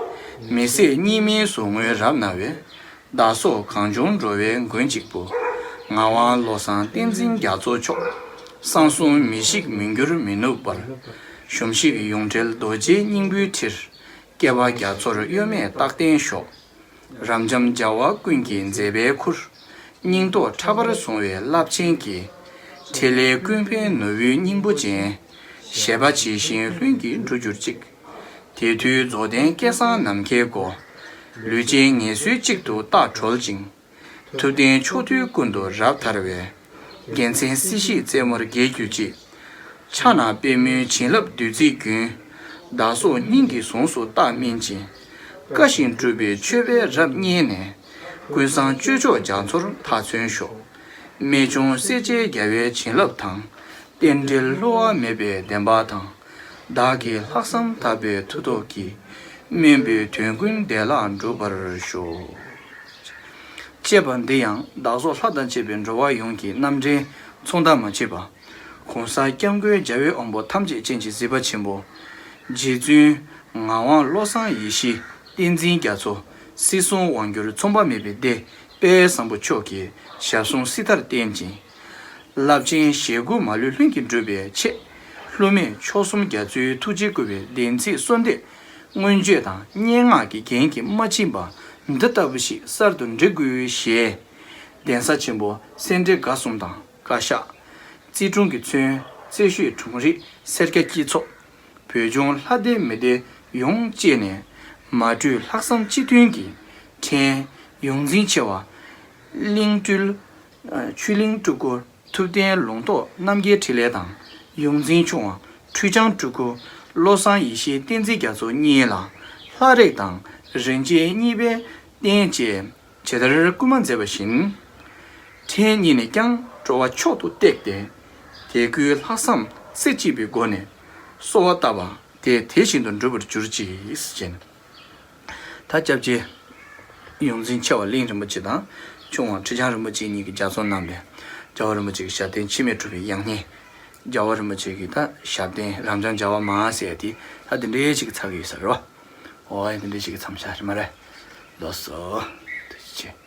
མི་ཟད་སྙིགས་མའི་ཟུག་རྔུའི་རབ་ན་བའི། བདག་སོགས་གངས་ལྗོངས་འགྲོ་བའི་མགོན་གཅིག་པུ། ངག་དབང་བློ་བཟང་བསྟན་འཛིན་རྒྱ་མཚོ་མཆོག། གསང་གསུམ་མི་ཤིགས་མི་འགྱུར་མི་ནུབ་པར། གཞོམ་གཞིག་ཡོངས་བྲལ་རྡོ་རྗེའི་སྙིང་པོའི་ཁྲིར། བསྐལ་པ་རྒྱ་མཚོར་གཡོ་མེད་རྟག་བརྟན་ཤོག། རབ་འབྱམས་རྒྱལ་བ་ཀུན་གྱི་མཛད་པའི་ཁུར། སྙིང་སྟོབས་ཕྲ་བར་བཟུང་བའི་རླབས་ཆེན་གྱི། འཕྲིན་ལས་ཀུན་ཕན་ནོར་བུའི་སྙིང་པོ་ཅན། བཞེད་པ་ཇི་བཞིན་ལྷུན་གྱིས་འགྲུབ་གྱུར་ཅིག། དེ་དུས་རྫོགས་ལྡན་སྐལ་བཟང་ནམ་མཁའི་སྒོ། ལུས་ཅན་ངལ་གསོའི་གཅིག་ཏུ་རྟག་གྲོལ་ཅིང་། ཐུབ་བསྟན་ཕྱོགས་དུས་ཀུན་ཏུ་རབ་དར་བའི། རྒྱལ་མཚན་སྲིད་ཞིའི་རྩེ་མོར་རྒྱས་གྱུར་ཅིག། ཕྱག་ན་པདྨོའི་བྱིན་རླབས་བདུད་རྩིའི་རྒྱུན། བདག་སོགས་སྙིང་གི་ཟུངས་སུ་རྟག་སྨིན་ཅིང་། བཀའ་བཞིན་སྒྲུབ་པའི་མཆོད་པས་རབ་མཉེས་ནས། ཀུན་བཟང་སྤྱོད་མཆོག་རྒྱ་མཚོར་མཐའ་མཚོན་ཤོག། རྨད་བྱུང་སྲས་བཅས་རྒྱལ་བའི་བྱིན་རླབས་དང་། རྟེན་འབྲེལ་བསླུ་བ་མེད་པའི་བདེན་པ་དང་། བདག་གི་ལྷག་བསམ་དག་པའི་མཐུ་སྟོབས་ཀྱིས། སྨོན་པའི་དོན་ཀུན་བདེ་བླག་འགྲུབ་པར་ཤོག། ཅེས་པ་འདི་ཡང་བདག་སོགས་ལྷ་དང་བཅས་པའི་འགྲོ་བ་ཡོངས་ཀྱི་རྣམ་འདྲེན་མཚུངས་ཟླ་མ་མཆིས་པ། གོང་ས་སྐྱབས་མགོན་རྒྱལ་བའི་དབང་པོ་ཐམས་ཅད་མཁྱེན་ཅིང་གཟིགས་པ་ཆེན་པོ། རྗེ་བཙུན་ངག་དབང་བློ་བཟང་ཡེ་ཤེས་བསྟན་འཛིན་རྒྱ་མཚོ། སྲིད་གསུམ་དབང་བསྒྱུར་མཚུངས་པ་མེད་པའི་སྡེ་དཔལ་བཟང་པོ་མཆོག་གི་ཞབས་ཟུང་སྲིད་མཐར་བརྟན་ཅིང་། རླབས་ཆེན་ཞེ་དགུ་མ་ལུས་ལྷུན་གྱིས་འགྲུབ་པའི་ཆེད། བསླུ་མེད་མཆོག་གསུམ་རྒྱ་མཚོའི་ཐུགས་རྗེས་བསྐུལ་བའི་བདེན་ཚིག་གསོལ་འདེབས་མངོན་བརྗོད་དང་སྙན་ངག་གི་རྒྱན་གྱིས་མ་བཅིངས་པ་འདི་ལྟ་བུ་ཞིག་གསར་དུ་འབྲི་དགོས་ཞེས། གདན་ས་ཆེན་པོ་སེ་འབྲས་དགའ་གསུམ་དང་བཀའ་ཤག། རྩིས་དྲུང་གིས་མཚོན་རྩེ་ཤོད་དྲུང་རིག་སེར་སྐྱ་སྐྱིད་ཚོགས། བོད་ལྗོངས་ལྷ་སྡེ་མི་སྡེ་ཡོངས་བཅས་ནས་མ་གྲོས་ལྷག་བསམ་གཅིག་མཐུན་གྱིས་ཕྲན་ཡོངས་འཛིན་ཆེ་བ་གླིང་སྤྲུལ། ཆོས་གླིང་སྤྲུལ་སྐུ་ཐུབ་བསྟན་ལུང་རྟོགས་རྣམ་རྒྱལ་འཕྲིན་ལས་དང་། ཡོངས་འཛིན་ཆུང་བ་ཁྲུས་བྱང་སྤྲུལ་སྐུ་བློ་བཟང་ཡེ་ཤེས་བསྟན་འཛིན་རྒྱ་མཚོ་གཉིས་ལ་ལྷ་རིགས་དང་རིན་ཆེན་གཉིས་པའི་རྟེན་བཅས་ཇི་ལྟར་བསྐུལ་མ་མཛད་པ་བཞིན། ཕྲན་གཉིས་ནས་ཀྱང་སྤྲོ་བ་མཆོག་ཏུ་བཏེགས་ཏེ། དད་གུས་ལྷག་བསམ་རྩེ་གཅིག་པའི་སྒོ་ནས་གསོལ་བ་བཏབ་པ་དེ་དེ་བཞིན་དུ་འགྲུབ་པར་གྱུར་ཅིག་ཟེར། ད་སྐྱབས་རྗེ་ཡོངས་འཛིན་ཆེ་བ་གླིང་རིན་པོ་ཆེ་དང་ཆུང་བ་ཁྲི་བྱང་རིན་པོ་ཆེ་གཉིས་ཀྱིས་ལྗགས་རྩོམ་གནང་བའི་རྒྱལ་བ་རིན་པོ་ཆེ་གི་ཞབས་བརྟན་འཆི་མེད་གྲུབ་པའི་དབྱངས་སྙན། རྒྱལ་བ་རིན་པོ་ཆེ་གི་ད་ཞབས་བརྟན་རབ་འབྱམས་རྒྱལ་བ་མང་ཟེར་ཡ་དེ་ད་དེ་འདྲའི་ཅིག་ཚར་གི་ཡོད་ས་རེད་བ། འོ་ཡ་དེ་འདྲའི་ཅིག་གི་མཚམས་བཞག་རེད་མ་རེད། ལགས་སོ། ཐུགས་རྗེ་ཆེ།